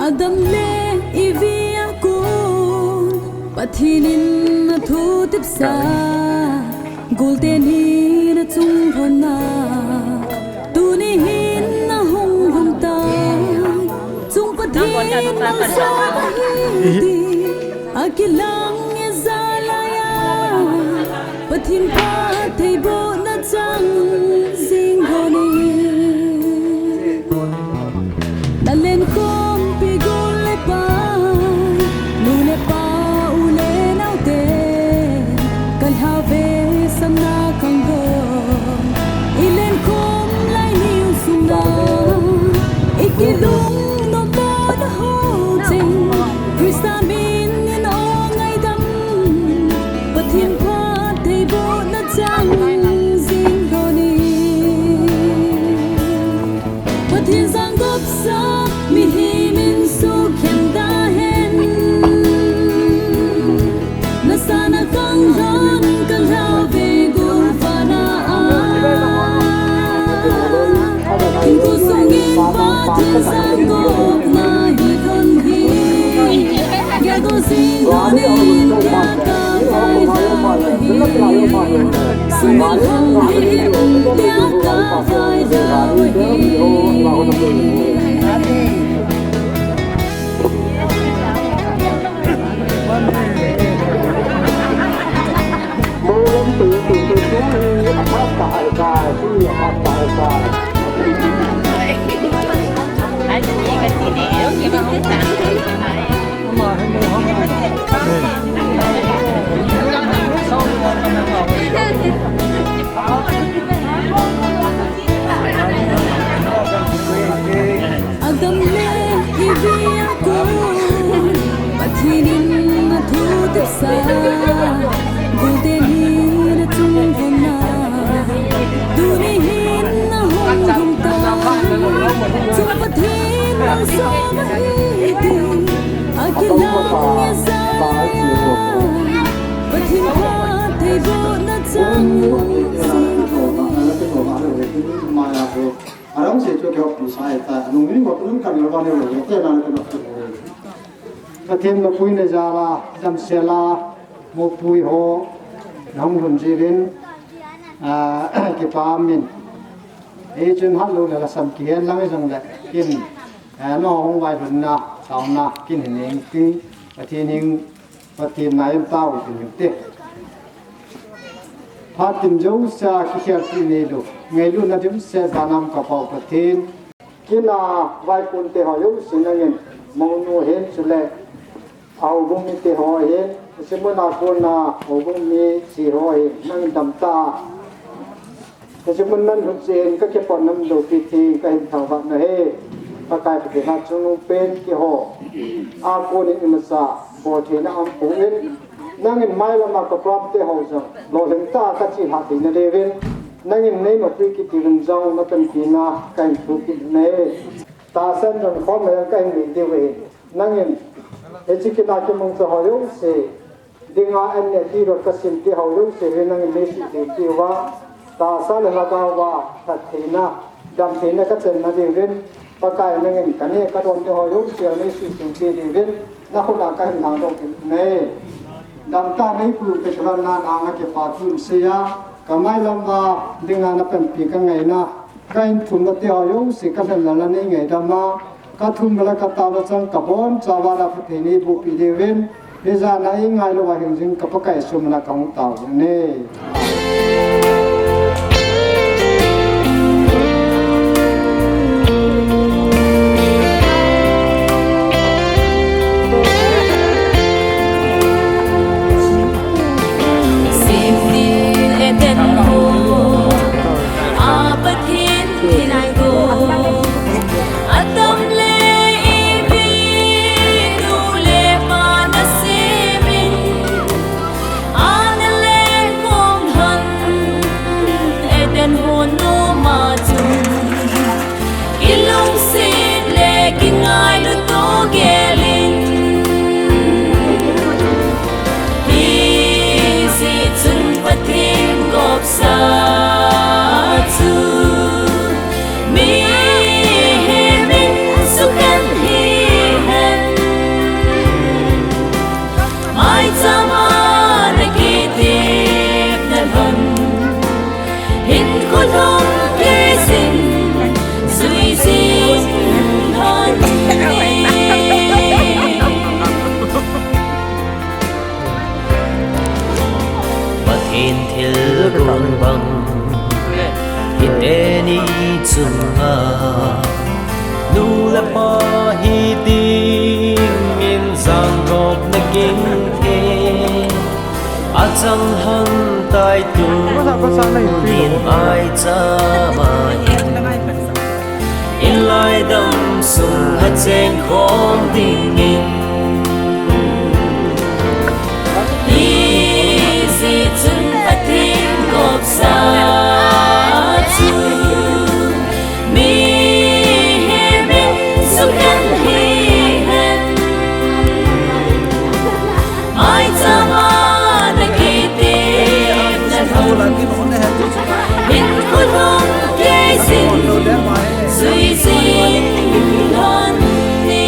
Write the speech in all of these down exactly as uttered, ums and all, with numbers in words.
Adam le Evi a kon Pathen in athutepsa, golte ni na chung lhon na, tuni hin na hung lhon ta, chung Pathen malsawm ahi ti akilang e jalai a, Pathen phattheibohna chang jing lhon in. Na lenkhompi gol le pai, nu le pa, u le nao te, ka lhave samna khang lhon. I lenkhom lai niu sung na, i kilungnom lona ho cheng, Christa min in o ngaidam, Pathen phattheibohna chang jing lhon in. Pathen jangopsa mihem in sukhen ta hen. Na sa na khang lhon ka lhave gol vana a. Kum sung in Pathen jangopna hi lhon hi. Gel to jing lhon in ka vai lhon hi. Sung in lhon hi, ka vai lhon hi. Adam le Evi a kon Pathen in athutepsa, golte ni na chung lhon na, tuni hin na hung lhon ta, chung Pathen malsawm ahi ti akilang e jalai a, Pathen phattheibohna chang jing lhon in. Arang se chu kihoupi sa e ta, nung ni mo nung kan lo ba ne lo te na kan lo. Pathen mapui na jal a, damsel a, mopui ho, nahung lhun jeh uvin, a, kipa umin. Hichun hat lou le lhasam kihen lang jong le, kin, a, nahung vailhunna, taona, kin hin ing ting, Pathen ing, Pathen na in tao tin te. Phat tin jouse a kikhel ti nei lou. Ngailutna dimset banam ka Pau Pathen. Kin a vaikun te ho jouse nangin, mounu hin chule, a houbung mite ho hin, hiche mun a kon a houbung mi chi ho hin, nangin dam ta. Hiche mun nan lhun cheh in ka kipah nom lou pi thei ka hin thangvah na ahi. Pakai Pathen a chungnung pen keiho a kon in imacha bol theina aumpoi. Nangin mailam a ka program te ho jong lolhing tah a ka chelhah theina diuvin, nangin nei mapui kit diuvin jong na panpina ka hin thum kit na ahi. Tahsan jong khom mai ka hin nei diu ahi. Nangin hiche kin a kimangcha ho jouse, dinga an ne ti rot ka sim ti ho jouse hi nangin nei suhtheng diuva, tahsa le lhagao a phattheina, damtheina ka chenna diuvin, Pakai nangin ka neh ka don te ho jouse nei suhtheng diuvin, na khut a ka hin langdoh kit e. Dam tah nei pu pe churan nan anga kipa thu sei a, ka mailam a dinga na panpi ka ngaina, ka hin thum na te ho jouse ka lhen la la nei ngaidam a, ka thum le ka tao le chang ka boncha uva na phatthei nei bohpi diuvin, hijat a i ngailou a hing jing ka Pakai sum na ka hung tao ne. Semtil Eden ho, a Pathen thinai go. Adam le Evi nu le pa na semin, ana lenkhom lhon Bang hiteni chunga nu le pa hiding in jangkop na ging e. Achang hang tai tunin maichama in, in laidam sung a cheng khom dingin. Hijeh chun Pathen gopsa chu mihem in sukhen hihen. Maichama na kitepna lhon, hinkho lhon kei jin, jui jing lhon ni.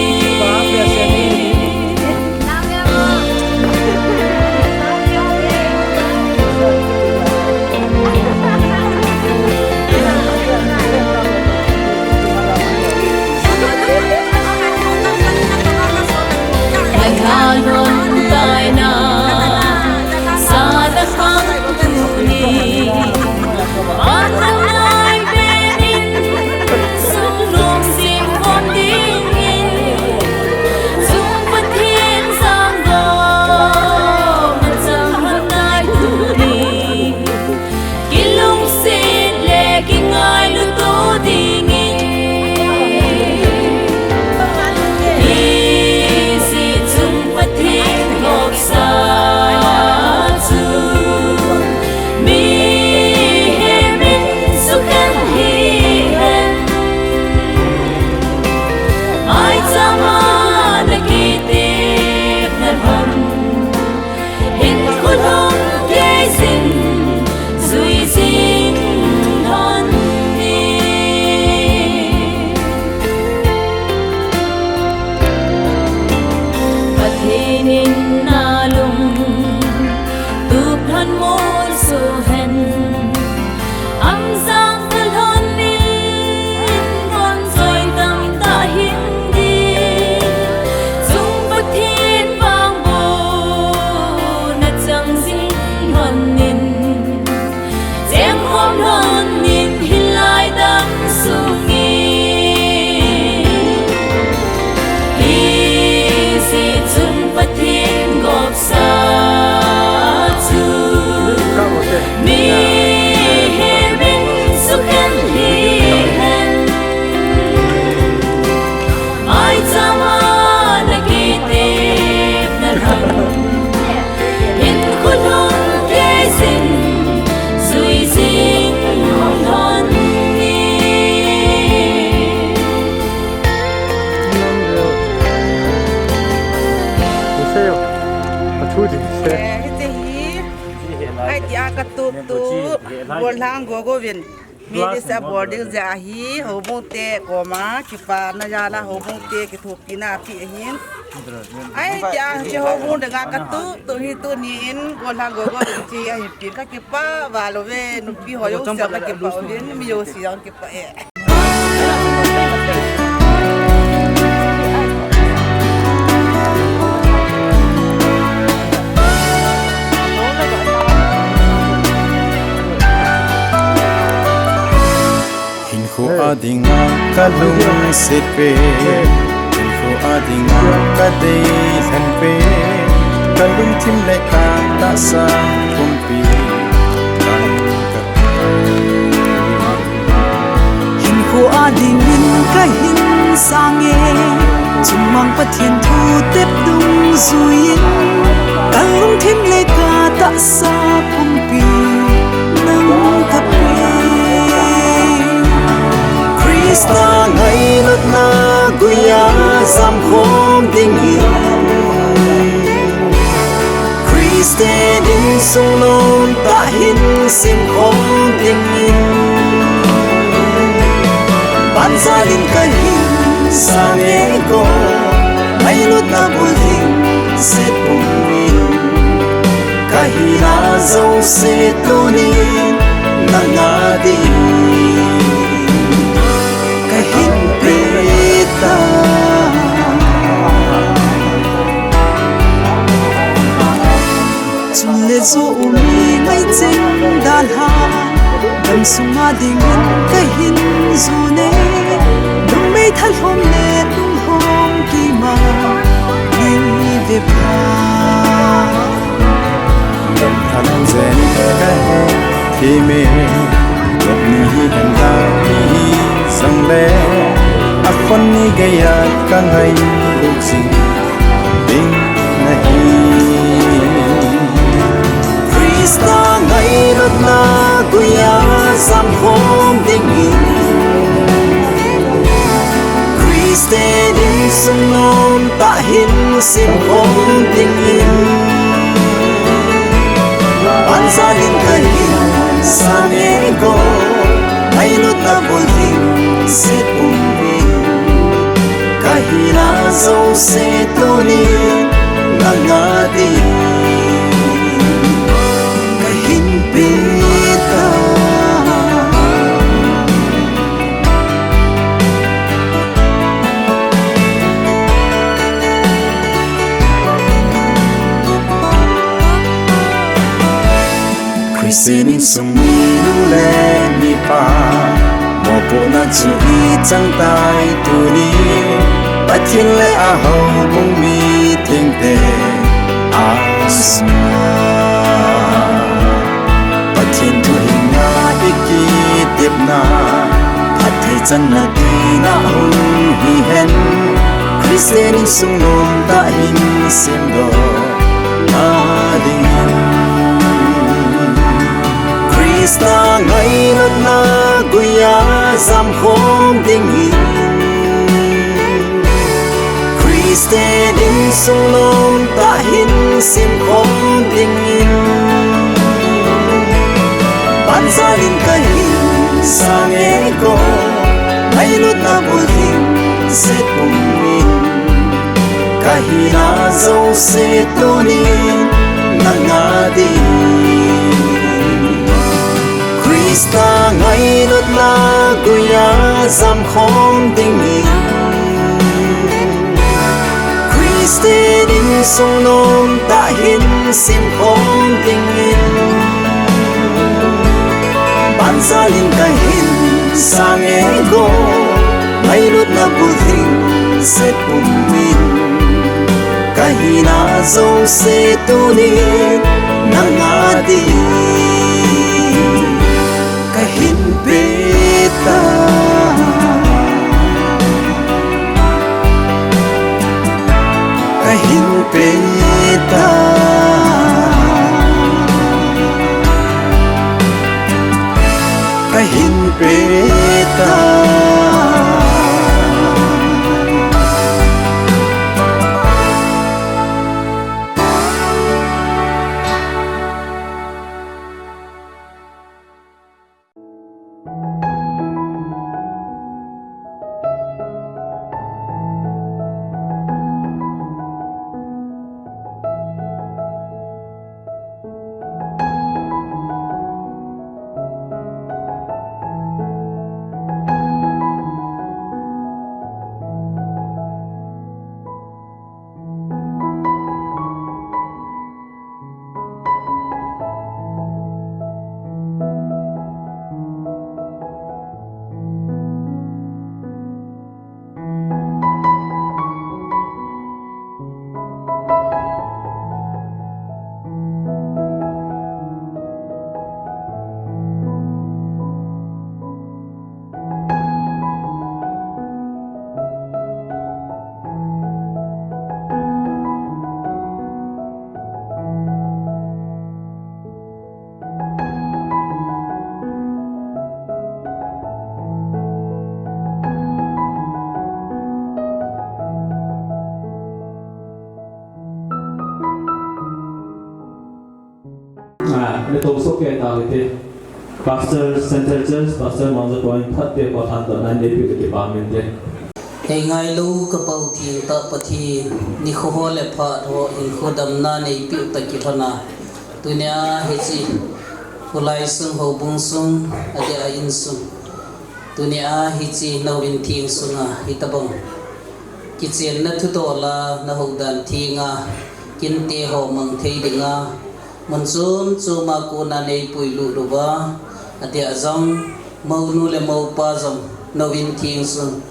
Kilungset le kingailut to dingin. Hijeh chun Pathen gopsa chu mihem in sukhen hihen. Maichama na kitepna lhon, hinkho lhon kei jin, jui jing lhon ni. Pathen in nalung tup lhon molso hen. Amjang ka lhon in, bonchoi tamtah hin ding, chung Pathen vang bou na chang jing lhon in, cheng khom lhon in hilai dam sung in. Hijeh chun Pathen gopsa chu mihem in sukhen hihen. Maichama na kitepna lhon, hinkho lhon kei jin, jui jing lhon ni. Eh, hiche hi, ahi tia katup tu, Golhang Gogo vin. Milis a boarding jeh ahi, houbung te koma kipana jal a houbung te kithopina ape ahin. Ahi tia, hiche houbung dinga katup tu hi tuni in, Golhang Gogo vin hiche ahin peng, kakipah val uve, numei ho jouse kakipah uvin, mi jouse jong kipah e. Hinkho a dinga ka lungset pen, hinkho a dinga ka deilhen pen, ka lungthim le ka tahsa pumpi, hinkho a dingin ka hin sang e, chungmang Pathen thu tep dungjuiyin, ka lungthim le ka tahsa pumpi nang ka pe. Christa ngailutna guiya jamkhom dingin, Christian insung lom tah hin simkhom dingin, banjalin ka hin sang e ko, ngailutna bul hin se pum in, ka hina jouse tunin nang a ding ka hin pe ta. Chule jo u mi ngai cheng dalha, Sunga dingin kahin june, lungmei thalhom le lunglhom kima, nei ve pha. Lungthan jen kahe, kime, lop ni hi hen la ni hi sang le, akhon ni geiya kangai luk jing ding nahi. Christa ngailutna guiya jamkhom dingin, Christian insung nom tah hin simkhom dingin, banjalin kahin sang e go, ngailutna bulhing se pumin, kahina jouse tunin nanga din kahin pe ta. Christian insung minu le mipa, mopohna chu ichang tai tuni, Pathen le ahoubung mi thengte asunga. Pathen thuhilna ikitepna, phatthei channa tina hung hihen, Christian insung nom tah hin semdoh na dingin, Christa ngailutna guiya jamkhom dingin, Christian insung nom tah hin simkhom dingin, banjalin kahin sang e go, ngailutna bulhing se pumin, kahina jouse tunin nanga din Christa ngailutna guiya jamkhom dingin, Christian insung nom tah hin simkhom dingin, banjalin kahin sang e go, ngailutna bulhing se pumin, kahina jouse tunin nanga din kahin pe ta, kahin pe ta, kahin pe ta. Ah, le to so ke ta le te. Pastor Central Church, Pastor Mangza Point, phat te pa than to nan de pi ke pa min te. Hei ngailu ka pau theng tah Pathen, nikho ho le phat ho hinkho damna neipiu ta kilhona. Tunia hiche, khulai sung, houbung sung, adeh a insung. Tunia hiche, nauvin theng sunga, hitabang kichenna thudoh la, nahoudan thenga, kinte ho mang thei dinga, mun chom choma kona neipuilut uva, Atia jong, mounu le moupa jong, nouvin theng sung,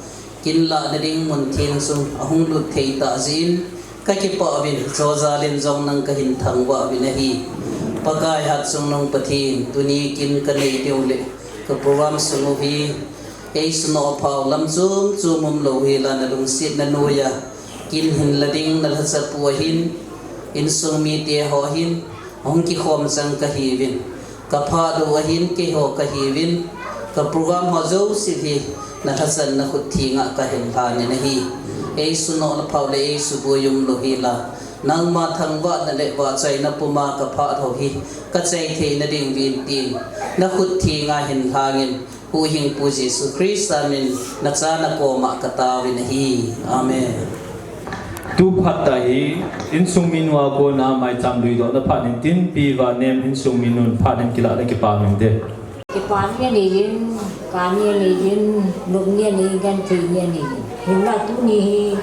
kin lahna ding mun theng sung, ahung lut thei tah jeh in, kakipah uvin, chujal in jong nang kahin thangvah uvin ahi. Pakai hatchungnung Pathen, tuni kin kanei diu le, ka program sung u hi, eisunoh phau lam chom chom umlou hela nalungsetna noiya, kin hin la ding nalhacha pu ahin, insung mite ho ahin, ahung kikhom chang kahiuvin. Kaphat u ahin keiho kahiuvin, ka program ho jouse hi nalhachan nakhut thenga kahin lhangin ahi. Eisunoh phau le eisuboi umlou hela, nangma thangvahna le vahchoina puma kaphat ho hi, kachai theina ding uvin tin, nakhut thenga hin lhangin, Huhhingpu Jesu Christa min, nacha nakoma kataovin ahi. Amen. Tu phat tah hi, insung minu a kona maicham duidohna phat hintin, Pi Vanem insung minun phat hin kilah le kipa minte. Kipa ni aneiyin, kani aneiyin, nop ni aneiyin, genthei ni aneiyin. Hinla tuni hi,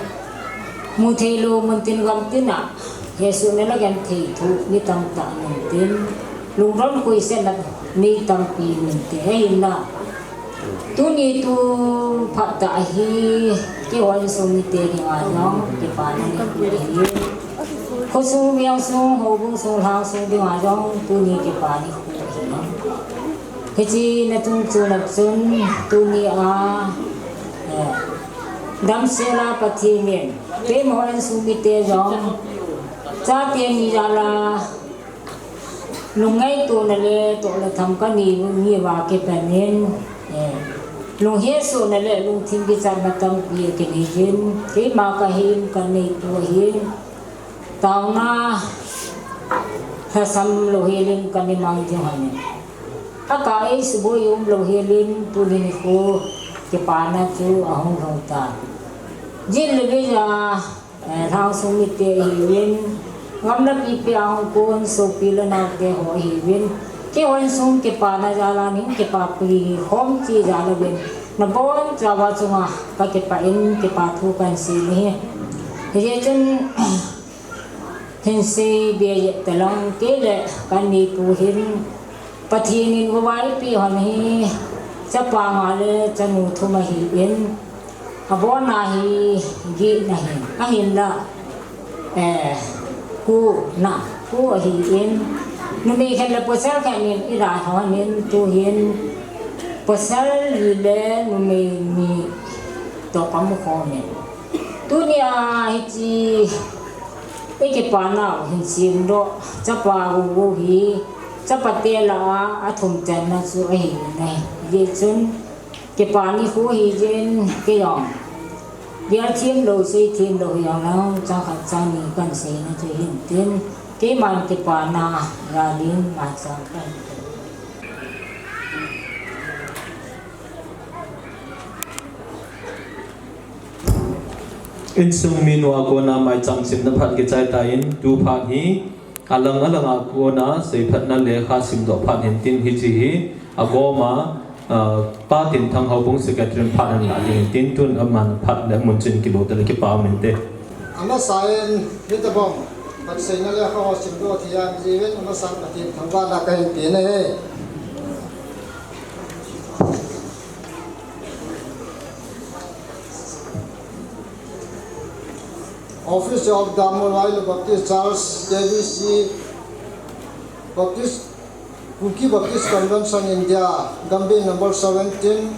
mutheilou muntin gamtina, hesohna le genthei thu ni tamtah muntin, lungdon khuisena nei tampi minte. Ahinla, tuni tu phat tah hi, keiho insung mite dinga jong, kipana nikho ahi. Khosung, vengsung, houbung sung, lhangsung dinga jong, tuni kipana nikho ahi. Hiche na chungchon a chun, tunia, eh, damsela Pathen in, keiho insung mite jong, chate ni jal'a, lungngaitona le tohna tham kanei uva kipan in, eh, lunghetsohna le lungthim kichatna tampi akinei jin, keima kahin kanei tua hin, taona lhasam louhel in kana mang jing hon in. Akah eisuboi umlou hel in tuni nikho kipana chu ahung lhung tan. Jin le vei a, eh, lhangsung mite ahiuvin, gamla pipi a hung kon sopi le naote ho ahiuvin, keiho insung kipana jal'a ning kipapi khom chi jal'a uvin, nabonchauva chunga kakipah in kipa thu kahin sei ahi. Hijeh chun, Hinsei beh jep talang kei le kanei pu hin Pathen in vavaipi hon hi chapa nga le chanu thum ahin, abona hi get ahin, ahinla, eh, ko na, ko ahin, numei khat le pasal khat in idalha hon in tuhin pasal li le numei ni toh kamu khom in. Tunia hiche, ikipana u hin semdoh, chapa gogou hi, chapate lah a, athum channa chu ahi nai. Hijeh chun, kipa nikho hijeh in, kei jong. Gel themlou, sei themlou hijongleng, chang khat chang ni kahin seina chu hin tin, keiman kipana, jal in, maicham kahin Insung minu a kona maicham simna phat kichai tan, tu phat hi alang alang a kona seiphatna lekha simdoh phat hintin hiche hi agoma, ah, Pa Tinthang Houbung Secretary in phat ahin la ding hintin tun aman phat le mun chun kilut le kipa um inte. Amasan, hitabang, phat seina lekha ho simdoh thei ahi jeh in, amasan Pathen thangvahna kahin pe ahi. Office of the Mualvailu Baptist Church, K B C, Baptist, Kuki Baptist Convention India, Gambih number seventeen,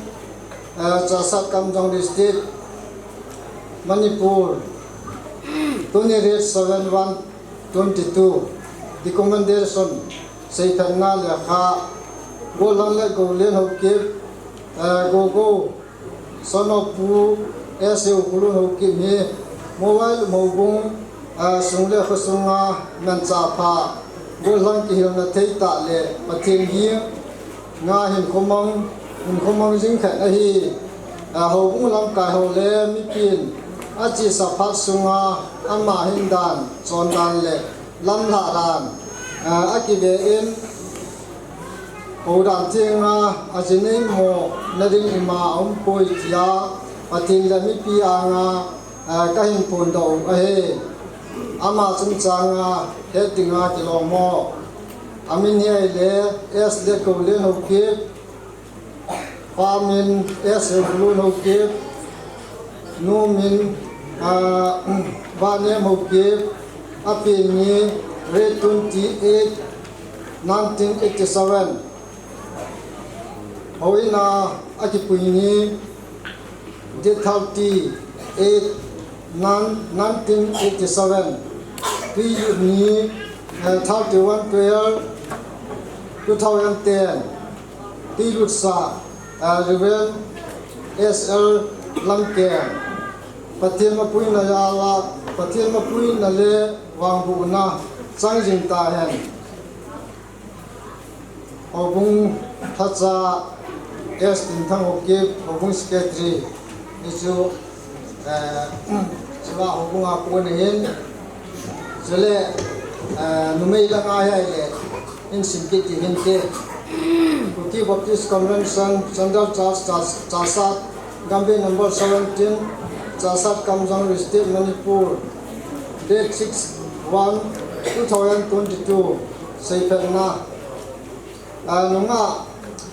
eh, Chassad Kamjong District, Manipur, tuni date seven one twenty-two, recommendation, seiphatna lekha, Golhang le Goulen Haokip, eh, Gogou, Son of Pu S A Ukhrul Haokip hi, Mualvailu Houbung, ah, sung le kho sunga manchah pha, gollhang kihilna thei tah le Pathen henga hinkho mang, hinkho mang jing khat ahi. Ah, houbung lamkai ho le mipin achesa phat sunga ama hin dan, chondan le lamlhah dan, ah, akive in, Houdan thenga, aji neimo nading ima aumpoi tia, Pathen le mipi anga, eh, kahin phondoh u ahi. Ama chungchanga, het dinga kilom o. Amin hi ahile, S. Letgoulen Haokip, Pa min S F Lun Haokip, nu min, ah, Vanem Haokip, apen ni date twenty-eight, nineteen eighty-seven. Houin a akipui ni date thirty-eight, nineteen eighty-seven. Tuilut ni, eh, thirty-one twelve two thousand ten. Tuilut sa, eh, Reverend S L Lamkeng. Pathen mapuina jal a, Pathen mapuina le vangbohna chang jing tahen. Houbung lhacha S Tinthang Haokip, Houbung Secretary, hichu, eh, chua houbung a kon ahin, chule, eh, numei langa hi ahile, hin sim kit ding hinte. Kuki Baptist Convention, Central Church, Church, Chassad, Gambih number seventeen, Chassad Kamjong District, Manipur, date six one two thousand twenty-two, seiphatna. Ah, nungah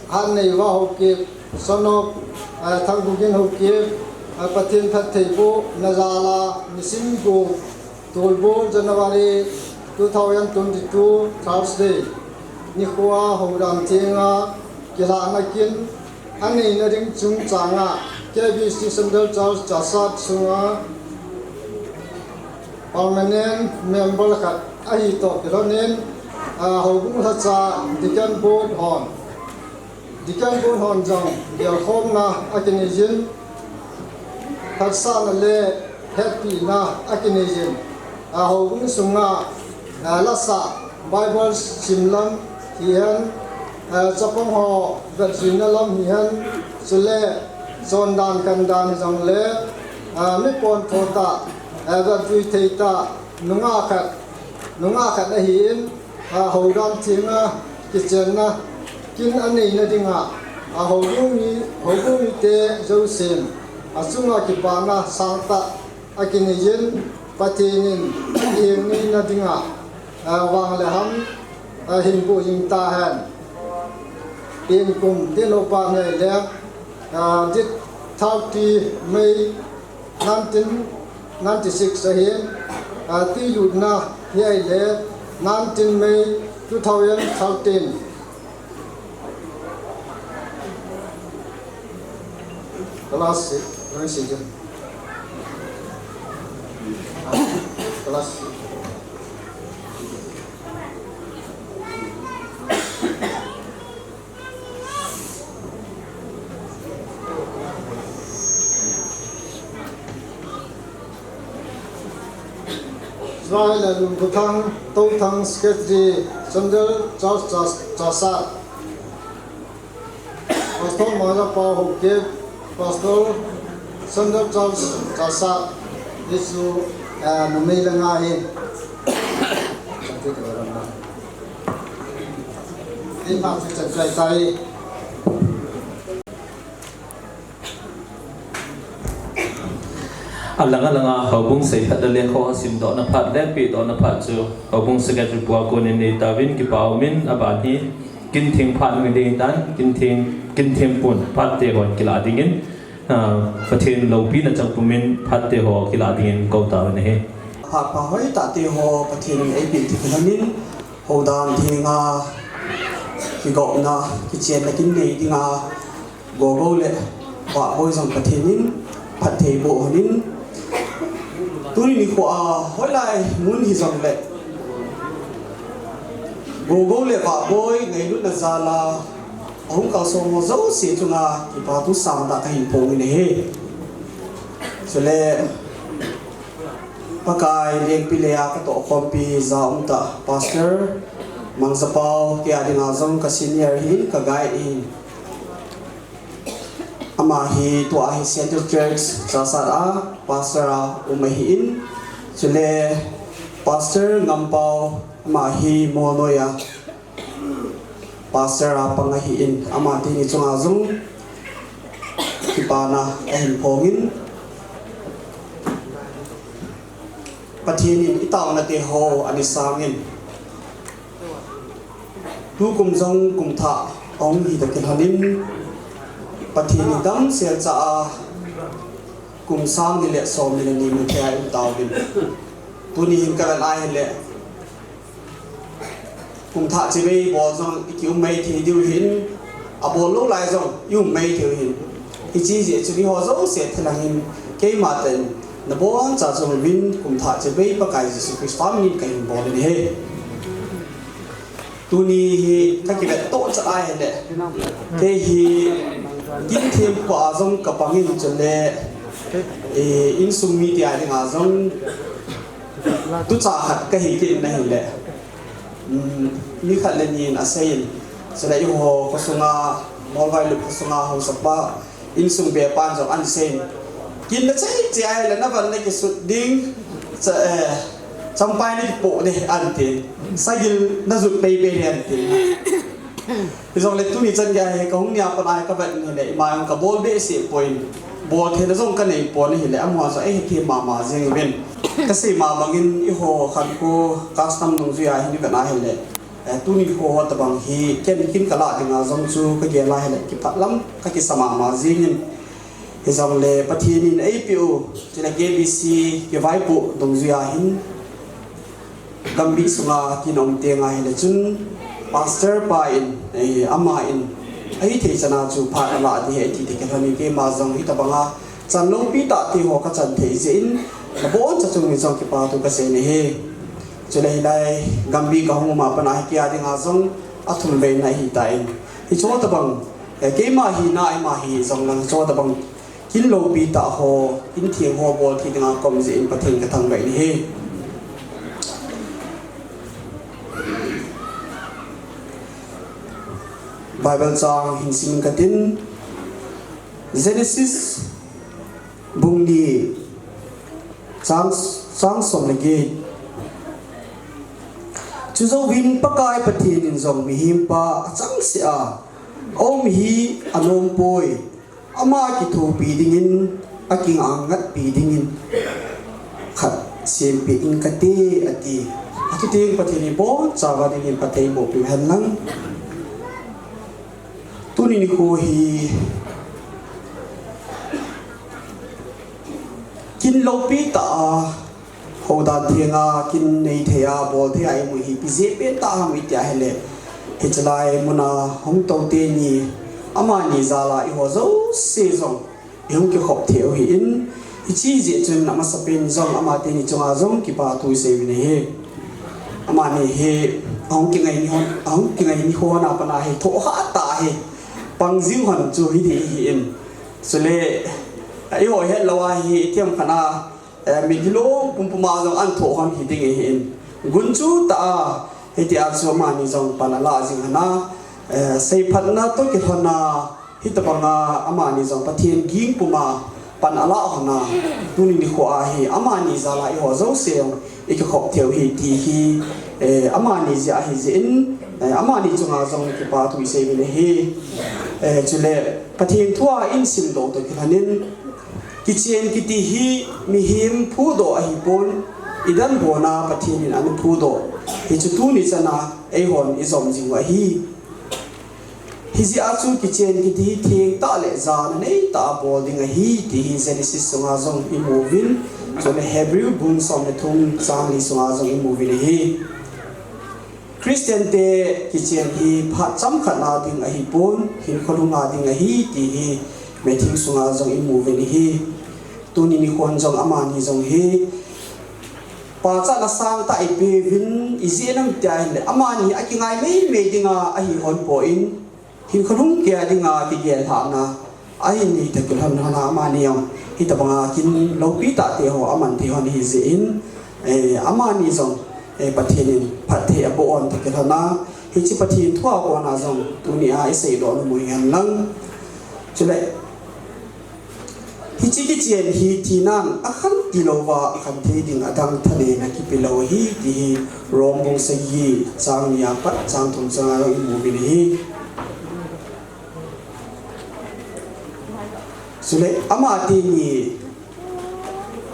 Hatneiva Haokip, son of, ah, Thangbugin Haokip, ah, Pathen phattheibohna jal a, nisim gup, Tulbul January two thousand twenty-two, Thursday. Nikhoa houdan thenga kilhahna kin aneina ding chungchanga K B C Central Church Chassad sunga permanent member khat ahi toh kilhonin, ah, houbung lhacha Deacon Board hon, Deacon Board hon jong gelkhomna akinei jin, phatsahna le hetpina akinei jin. Ah, houbung sunga, ah, lasah Bible sim lam hihen, ah, chapang ho vetjuina lam hihen, chule chondan kandan hijongle, ah, mi pontho tah, ah, vetjui thei tah, nungah khat, nungah khat ahin, ah, houdan thenga kichenna kin aneina dinga, ah, houbung mi, houbung mite jousen achunga kipana sangtah akinei jin, Pathen in ahin neina dinga, ah, vang le ham, ah, hinboh jing tahen. Pen kum date of birth ahile, ah, date thirty May nineteen ninety-six ahin, ah, tuilutna hi ahile nineteen May two thousand thirteen. Class six, class six. Class six. Israel Lungkuthang, Touthang Secretary, Central Church, Church, Chassad. Pastor Mangzapao Haokip, Pastor Central Church, Chassad. Hichu, eh, numei langa ahi. Tin pha chu chan chai tai. Alang alanga houbung seiphatna lekhabu simdohna phat le pehdohna phat chu houbung secretary pa konin nei tauvin kipa umin, aban hi kin theng phat nung ding tan, kin theng, kin theng pon phat te hon kilah dingin, ah, Pathen loupina chang pumin phat te ho kilah dingin kou tauvin ahi. Phat pha hoitah te ho Pathen in eipeh thei lhonin, houdan thenga kigopna, kichenna kin nei dinga, Gogo le Vahboi jong Pathen in phatthei boh lhonin. Tuni nikhoa hoilai mun hijongle Gogo le Vahboi ngailutna jal a ahung kalsong ho jouse chunga kipa thu sangtah kahin phong in ahi. Chule Pakai lengpi leiya katoh khompi ja umtah Pastor Mangzapao, kei a dinga jong ka senior ahin, ka guide ahin. Ama hi tua hi Central Church Chassad a pastor a um ahin, chule Pastor Ngampao, ama hi Molnoi a pastor a pang ahin, ama teni chunga jong kipana kahin phongin, Pathen in itaona te ho ana sangin, tukum jong kum thah ahung hi tah kilhonin, Pathen in damsel cha a kum sang ni le som ni le ni mu thei a i um tauvin. Tuni hin ka vet a ahile kum thah chibai bol jong i ki um mai thei diu hin, a bol lou lai jong i um mai thei u hin. Hiche jeh chun eiho jouse thalang in keima tah in nabon cha chung uvin kum thah chibai Pakai Jesu Christa min in kahin bol in ahi. Tuni hi ka kivet toh chat a ahile, kei hi kin themkhat a jong ka pang in chule, eh, insung mite a dinga jong tucha khat ka hi kit in ahile, um, mi khat le ni in asei in, chule eiho khosunga, Molvailup khosunga haosapa, insung bepan jong ahin sei in, kin na chai chai ahile na van na kisut ding, cha, eh, champai na kipoh ding ahin ti, sagil na jut pei pei ding ahin ti. Hijongle tuni chan gei hi ka hung nia pat a hi ka vet in ahile, ima jong ka bol behseh poi, bol theina jong ka nei pon ahile, amaho jong eihethem mama jeng uvin. Ka sei ma bangin eiho Khankho custom nungjui a hin i vet a ahile, eh, tuni nikho ho tabang hi ken kin ka lah dinga jong chu ka gel a ahile kipah lam ka kisa mama jeng in. Hijongle Pathen in eipeh u, chule K B C kivaipoh dungjui a hin, Gambih sunga kin um teng ahile chun, Pastor pa in, eh, ama in ahithei chan a chu phat ala ding ahi ati ti kilhon in, keima jong hitabanga chan loupi tah te ho ka chan thei jeh in, nabon cha chung in jong kipathu ka sei in ahi. Chule hilai Gambih ka hung um a pat a hi kei a dinga jong athum vei na ahi tan. Hiche tabang, eh, keima hina, ima hi jong lang hiche tabang kin loupi tah ho, kin theng ho bol thei dinga ka um jeh in Pathen ka thangvah in ahi. Bible chang hin sim ka tin, Genesis bung ni chang, chang som le get. Chujouvin Pakai Pathen in jong mihem pa achangseh a aum hi anom poi. Ama kithopi dingin, akingangatpi dingin khat sempeh ing kate, ati. Atuteng Pathen in ibonchauva dingin phatthei boh peh u hen lang. Tuni nikho hi kin loupi tah a, houdan thenga kin nei thei a, bol thei a i mu hi ipi jeh pen tah ham iti ahile, hiche lai muna hung tou teni, amani jal a eiho jouse jong i hung kikhop thei u ahin, hiche jeh chun amasapen jong ama teni chunga jong kipathu i sei uvin ahi. Amani hi ahung kingai ni hon, ahung kingai ni hon a pat a hi thohhat tah a hi pang jing hon chu hiding ahin. Chule, eiho het lou a hi itiham khat a, eh, mitlhi lou pumpum a jong ahin thoh hon hiding ahin. Gunchu tah a, hitia chu amani jong pan ala jing hon a, eh, seiphatna toh kilhon a, hitabanga amani jong Pathen ging puma pan ala hon a, tuni nikho a hi amani jal a eiho jouse jong i kikhop thei u ahi ti hi, eh, amani jeh ahi jeh in, eh, amani chunga jong kipathu i sei uvin ahi. Eh, chule Pathen thu a i simdoh toh kilhon in, kichen kiti hi mihem phudoh ahipon, i danbona Pathen in ana phudoh. Hichu tuni chan a eihon i jom jing u ahi. Hijeh a chu kichen kiti hi theng tah le jana nei tah a bol ding ahi ti hi Genesis sunga jong i mu uvin, chule Hebrew bung som le thum chang li sunga jong i mu uvin ahi. Christian te kichen hi phat chomkhat a ding ahipon, hinkho lhung a ding ahi ti hi Matthew sunga jong i mu uvin ahi. Tuni nikhon jong amani jong hi pachatna sangtah i peuvin, ijeh inem tia ahile, amani hi akingai meimei dinga ahi hon poi, hinkho lhung kei a dinga kigel lhahna ahin nei toh kilhon hon a, amani jong hitabanga kin loupi tah te ho aman thei hon ahi jeh in, eh, amani jong, eh, Pathen in phatthei aboh hon toh kilhon a, hiche Pathen thu a kona jong tuni a i seidoh nom u ahi hen lang. Chule, hiche kichen hi thinan akhan tilouva, akhan thei ding adang thaneina kipe lou ahi ti hi Rom bung sagi chang ni a pat chang thum chang a jong i mu uvin ahi. Chule, amateni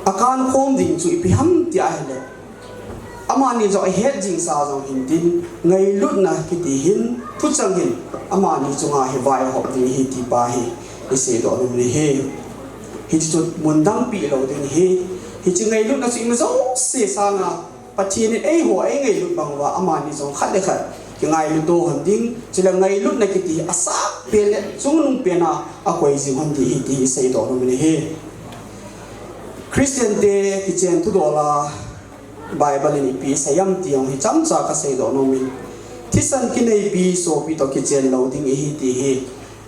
akan khom ding chu ipi ham tia ahile, amani jong ahet jingsa jong hintin, ngailutna kiti hin, thuchang hin, amani chunga hi vaihop ding ahi ti pa hi, isei doh nom ahi. Hiche chu mun dang pi lou ding ahi. Hiche ngailutna chu ima jouse sanga Pathen in eiho eingailut bang uva amani jong khat le khat kingailut doh hon ding, chule ngailutna kiti asang pen le chungnung pena akoi jing hon ding ahi ti isei doh nom ahi. Christian te kichen thudol a Bible in ipi asei ham ti jong hi chomcha kasei doh nom in, thisan kineipi sopi toh kichen lou ding ahi ti hi,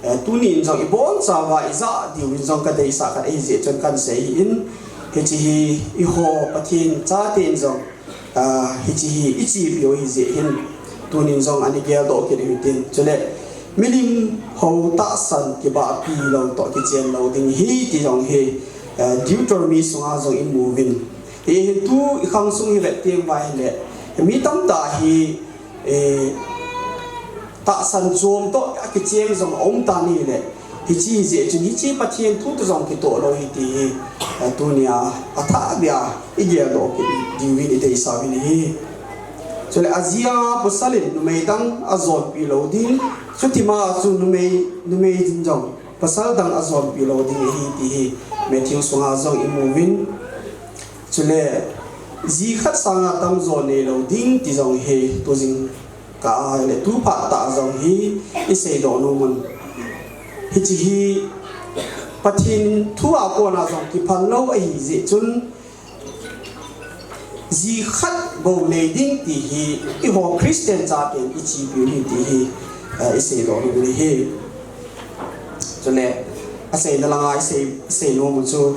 eh, tunin jong ibon chauva ijah diu in jong kadeisah khat ahi jeh chun kahin sei ahin, hiche hi eiho Pathen chate in jong, ah, hiche hi ichepiu ahi jeh hin, tunin jong ana geldoh kit u hitin. Chule milim ho tahsan kibahpi lou toh kichen lou ding ahi ti jong hi, eh, Deuteronomy sunga jong imu uvin. Hiche hi tu ikhang sung hi vet teng uva ahile, mi tamtah hi, eh, tahsan chom toh akicheng jong aum tan ahile, hiche ahi jeh chun hiche Pathen thu toh jong kitoh lou ahi ti hi, eh, tunia athah beh a igeldoh kit diuvin ideisah uvin ahi. Chule ajeh a pasal in numei dang ajonpi lou ding, chutima chu numei, numei in jong pasal dang ajonpi lou ding ahi ti hi Matthew sunga jong imu uvin. Chule ji khat sanga tamjo neilou ding ti jong hi tujing kah a le tu phat tah jong hi isei doh nom un. Hiche hi Pathen thu a kona jong kiphal lou ahi jeh chun, ji khat bou nei ding ti hi eiho Christian chaten ichepiu ahi ti hi, eh, isei doh nom ahi. Chule, aseina langa isei, isei nom u chu,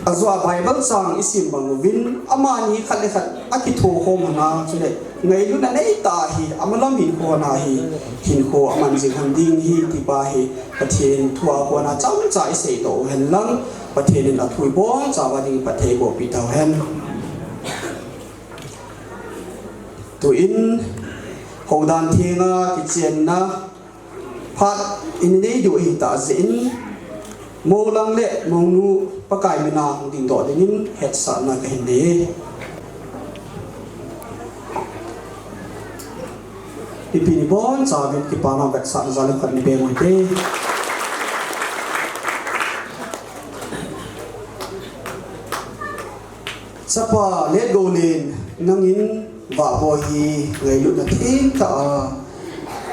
ajoh a Bible chang isim bang uvin, amani khat le khat akitho khom hon a, chule ngailutna neitah a hi, amalam hinkho hon a hi, hinkho aman jing hon ding ahi ti pa hi, Pathen thu a kona chomcha isei doh u hen lang, Pathen in athu ibon chauva ding phatthei bohpi tau hen. Tuin, houdan thenga kichenna phat inei diu ahitah jeh in, mou lang le mounu Pakai mina hung dingdoh dingin hetsahna kahin nei e. Ipi ni bon chauvin kipana vetsahna jal khat ni be ngoi te. Chapa Letgoulen, nangin Vahboi hi ngailutna thengtah a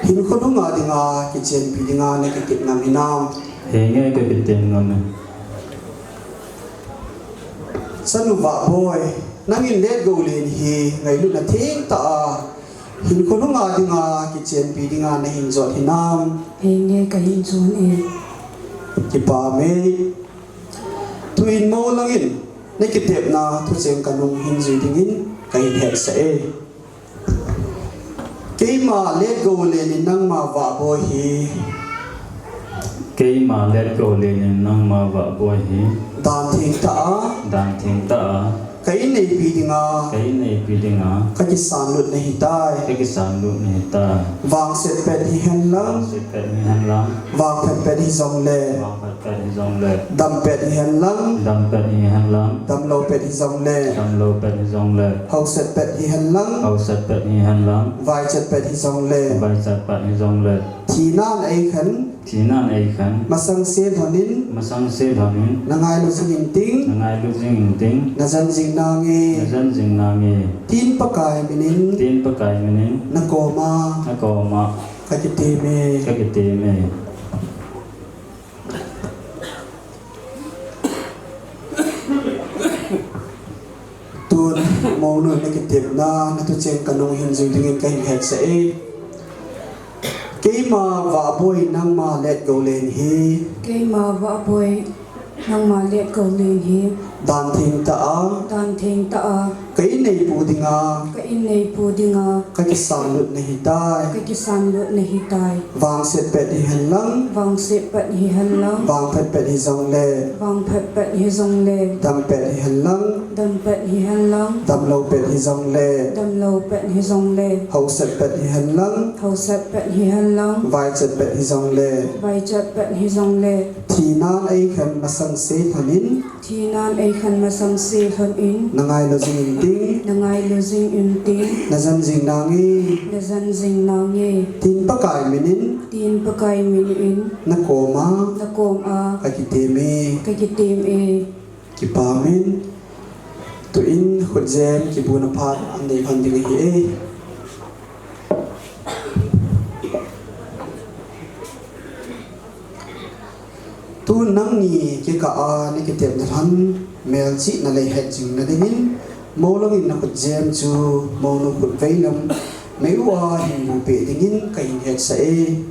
hinkho nunga dinga kichenpi dinga nakitep ngam hinam? Henge, kakitep ngam e. Chanu Vahboi, nangin Letgoulen hi ngailutna thengtah a hinkho nunga dinga kichenpi dinga nahin jot hinam? Henge, kahin jot e. Kipah e. Tuin mou langin nakitepna thucheng kanung hin jui dingin kahin hetsah e. Keima Letgoulen in nangma Vahboi hi. Keima Letgoulen in nangma Vahboi hi. Dan thengtah a. Dan thengtah a. Ka inneipi dinga. Ka inneipi dinga. Kakisanlut nahitai. Kakisanlut nahitai. Vangset pet hihen lang. Vangset pet hihen lang. Vangphet pet hijongle. Vangphet pet hijongle. Dam pet hihen lang. Dam pet hihen lang. Damlou pet hijongle. Damlou pet hijongle. Haoset pet hihen lang. Haoset pet hihen lang. Vaichat pet hijongle. Vaichat pet hijongle. Thina eihen. Thina eihen. Masangse lhonin. Masangse lhonin. Nangailu jing inting. Nangailu jing inting. Najen jing nange. Najen jing nange. Tin Pakai minin. Tin Pakai minin. Nakoma. Nakoma. Kakitep e. Kakitep e. Tun, mounu nakitepna, nathucheng kanung hin jui dingin kahin hetsah e. Keima Vahboi nangma Letgoulen hi. Keima Vahboi nangma Letgoulen hi. Dan thengtah a. Dan thengtah a. Ka inneipu dinga. Ka inneipu dinga. Kakisanlut nahitai. Kakisanlut nahitai. Vangset pet hihen lang. Vangset pet hihen lang. Vangphet pet hijongle. Vangphet pet hijongle. Dam pet hihen lang. Dam pet hihen lang. Damlou pet hijongle. Damlou pet hijongle. Haoset pet hihen lang. Haoset pet hihen lang. Vaichat pet hijongle. Vaichat pet hijongle. Thina eihen masangse lhonin. Thina ei Khan masang se lhon in. Na ngailou jing inting. Na ngailou jing inting. Na jan jing nange. Na jan jing nange. Tin Pakai minin. Tin Pakai minin. Na koma. Na koma. Ka kitem e. Ka kitem e. Kipah in. Tuin khutjem kibuna phat an dei lhon ding ahi e. Tun nangni kikah a na kitepna lhon melchihna lei het jing na dingin, mou langin na khutjem chu mounu khut veilam mei u a hin bu peh dingin ka hin hetsah e.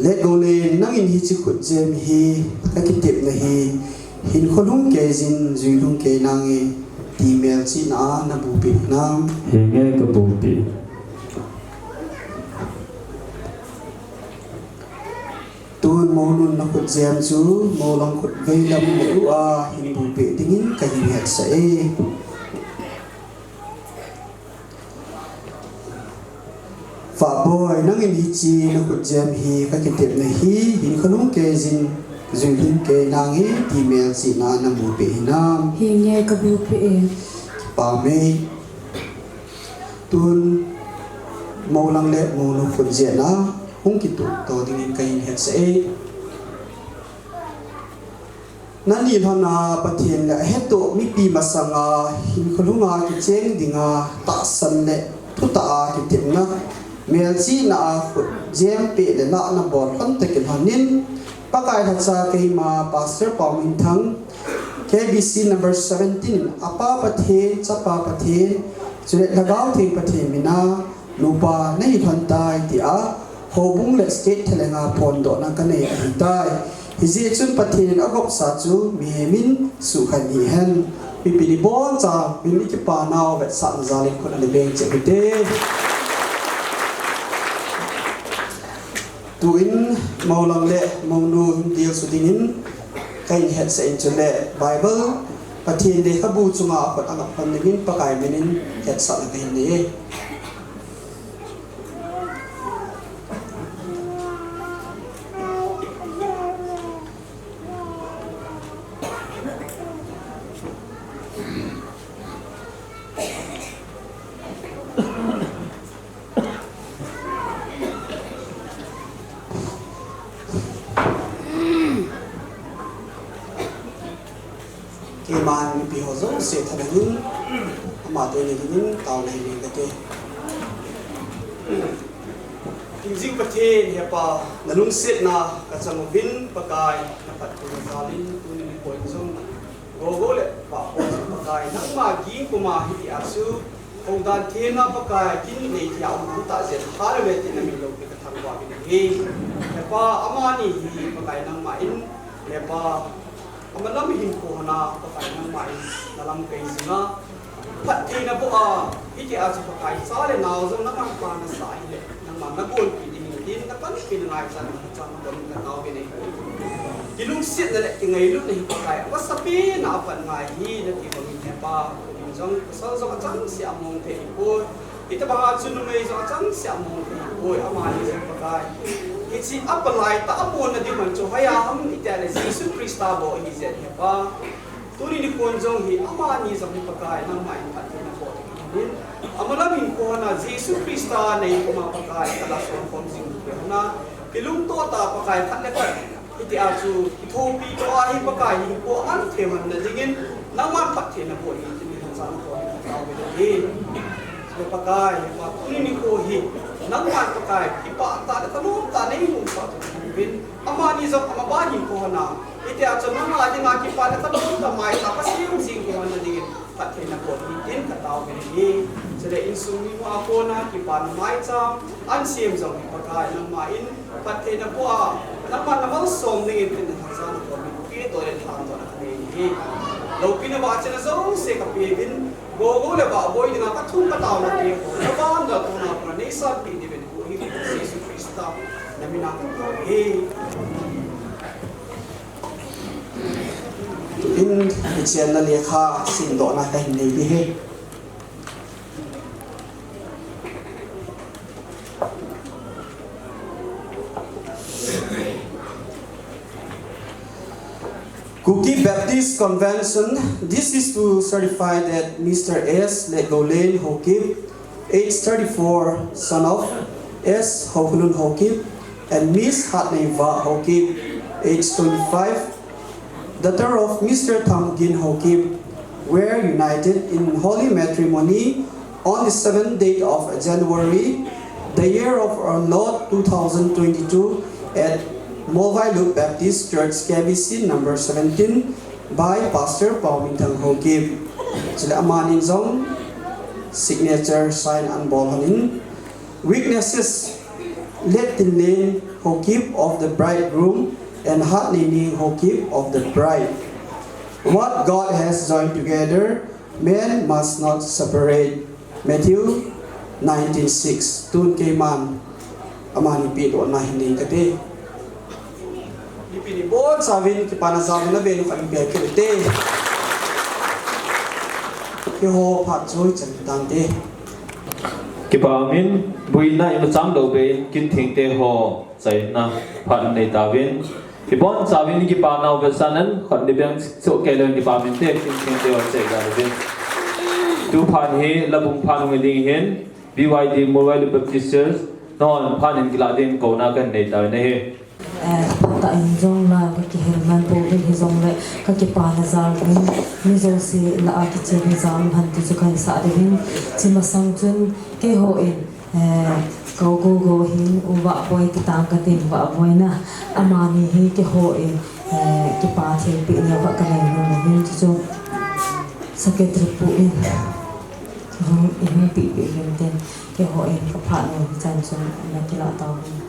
Let go le, nangin hiche khutjem hi, ka kitepna hi, hinkho lhung kei jin, jui lhung kei nange, ti melchihna a na bu peh nam? Henge, ka bu peh. Tun mounun na khutjem chu, mou lang khut veilam mei u a, hin bu peh dingin ka hin hetsah e. Faboi, nangin hiche na khutjem hi ka kitepna hi, hinkho lhung kei jin, jui lhung kei nange, ti melchihna a na bu peh hinam? Henge, ka bu peh e. Kipah e. Tun mou lang le mounu khutjem a hung kituh to dingin ka hin hetsah e. Nani lhon a Pathen le aheto mipi masanga hinkho lhunga kicheng dinga tahsan le thutah a kitepna, melchihna a khutjem peh le lahna bol lhon toh kilhonin, Pakai lhacha keima Pastor Pauminthang, K B C number seventeen, Apa Pathen, Chapa Pathen, chule Lhagao Theng Pathen mina, nupa nahi lhon tai tia, houbung le state thalenga phondohna kanei ahitai. Hijeh chun Pathen in agopsa chu mihem in suhkhen hihen. Mipi ni boncha min i kipa nau vetsahna jalin khut ana beng cheh uhite. Tuin mou lang le mounu hin dil su dingin ka hin hetsah in, chule Bible Pathen lekhabu chunga akhut angap pan dingin Pakai minin hetsahna ka hin nei e. Keiman mipi ho jouse thanein, ama teni dingin taona hin nei kate. Hingjing Pathen, Hepa, na lungsetna ka chang uvin, Pakai, na phattheina jalin, tuni nikho in jong, gogo le vahboi jong Pakai, nangma ging puma hitia chu, houdan themna Pakai, kin nei thei a um tah jeh in, hallelujah, tin na min loupi ka thangvah uvin ahi. Hepa, amani hi, Pakai, nangma in, Hepa, Amalam hinkho hon a Pakai nangma in na lamkai jing a, phattheina boh a, hitia chu Pakai cha le nao jong nangman pa nasa ahile, nangman na gonpi ding in tin na panpi na ngaichat na chang don ka taovin ahi. Kilungsetna le kingailutna hi Pakai amasapen a apat ngai ahi nati bangin Hepa, tunin jong pasal jong achangseh a among thei ahipoi. Hitabang a chu numei jong achangseh a among thei ahipoi, amani jong Pakai. Hiche apalai tah a amonna ding man chu hoiya ham itia le Jesu Christa bou ahi jeh in Hepa. Tuni nikho in jong hi amani jong hi Pakai nangma in phattheina boh ding in. Amalam hinkho hon a Jesu Christa nei puma Pakai kala som khom jing pe hon a. Kilungto tah a Pakai khat le khat Hitia chu kithopi to ahi Pakai, hinkho aman thei man na dingin, nangman phattheina boh in tin, nangman phattheina boh in tin. Pakai, Hepa, tuni nikho hi, nangman Pakai, kipah tah le thanom tah nei hung sah to uvin, amani jong amaba hinkho hon a, hitia chu nangma dinga kipah le thanom tah mai tah Pathen jing ko hon na dingin, Phattheina boh in tin ka taovin ahi. Chule insung minu a kona kipana maicham, an sem jong hi Pakai nangma in phattheina boh a, nangma na malsom ding in tin na thangcha na kon in pe to le thangcha na ka nei ahi. Loupina vahchoina jouse ka pe uvin, gogo le vahboi dinga ka thum ka taona te ho, na ban da tuna kona nei sanpeh diuvin ko hi Jesu Christa na mina ka tao ahi. In, hichenna lekha simdohna kahin nei ding ahi. At this convention, this is to certify that Mister S Letgolen Haokip, age thirty-four, son of S Haokholun Haokip, and Miss Hatneiva Haokip, age twenty-five, daughter of Mister Thamgin Haokip, were united in holy matrimony on the seventh day of January, the year of our Lord two thousand twenty-two, at Molvailup Baptist Church, K B C number seventeen, by Pastor Paominthang Haokip. Chule amani jong signature sign anabol lhonin. Witnesses, Lettinlen Haokip of the bridegroom and Hatneining Haokip of the bride. What God has joined together, man must not separate. Matthew nineteen six. Tun keiman amani pehdohna hin nei kate. Mipi ni bonchauvin kipana jaovin avel u khat in peh kit ute. Keiho phat chu ichan tante. Kipa umin, buina imacham lou bei, kin thengte ho, chaina phat nei tauvin. Ibonchauvin kipa nau vetsahnan, khut ni beng soh kei leu kipa min te, kin thengte ho chai ga uvin. Tu phat hi, labung phat hung hi ding hin, B Y D Molvailup Baptist Church, nahon phat in kilah ding kouna kahin nei tauvin ahi. Eh, phatah in jong la ka kihilman pouvin hijongle ka kipana jal uvin, mi jouse lah a kichen hi jal u hen ti chu kahin sah diuvin, chi masang chun keiho in, eh, ka u Gogo hin u Vahboi ti tang katin, Vahboi na amani hi keiho in, eh, kipa thilpeh neo ka nei nom uvin, chuchu secretary pu in hung, hung pehpeh uvin tin, keiho in ka phat u hichan chun na kilah tauvin.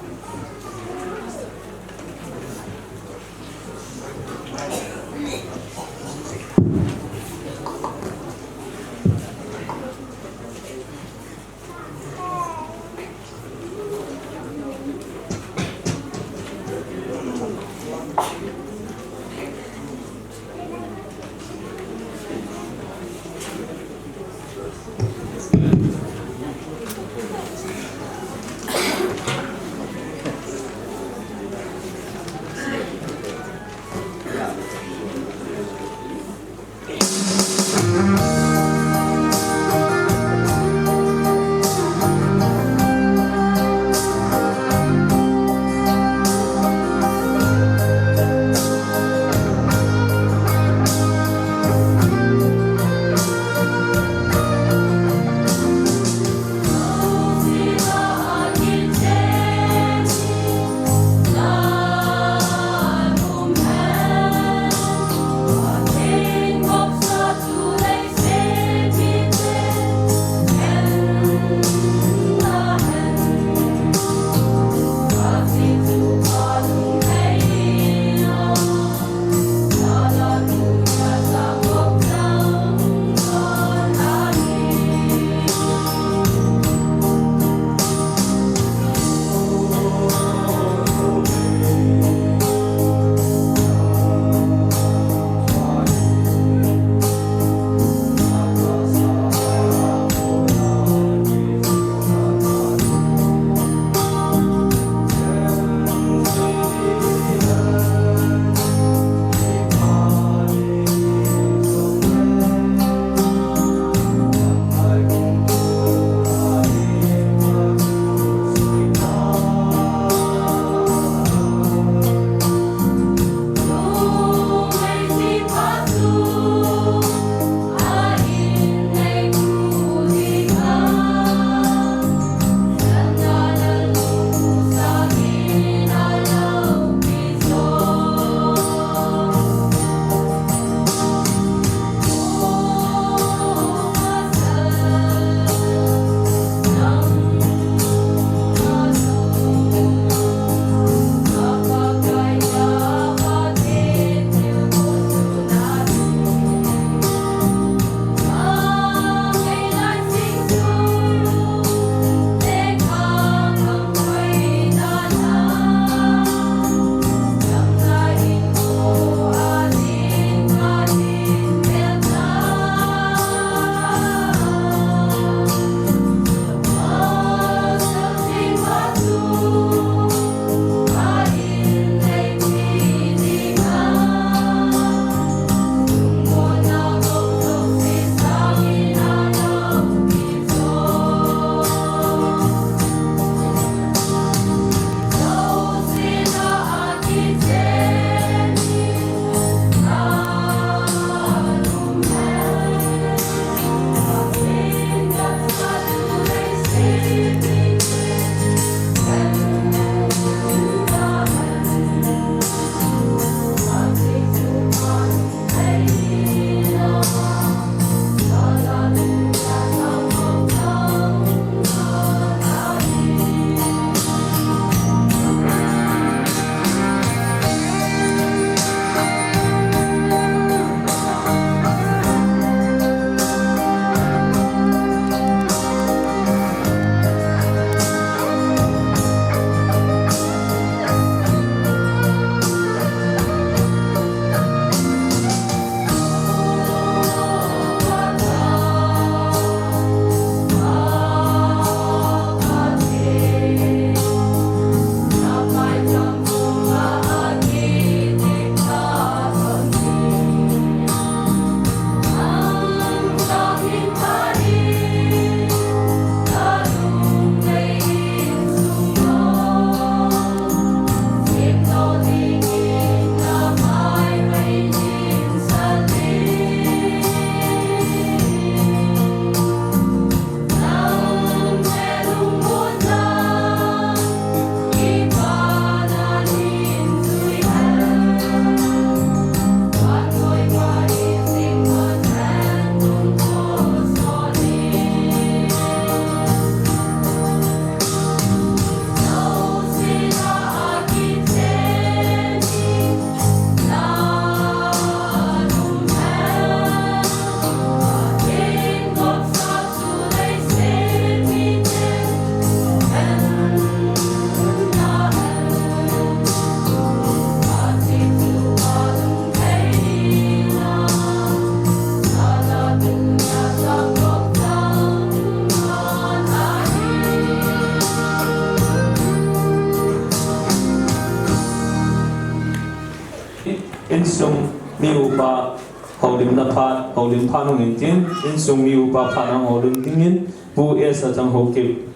Houlimna phat, houlim phat hung in tin, insung mi upa phat hung houlim dingin, Pu S. Chang Haokip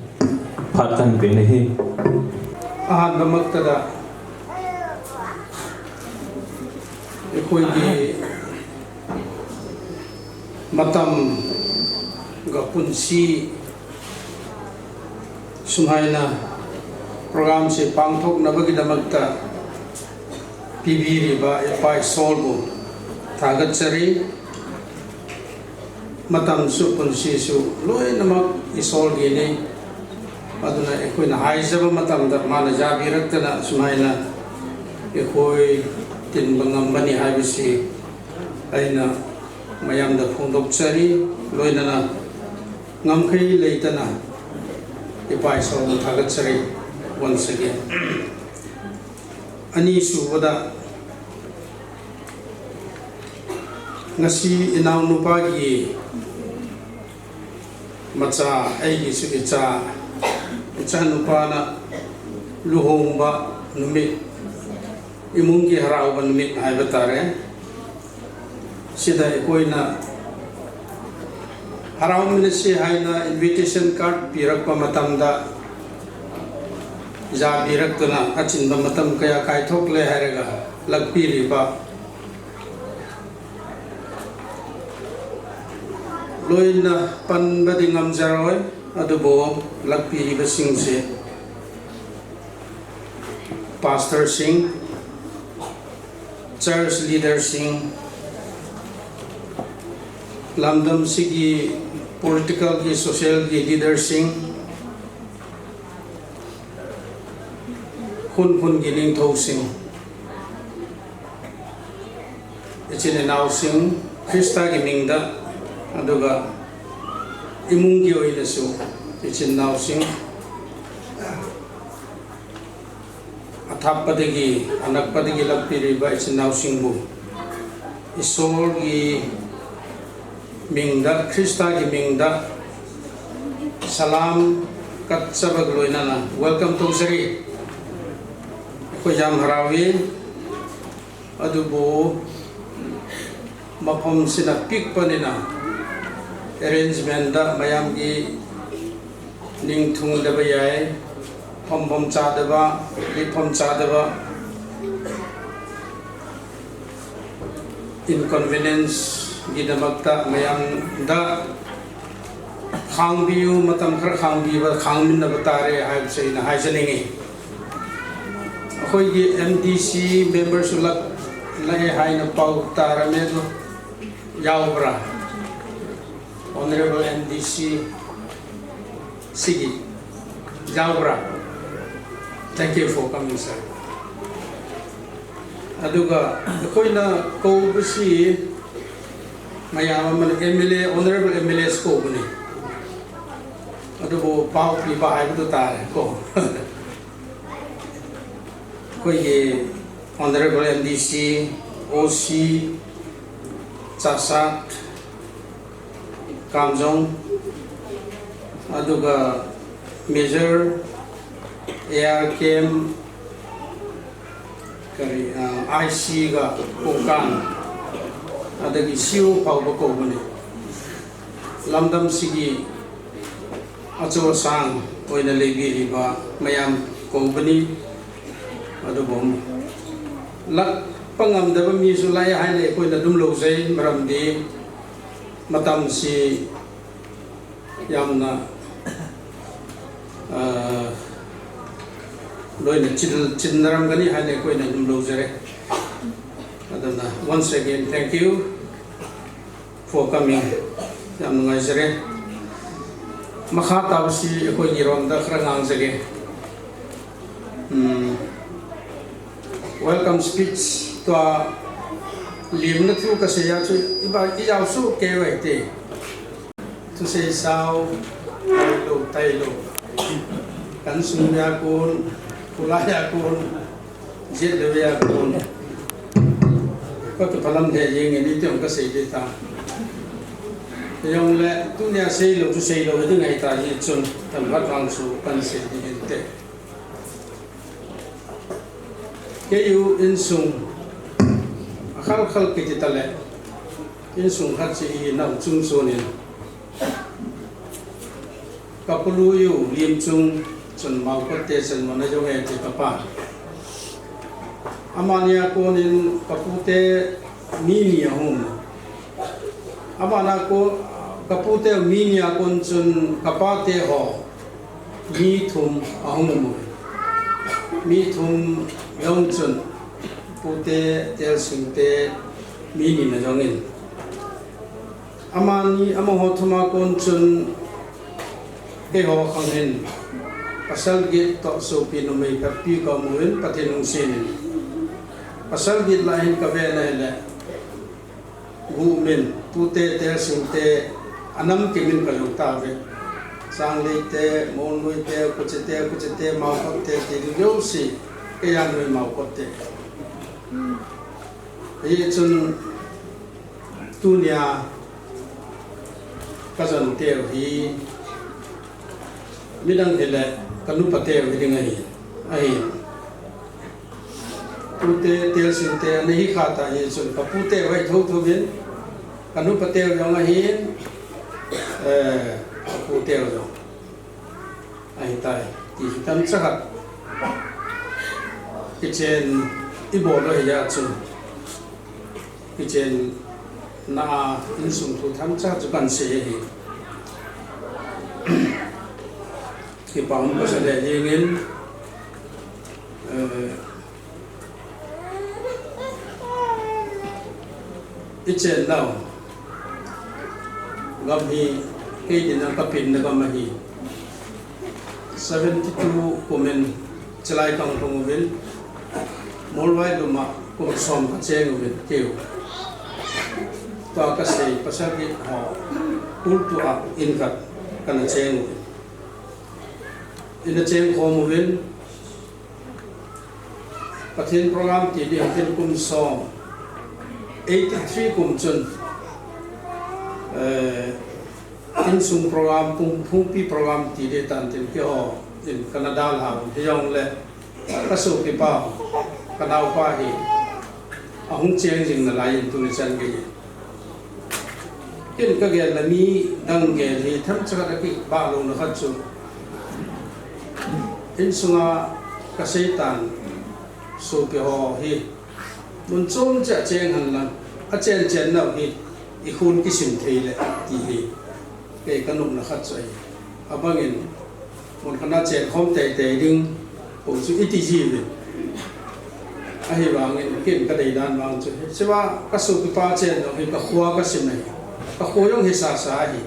phat kahin pe ahi. ꯑꯍꯥꯟꯕꯃꯛꯇꯗ ꯑꯩꯈꯣꯏꯒꯤ ꯃꯇꯝꯒ ꯄꯨꯟꯁꯤ ꯁꯨꯃꯥꯏꯅ ꯄ꯭ꯔꯣꯒ꯭ꯔꯥꯝꯁꯦ ꯄꯥꯡꯊꯣꯛꯅꯕꯒꯤꯗꯃꯛꯇ ꯄꯤꯕꯤꯔꯤꯕ ꯏꯄꯥ ꯏꯁꯣꯔꯕꯨ ꯊꯥꯒꯠꯆꯔꯤ꯫ ꯃꯇꯝꯁꯨ ꯄꯨꯟꯁꯤꯁꯨ ꯂꯣꯏꯅꯃꯛ ꯏꯁꯣꯔꯒꯤꯅꯤ꯫ ꯑꯗꯨꯅ ꯑꯩꯈꯣꯏꯅ ꯍꯥꯏꯖꯕ ꯃꯇꯝꯗ ꯃꯥꯅ ꯌꯥꯕꯤꯔꯛꯇꯅ ꯁꯨꯃꯥꯏꯅ ꯑꯩꯈꯣꯏ ꯇꯤꯟꯕ ꯉꯝꯕꯅꯤ ꯍꯥꯏꯕꯁꯤ ꯑꯩꯅ ꯃꯌꯥꯝꯗ ꯐꯣꯡꯗꯣꯛꯆꯔꯤ꯫ ꯂꯣꯏꯅꯅ ꯉꯝꯈꯩ ꯂꯩꯇꯅ ꯏꯄꯥ ꯏꯁꯣꯔꯕꯨ ꯊꯥꯒꯠꯆꯔꯤ꯫ Once again. ꯑꯅꯤꯁꯨꯕꯗ, ꯉꯁꯤ ꯏꯅꯥꯎꯅꯨꯄꯥꯒꯤ ꯃꯆꯥ, ꯑꯩꯒꯤꯁꯨ ꯏꯆꯥ, ꯏꯆꯥꯅꯨꯄꯥꯅ ꯂꯨꯍꯣꯡꯕ ꯅꯨꯃꯤꯠ, ꯏꯃꯨꯡꯒꯤ ꯍꯔꯥꯎꯕ ꯅꯨꯃꯤꯠ ꯍꯥꯏꯕ ꯇꯥꯔꯦ꯫ ꯁꯤꯗ ꯑꯩꯈꯣꯏꯅ ꯍꯔꯥꯎꯃꯤꯟꯅꯁꯤ ꯍꯥꯏꯅ invitation card ꯄꯤꯔꯛꯄ ꯃꯇꯝꯗ, ꯌꯥꯕꯤꯔꯛꯇꯨꯅ ꯑꯆꯤꯟꯕ ꯃꯇꯝ ꯀꯌꯥ ꯀꯥꯏꯊꯣꯛꯂꯦ ꯍꯥꯏꯔꯒ ꯂꯥꯛꯄꯤꯔꯤꯕ ꯂꯣꯏꯅ ꯄꯟꯕꯗꯤ ꯉꯝꯖꯔꯣꯏ, ꯑꯗꯨꯕꯨ ꯂꯥꯛꯄꯤꯔꯤꯕꯁꯤꯡꯁꯦ pastorꯁꯤꯡ, church leaderꯁꯤꯡ, ꯂꯝꯗꯝꯁꯤꯒꯤ politicalꯒꯤ, socialꯒꯤ leaderꯁꯤꯡ, ꯈꯨꯟ ꯈꯨꯟꯒꯤ ꯅꯤꯡꯊꯧꯁꯤꯡ, ꯏꯆꯤꯟ ꯏꯅꯥꯎꯁꯤꯡ, ꯈ꯭ꯔꯤꯁꯇꯒꯤ ꯃꯤꯡꯗ, ꯑꯗꯨꯒ ꯏꯃꯨꯡꯒꯤ ꯑꯣꯏꯅꯁꯨ ꯏꯆꯤꯟ ꯏꯅꯥꯎꯁꯤꯡ, ꯑꯊꯥꯞꯄꯗꯒꯤ ꯑꯅꯛꯄꯗꯒꯤ ꯂꯥꯛꯄꯤꯔꯤꯕ ꯏꯆꯤꯟ ꯏꯅꯥꯎꯁꯤꯡꯕꯨ ꯏꯁꯣꯔꯒꯤ ꯃꯤꯡꯗ, ꯈ꯭ꯔꯤꯁꯇꯒꯤ ꯃꯤꯡꯗ ꯁꯂꯥꯝ ꯀꯠꯆꯕꯒ ꯂꯣꯏꯅꯅ welcome ꯇꯧꯖꯔꯤ꯫ ꯑꯩꯈꯣꯏ ꯌꯥꯝ ꯍꯔꯥꯎꯏ꯫ ꯑꯗꯨꯕꯨ ꯃꯐꯝꯁꯤꯅ ꯄꯤꯛꯄꯅꯤꯅ arrangementꯗ ꯃꯌꯥꯝꯒꯤ ꯅꯤꯡ ꯊꯨꯡꯗꯕ ꯌꯥꯏ, ꯐꯝꯐꯝ ꯆꯥꯗꯕ, ꯂꯦꯞꯐꯝ ꯆꯥꯗꯕ, inconvenienceꯒꯤꯗꯃꯛꯇ ꯃꯌꯥꯝꯗ ꯈꯥꯡꯕꯤꯌꯨ, ꯃꯇꯝ ꯈꯔ ꯈꯥꯡꯕꯤꯕ, ꯈꯥꯡꯃꯤꯟꯅꯕ ꯇꯥꯔꯦ ꯍꯥꯏꯕꯁꯦ ꯑꯩꯅ ꯍꯥꯏꯖꯅꯤꯡꯉꯤ꯫ ꯑꯩꯈꯣꯏꯒꯤ MDC memberꯁꯨ ꯂꯥꯛ-, ꯂꯥꯛꯑꯦ ꯍꯥꯏꯅ ꯄꯥꯎ ꯇꯥꯔꯝꯃꯦ, ꯑꯗꯨ ꯌꯥꯎꯕ꯭ꯔꯥ? Honourable MDC ꯁꯤꯒꯤ ꯌꯥꯎꯕ꯭ꯔꯥ? Thank you for coming, sir. ꯑꯗꯨꯒ ꯑꯩꯈꯣꯏꯅ ꯀꯧꯕꯁꯤ ꯃꯌꯥꯝ ꯑꯃꯅ MLA, Honourable MLAs ꯀꯧꯕꯅꯤ꯫ ꯑꯗꯨꯕꯨ ꯄꯥꯎ ꯄꯤꯕ ꯍꯥꯏꯕꯗꯨ ꯇꯥꯔꯦ ꯀꯣ꯫ ꯑꯩꯈꯣꯏꯒꯤ Honourable MDC, OC, ꯆꯥꯁꯥꯠ, ꯀꯥꯝꯖꯣꯡ, ꯑꯗꯨꯒ Major, ARKM, ꯀꯔꯤ, ꯑ, ICꯒ ꯀꯣꯡꯀꯥꯟ, ꯑꯗꯒꯤ CO ꯐꯥꯎꯕ ꯀꯧꯕꯅꯤ꯫ ꯂꯝꯗꯝꯁꯤꯒꯤ ꯑꯆꯧ ꯑꯁꯥꯡ ꯑꯣꯏꯅ ꯂꯩꯕꯤꯔꯤꯕ ꯃꯌꯥꯝ ꯀꯧꯕꯅꯤ꯫ ꯑꯗꯨꯕꯨ ꯂꯥꯛꯄ ꯉꯝꯗꯕ ꯃꯤꯁꯨ ꯂꯥꯛꯑꯦ ꯍꯥꯏꯅ ꯑꯩꯈꯣꯏꯅ ꯑꯗꯨꯝ ꯂꯧꯖꯩ, ꯃꯔꯝꯗꯤ ꯃꯇꯝꯁꯤ ꯌꯥꯝꯅ, ꯑ, ꯂꯣꯏꯅ ꯆꯤꯜ-, ꯆꯤꯟꯅꯔꯝꯒꯅꯤ ꯍꯥꯏꯅ ꯑꯩꯈꯣꯏꯅ ꯑꯗꯨꯝ ꯂꯧꯖꯔꯦ꯫ ꯑꯗꯨꯅ, once again, thank you for coming. ꯌꯥꯝ ꯅꯨꯡꯉꯥꯏꯖꯔꯦ꯫ ꯃꯈꯥ ꯇꯥꯕꯁꯤ ꯑꯩꯈꯣꯏꯒꯤ ꯔꯣꯝꯗ ꯈꯔ ꯉꯥꯡꯖꯒꯦ꯫ ꯎꯝ, welcome speech ꯇꯣ ꯂꯦꯝꯅ ꯊꯨ ꯀꯁꯦ ꯌꯥꯁꯨ ꯏꯕꯥ ꯏꯌꯥꯎꯁꯨ ꯀꯦ ꯋꯥꯏꯇꯦ꯫ ꯊꯨꯁꯦ ꯁꯥꯎ, ꯇꯥꯏꯂꯣ, ꯇꯥꯏꯂꯣ꯫ ꯀꯟꯁꯨꯝ ꯌꯥꯀꯨꯟ, ꯀꯨꯂꯥ ꯌꯥꯀꯨꯟ, ꯖꯦꯠ ꯂꯦꯕ ꯌꯥꯀꯨꯟ꯫ ꯀꯣ ꯇꯨ ꯐꯂꯝ ꯍꯦ ꯌꯦꯡꯉꯦ ꯅꯤ ꯇꯤꯌꯣꯡ ꯀꯁꯦ ꯗꯦ ꯇꯥ꯫ ꯌꯣꯡ ꯂꯦ, ꯇꯨ ꯅꯤꯌꯥ ꯁꯦ ꯂꯣ, ꯇꯨ ꯁꯦ ꯂꯣ, ꯑꯗꯨ ꯉꯥꯏ ꯇꯥ ꯌꯦ ꯆꯨꯟ, ꯇꯝ ꯍꯠ ꯋꯥꯡ ꯁꯨ, ꯀꯟ ꯁꯦ ꯗꯤ ꯍꯦꯟ ꯇꯦ꯫ ꯀꯦ ꯌꯨ ꯏꯟꯁꯨꯡ ꯑꯈꯜ ꯈꯜ ꯀꯤꯇꯤ ꯇꯂꯦ꯫ Insung khat chu i nau chung chunin, ka pu Lui u Limchung chun Maokot te chan mona jong e ti ka pa. Amani a konin ka pute mi ni ahung. Amana ko ka pute mi ni a kon chun ka pate ho mi thum ahung mu. Mi thum jong chun pute Telsing te mi ni na jong in. Amani, amaho thuma kon chun keiho khang hin pasal get toh sopi numei phabep ka mu in Pathen lungset in. Pasal get lah hin ka ve na hile. Gumin, pute Telsing te, anam kimin ka jong ta ve. Sanglei te, Monlui te, Kuche te, Kuche te, Maokot te, ti ding jouse, kei a nui Maokot te. Hichun tunia ka jon teu hi, midang hile ka nupa teu hi ding ahi, ahi. Pute Telsing te, ana hi kha ta hichun, ka pute vai tho tho vin, ka nupa teu jong ahin, eh, ka pute jong. Ahi tai, ti chu tam chakhat. Kichen i bol lo hi a chu. Kichen na a insung thu tam chakhat chu kan sei hi. Kipa um ka sa le dingin, eh, I chen nau gam hi kei dinga ka pinna gam ahi. Seventy two kumin chilai kang lhung uvin, Molvai luma kum som ka cheng uvin keu. Tua ka sei pasal hi ho, pulpit a in khat kana cheng uvin. Ina cheng khom uvin, Pathen program ti ding hin kum som, eighty three kum chun, eh, insung program, phung, phungpi program ti ding tan tin keiho in kana dalha u, hijongle ka sopipa, ka naopa hi ahung cheng jing nalai in tuni chan gei. Ken ka gel le midang gel hi themcha khat a kibah louna khat chu, insunga ka seitan sopi ho hi mun chom cheh a cheng hen lang, a chen chen nau hi i khun kisim thei le ti hi kei ka nopna khat chu ahi. Abangin mun khat a chen khom teitei ding, kou chu i ti jiuvin. Ahivangin ken ka deidan vang chu, hichea ka sopipa chen jong hi ka kho a ka sim ahi. Ka kho jong hi sasa ahi.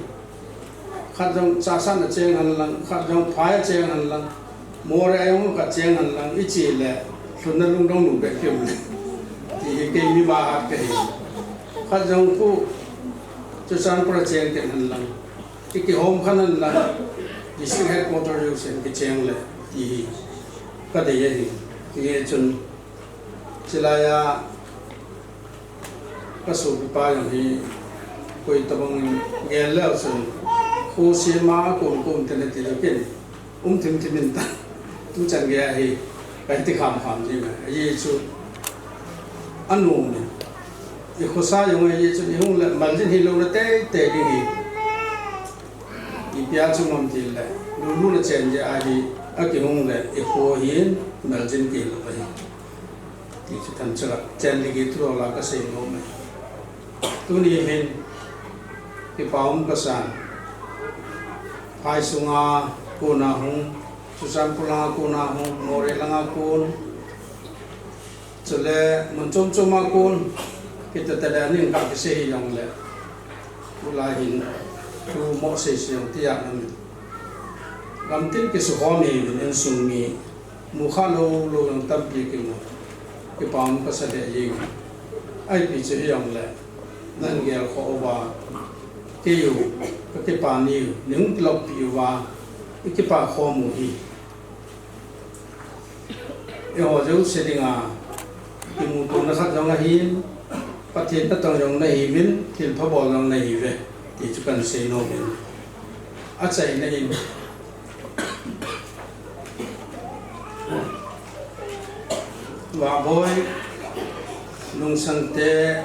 Khat jong Chassad a cheng hen lang, khat jong Phai a cheng hen lang, Moreh a jong khat cheng hen lang, i chi le lhunna lungdong nu beh kium le. Ti hi kei mi vahat ka hi. Khat jong khu Churachandpur a cheng ken hen lang, i kihom khen hen lang, district headquarter jousen kicheng le ti hi ka dei ahi. Hijeh chun chilai a ka sopipa jong hi koi tabang in gel leu chun, kho sema a kum kum te na ti lou ken, um thim thim in ta, tu chan gei a hi ka ti kham kham ji me. Ajeh chu anom in, i khosa jong ajeh chu i hung le maljin hi louna teitei ding hi. Ipi a chu ngam ti le, lulu na chen jeh a hi, a kihung le, i kho hin, maljin kilo ahi. Ti chu themcha khat, chen ding hi thu lou la ka sei nom e. Tuni hin, kipa um ka san. Phai sunga kon a hung, Churachandpur langa kon a hung, Moreh langa kon. Chule mun chom chom a kon, kita tale aning ka kisei hi jong le. Tulai hin, thu mo sei sei jong tia na min. Gamtin kisukhom hi min insung mi. Mu kha lou lou jong tampi kimu. Kipa um ka sa le jing. Ipi chu hi jong le. Nan gel kho uva. Kei u, ka kipa ni u, ni hung kilop pi uva. I kipa khom u hi. Eiho jouse dinga, kimuto na khat jong ahin, Pathen natong jong nahiuvin, thilpha bol jong nahiuve, ti chu kan sei nom in. Achaina in, Vahboi, Lungsang te,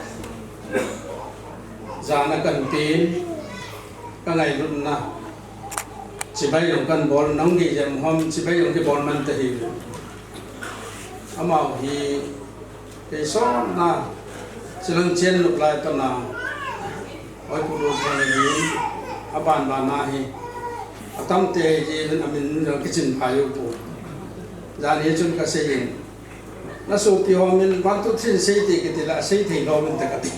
Jana kan pin, ka ngailutna chibai jong kan bol, nang gei jam hom chibai jong kibol man ta hi. Amau hi kei sona chilang chen luk lai pana, oi pu ru thang hi, aban ban na hi, atam te hi, amin jong kichin phai u pu. Jan hi chun ka sei in, na sopi ho min one two three sei te kiti la, sei thei lou min te kati.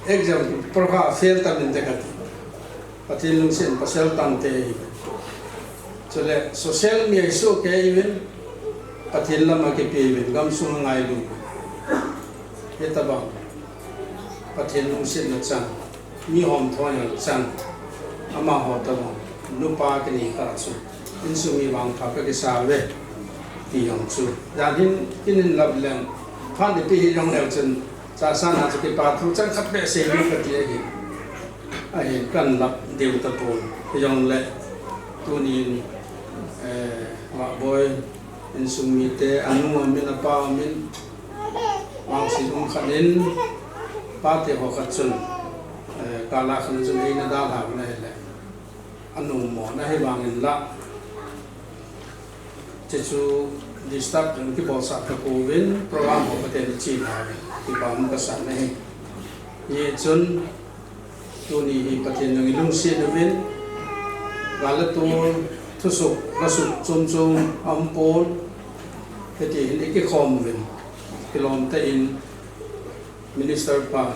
Exam paper kha fail ta min te kati. Pathen lungset pasal tangte hi. Chule social media hi soh kei uvin, Pathen lam a kipe uvin, gamsung a ngailu. Hitabang Pathen lungsetna chang, mi hom thoi na chang, amaho tabang, nupa kini kha chu, insung mi vangpha ka kisa uve, ti jong chu. Jan hin, kin hin lap leng, phat nipi hi jong leu chun, Chasan a chu kipa thu chang khat beh sei ding kati ahi. Ahin kan lap deu tapon. Hijongle tunin, eh, Vahboi insung mite, anu amin, apa amin, vangset um khat in, pate ho khat chun, eh, kala khat chun eina dalha u na hile. Anu mo na hi vangin la. Chuchu disturb jong kibolsah kapouvin, program ho katen chin ha, kipah um kasan ahi. Hichun, tuni hi Pathen jong ilungset uvin, gal le tol, thusuk, lasuk chom chom aumpon, hiti hin ikikhom uvin, kilom tah in, Minister pa,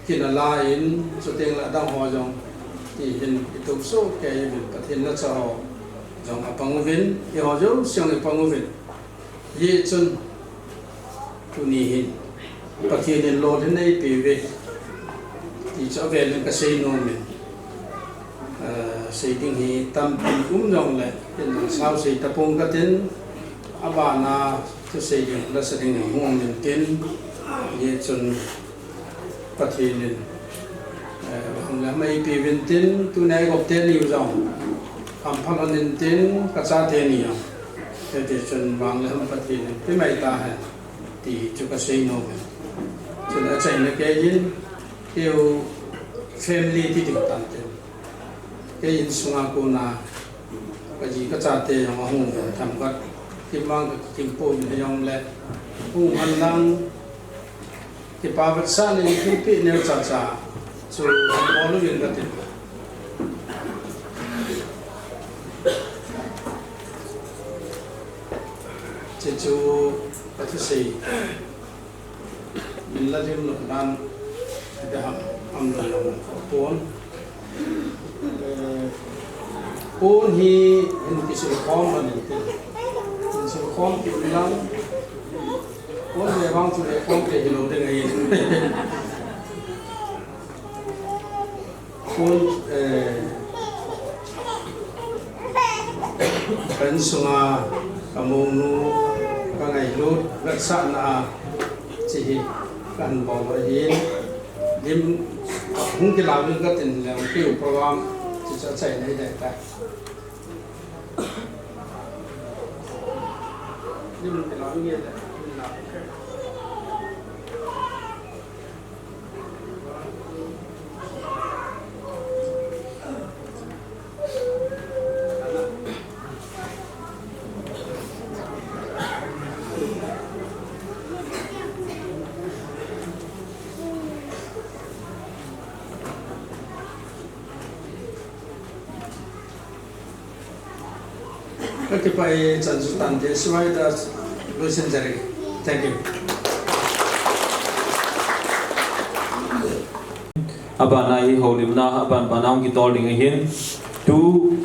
kin ala in, chuteng le adang ho jong, ti hin itup soh kei uvin, Pathen lhacha ho jong apang uvin, eiho jouse jong ipang uvin. Hichun, tuni hin, Pathen in lolhinna eipeh uve, ti chu avel in kasei nom in. Eh, sei ding hi tampi um jongle, ken jong sao sei tapong katin, abana thusei ding, lasa ding jong hung um intin, hichun Pathen in, eh, vang le ham eipeh uvin tin, tuni a igop teni u jong, hampha lhon intin, kacha teni jong, hiti chun vang le ham Pathen in pe mai tahen, ti chu kasei nom in. Chun achaina keiyin, keiu family ti ding tante. Kei insunga kona kaji kachate jong ahung uvin themkhat. Kimang kakikim pouvin hijongle. Hung hen lang kipa vetsahna in thilpeh neocha cha chu bol uvin kati. Chuchu kathusei. Min la lim lou dan, ati ham, am lou lam pon. Eh, pon hi hin kisil khom man in tin. Hin sil khom kit lang. Pon le vang chu le khom te hi lou ding ahi. Pon, eh, ka insunga ka mounu ka ngailut vetsahna a, hiche hi kahin bol u ahin, lim hung kilah uvin katin leng keiu program hiche chu achaina hiding tai. Lim kilah nge le, lim lah. Kakipah e, chan chu tante, sivai ta loisan jare. Thank you. Abana hi houlimna, aban bana hung kitol ding ahin. Tu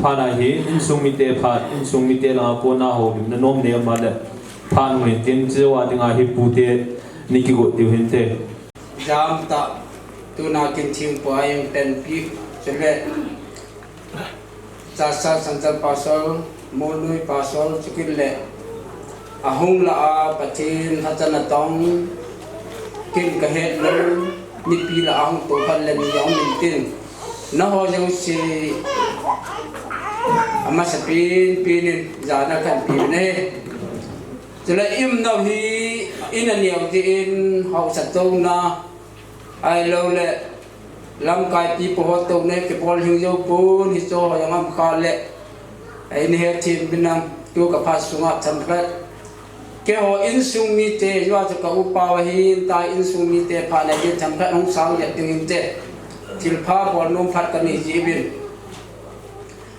phat a hi, insung mite phat, insung mite langa kona houlimna nom nei um a le. Phat hung hin tin, chua dinga hi pute, nei kigot diu hinte. Jam tah, tuna kin thingpua in penpi, chule. Chasa Central Pastor, Molnoi Pastor, chukit le. Ahung lah a, Pathen lhacha natong, kin kahet lou, mipi lah a hung tou khat le ni jong min tin. Nangho jouse, amasapen, pen in, jana kahin pe u ahi. Chule i umnau hi, in aneo jeh in, haosa touna, ahilou le, Lamkai pipu ho touna kibol hing jou pon, hiche ho jong ham kha le. Eini hethem uvin lang, tu ka phat sunga themkhat. Keiho insung mite, jua chu ka upa u ahin, ta insung mite phat le themkhat hung sang jep ding inte. Thilpha bol nom phat kanei jiuvin.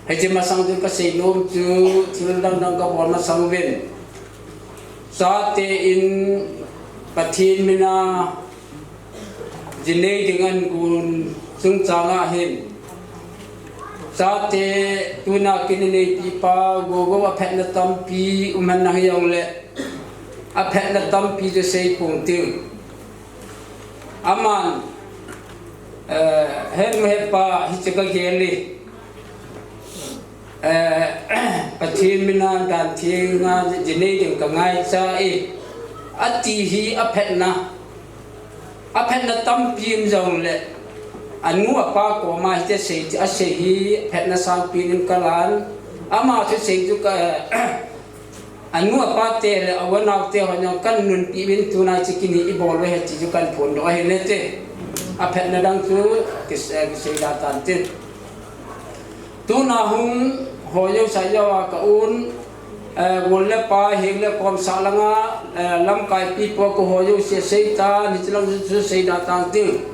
Hiche masang chun kasei nom chu, thil dang dang kabol masang uvin. Chate in Pathen mina ji nei ding agon chungchang a hin. Chate tuna kin ineipi pa, gogo aphatna tampi um hen lang hijongle, aphatna tampi chu sei pong ting. Aman, eh, henu hepa hiche kagel e. Eh, Pathen mina dan thenga ji nei ding kangaicha e, ati hi aphatna, aphatna tampi um jongle, anu apa koma hiche sei, asei hi aphatna sangpi in kalan, ama chu sei chu ka, anu apa te le, a u anao te ho jong kanunpi uvin tuna hiche kin hi ibol u ahi ti chu kaphondoh ahi nete. Aphatna dang chu kis-, eh, kisei da tante. Tuna hung ho jouse a ka un, eh, gol le pai, heng le kom sah langa, eh, lamkai pipu a ka ho jouse sei tan, hiche lang chu sei da tante.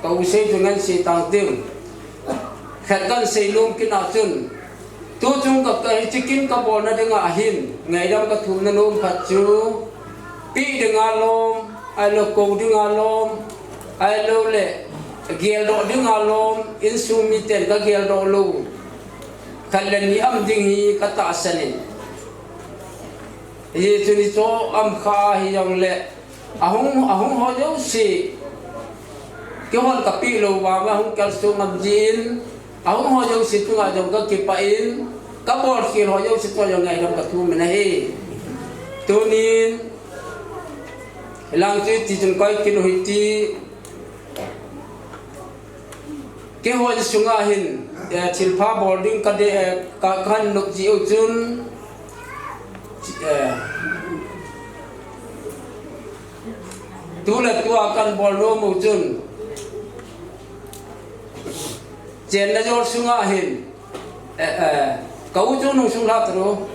Ka u sei chu ngan sei tante. Khat kan sei nom kit na chun, tu chung ka, ka hiche kin kabolna dinga hin, ngaidam kathumna nom khat chu, peh dinga lom, ahilou kou dinga lom, ahilou le, geldoh dinga lom, insung miten kageldoh lou. Khat le ni um ding hi katahsan in. Hiche chu ni chu um kha hijongle, Ahung, ahung ho jouse. Keihon kapeh lou vang, ahung kalson ngam jin. Ahung ho jouse chunga jong kakipah in. Kabol khel ho jouse chu jong ngaidam kathum in ahi. Tunin, lang chu ti chun koi kin u hiti. Keiho insunga hin, eh, thilpha bol ding ka de, eh, ka, kan nop jiu chun, eh, tu le tua kan bol nom u chun, chenna jol sunga hin, Eh, eh, ka u chu nung sung lha talo.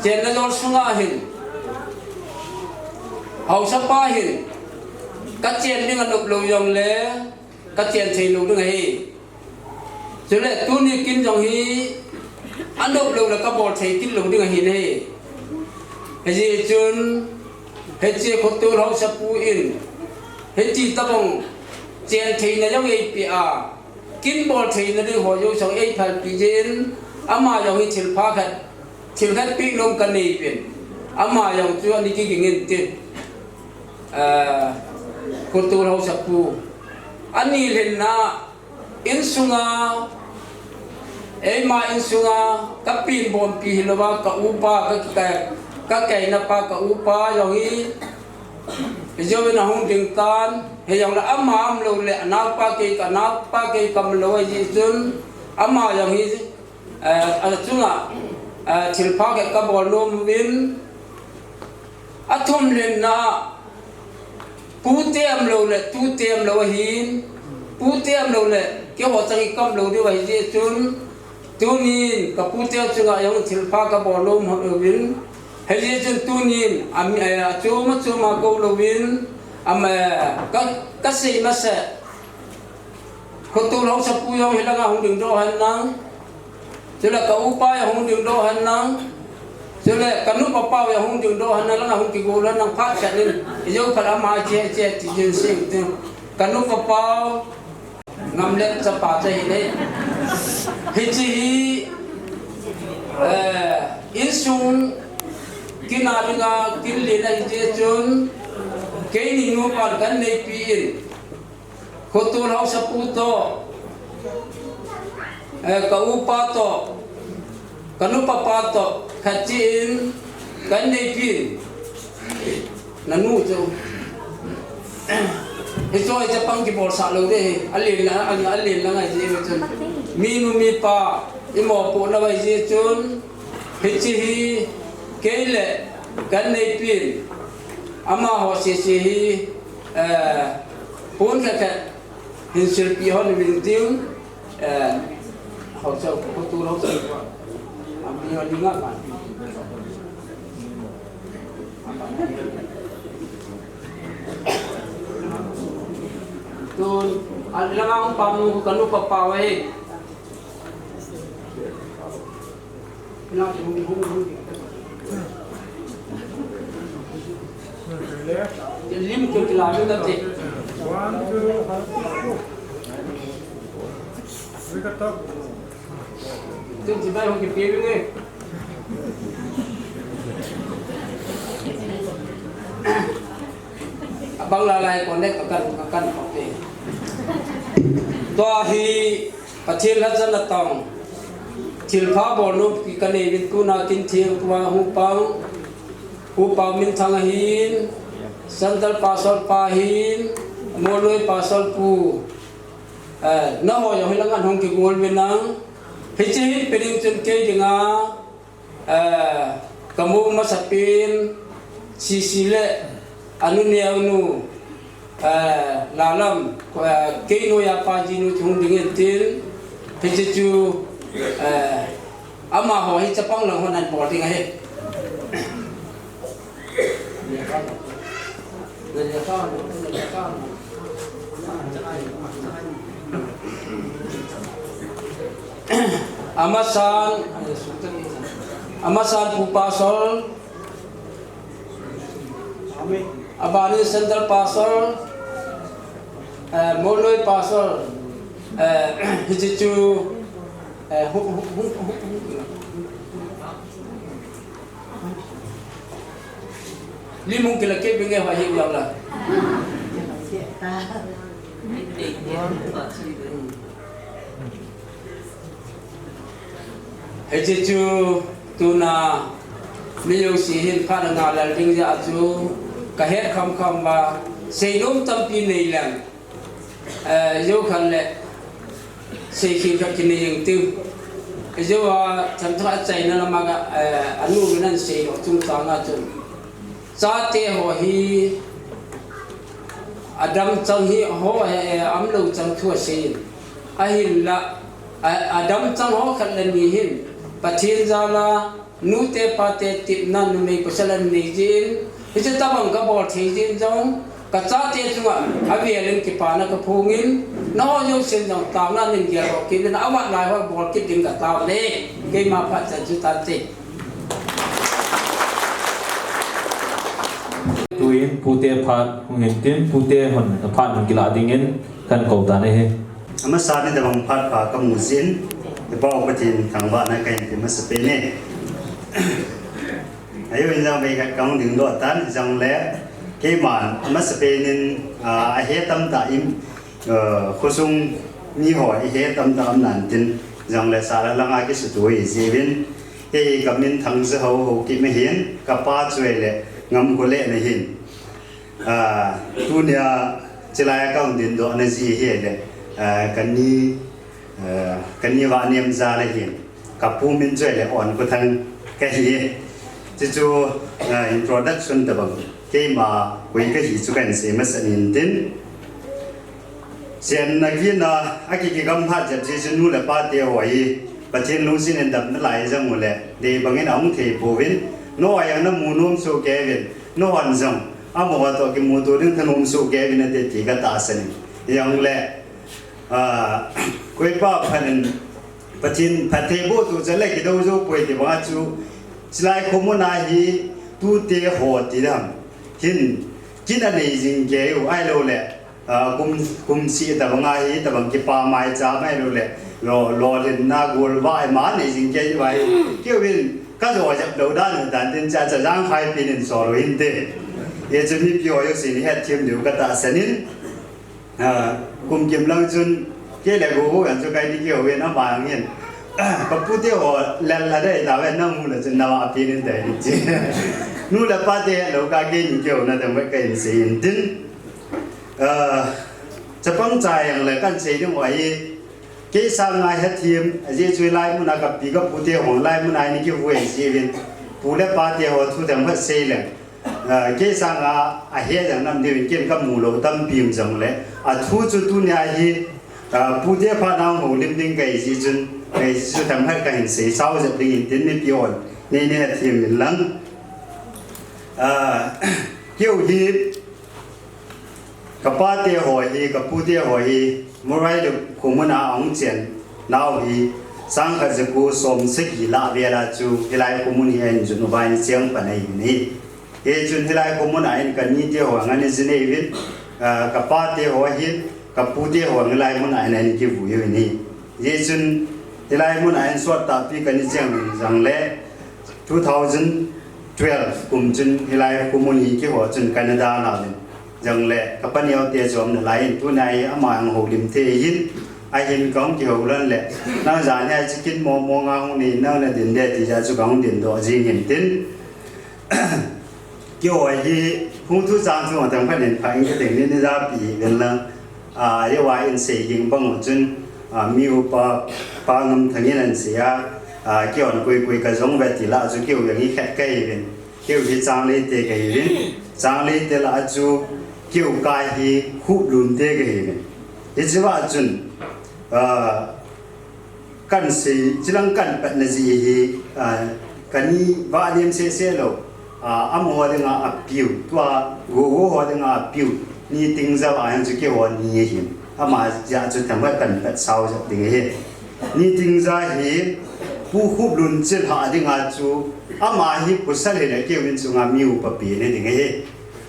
Chenna jol sunga hin. Haosa pa hin. Ka chen ding anop lou jongle, ka chen thei lou ding ahi. Chule tuni kin jong hi, anop lou le ka bol thei kit lou ding ahi ne. Hijeh chun, hiche khotol haosapu in, hiti tabang, chen theina jong eipeh a, Kin bol theina ding ho jouse jong eiphalpi jin, ama jong hi thilpha khat, thil khat peh nom kanei uvin. Ama jong chu ani kiging in tin. Ah, khotol haosapu. Ani lhinna, insunga, eima insunga, ka pinbompi hilouva, ka upa, ka, ka, ka kaina pa, ka upa jong hi, Ijou in ahung ding tan, hijongle ama umlou le, anaopa kei ka, anaopa kei ka umlou ahi jeh chun, ama jong hi, eh, achunga, eh, thilpha khat ka bol nom uvin, athum lhinna, pute umlou le, tute umlou ahin, pute umlou le, keiho chang hi ka umlou diu ahi jeh chun, Tunin, ka pute chunga jong thilpha ka bol nom uvin. Hijeh chun tunin, am, eh, achom achom a kou louvin, am, eh, ka, ka sei masa. Khotol haosapu jong hilanga hung dingdoh hen lang. Chule ka upa jong hung dingdoh hen lang. Chule ka nupa pau jong hung dingdoh hen lang, langa hung kigol hen lang phat khat in. Ijou phat ama che che ti jin sing tu. Ka nupa pau. Ngamlet chapa chu ahi le. Hiche hi, eh, insung kin a dinga kin lina hijeh chun, keini nupan kan neipi in, khotol haosapu toh, eh, ka upa toh, Ka nupa pa toh, khat chi in, kan neipi in. Nanu chu. Hiche hi chapang kibolsah lou ding ahi. Alen lang, alen lang ahi jeh chun. Minu mipa, imopohna ahi jeh chun. Hiche hi, kei le, kan neipi in. Amaho sese hi, eh, Phun khat khat hin silpi hon vin tin, eh, hausa, hotu hausa. Ampi hon ni nga ma. Tun, alanga hung pam nu kanu papa wai. Lim ko kila mi na te. One, two, three. Twenty five hong kipe nge. Abang lalai connect akan, akan pate. Tua hi Pathen lhacha natong. Thilpha bol nom ki kanei vin tuna kin thil tua hu pang. Hu pang min thang ahin. Central Pastor pa hin. Molnoi Pastor pu. Eh, naho jong hilang an hong kigol vin nang. Hiche hin pening chun kei dinga. Eh, kamu masapen, sisi le, anu neo nu, eh, lalam, eh, kei noiya pa jinu chu hung ding in tin, hiche chu, eh, amaho hi chapang lang hon an bol ding ahi. Amasan, amasan Pu Pastor, abani Central Pastor, eh, Molnoi Pastor, eh, hiche chu, eh, hu, hu, hu, hu, hu. Limung kila ke bing e, ha, hi yang la. Hiche chu tuna mi jouse hin phat ana lal ding jeh a chu kahet kham kham uva, seinom tampi nei leng. Eh, jou khat le, seikhel khat kinei jeng tiu. Jou a, chantha achaina lama ka, eh, anu min ahin seidoh chungchang a chun. Chate ho hi, adamchang hi, ho, eh, eh, umlou chang thu asei. Ahinla, a, adamchang ho khat le ni hin, Pathen jal a, nute pate tepna numei pasal anei jin, hiche tabang kabol thei jin jong, kachate chunga avel in kipana kaphong in, nangho jousen jong taona nin geldoh kit in, avat lai ho bol kit ding katao e, keima phat chan chu tante. Tuin pute phat hung hin tin, pute hon phat hung kilah dingin kakou tan ahi. Amasan in tabang phat pha kamu jin, i Pau Pathen thangvahna kahin pe masapen e. Ahin jong vei khat kahung dingdoh tan, jongle keiman amasapen in, ah, ahe tamtah in, ah, khosung miho ihet tamtah um nan tin, jongle sala langa kisutu hi jiuvin, kei kamin Thangjaho Haokip ahin, kapa chu ahile Ngamkholen ahin. Ah, tunia chilai a kahung dingdohna ji ahile, ah, kani, ah, kani Vanemjal ahin, kapu min chu ahile Onkhothang kahi. Chuchu, ah, introduction tabang, keima koi kahi chu kahin sei masa in tin. Sian na kina, aki kigam hat jep ji chu nu le pate ho hi, Pathen lungset in damna lai jong ule, dei bangin ahung thei pouvin, nangho jong namu nom soh kei uvin, nanghon jong amaho toh kimuto ding thanom soh kei uvin nate ti katahsan in. Jongle, ah, koipa phat in, Pathen phatthei boh toh chule kidou jou poi ti banga chu, chilai khomun a hi, tute ho ti dam hin, kin anei jing kei u ahilouleh, ah, kum, kum seh tabang ahi, tabang kipa maicham ahilouleh, lo, lolhinna golvah ima nei jing kei uva hi, keivin kajo jep lou dan u dan tin cha cha jangkhai pen in sol u hinte. Hichu mipi ho jousen ihet them diu katahsan in, ah, kum kim lang chun, kei le gogo jong chu kahi ding kei uvin ama jong hin, ah, kapute ho lel la dei tave nang mu le chun nava pen in dei ding chi. Nu le pate lou ka kei ni kei u na dam kahin sei in tin. Ah, chapang cha jongle kahin sei ding u ahi. Kei sanga hethem, ajeh chu hilai muna kapi kapute ho hilai muna eini kivui jiuvin. Pu le pate ho thu themkhat sei leng. Kei sanga ahe jong nam deuin ken kamu lou tampi um jongle, athu chu tunia hi, pute phat nang houlim ding kahi jeh chun, kahi jeh chu themkhat kahin sei sao jep dingin tin mipi hon nei nei a them in lang. Keu hi, kapate ho hi, kapute ho hi, Morailok khomun a ahung chen nau hi, sangkhat jako som sagi lah vela chu hilai khomun hi ahin jun uva ahin cheng pan ahi in ahi. Hichun hilai khomun a hin kanite ho jong ana jin ahiuvin, kapate ho hin, kapute ho jong hilai mun a hin ana kivui uvin ahi. Hichun hilai mun a hin sot tahpi kana cheng uvin jongle, two thousand twelve kum chun hilai khomun hi keiho chun kana dalha uvin. Jongle kapaneo te jom nalai in tunia hi ama jong houlim thei ahin, ahin kahung kihou lhon le, nang jani a chicken momo nga hung nei nang nadin de ti jeh chu kahung dindoh jing hin tin. Keiho hi hung thu chang chu atam khat in pha in kating ni ni japi ven lang. Eiho a hin sei ding bang u chun, mi upa Pa Ngamthang in ahin sei a, keihon koi koi kajong uve ti lah a chu keu jong hi khat kahiuvin. Keu hi Changleite kahiuvin. Changleite lah a chu keu kah hi Khuplunte kahiuvin. Hicheva chun, kahin sei, chilang kahin patna jeh hi, kani vahnem sese lou, amaho dinga apiu, tua gogo ho dinga apiu, Nitingja vah jong chu keiho ni ahin. Ama jeh chu themkhat kahin pat sao jep ding ahi. Nitingja hi Pu Khuplun chilhah dinga chu, ama hi pasal hile keu in chunga mi upa pen hiding ahi.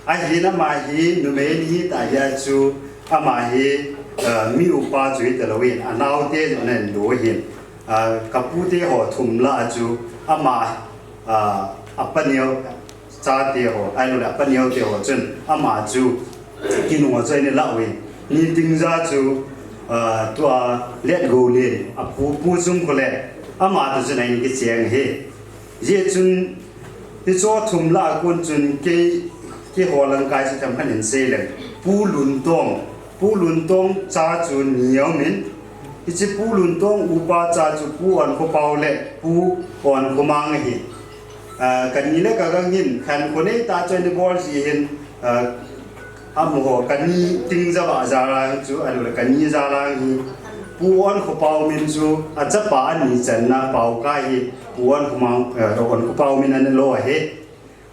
Ahin ama hi numei ni hita jeh chu, ama hi mi upa chu hitalouvin, anaote jong ana lo ahin. Kapute ho thum lah a chu, ama, apaneo chate ho, ahiloule apaneo te ho chun ama chu kinunga chu ana lah uvin. Nitingja chu, tua Letgoulen, apu Pu Chungkholen, ama toh chun ahin kicheng ahi. Hijeh chun, hicheho thum lah a kon chun kei, keiho langkai chu themkhat in sei leng, Pu Luntong, Pu Luntong cha chu ni aumin, hiche Pu Luntong upa cha chu Pu Onkhopao le Pu Onkhomang ahi. Kani le kagang hin khankho neitah chu ana bol jeh hin, amaho kani Tingja vah jal a chu, ahiloule kani jal a hi, Pu Onkhopao min chu achapa ani channa Paokah hi, Pu Onkhomang, Onkhopao min ana lo ahi.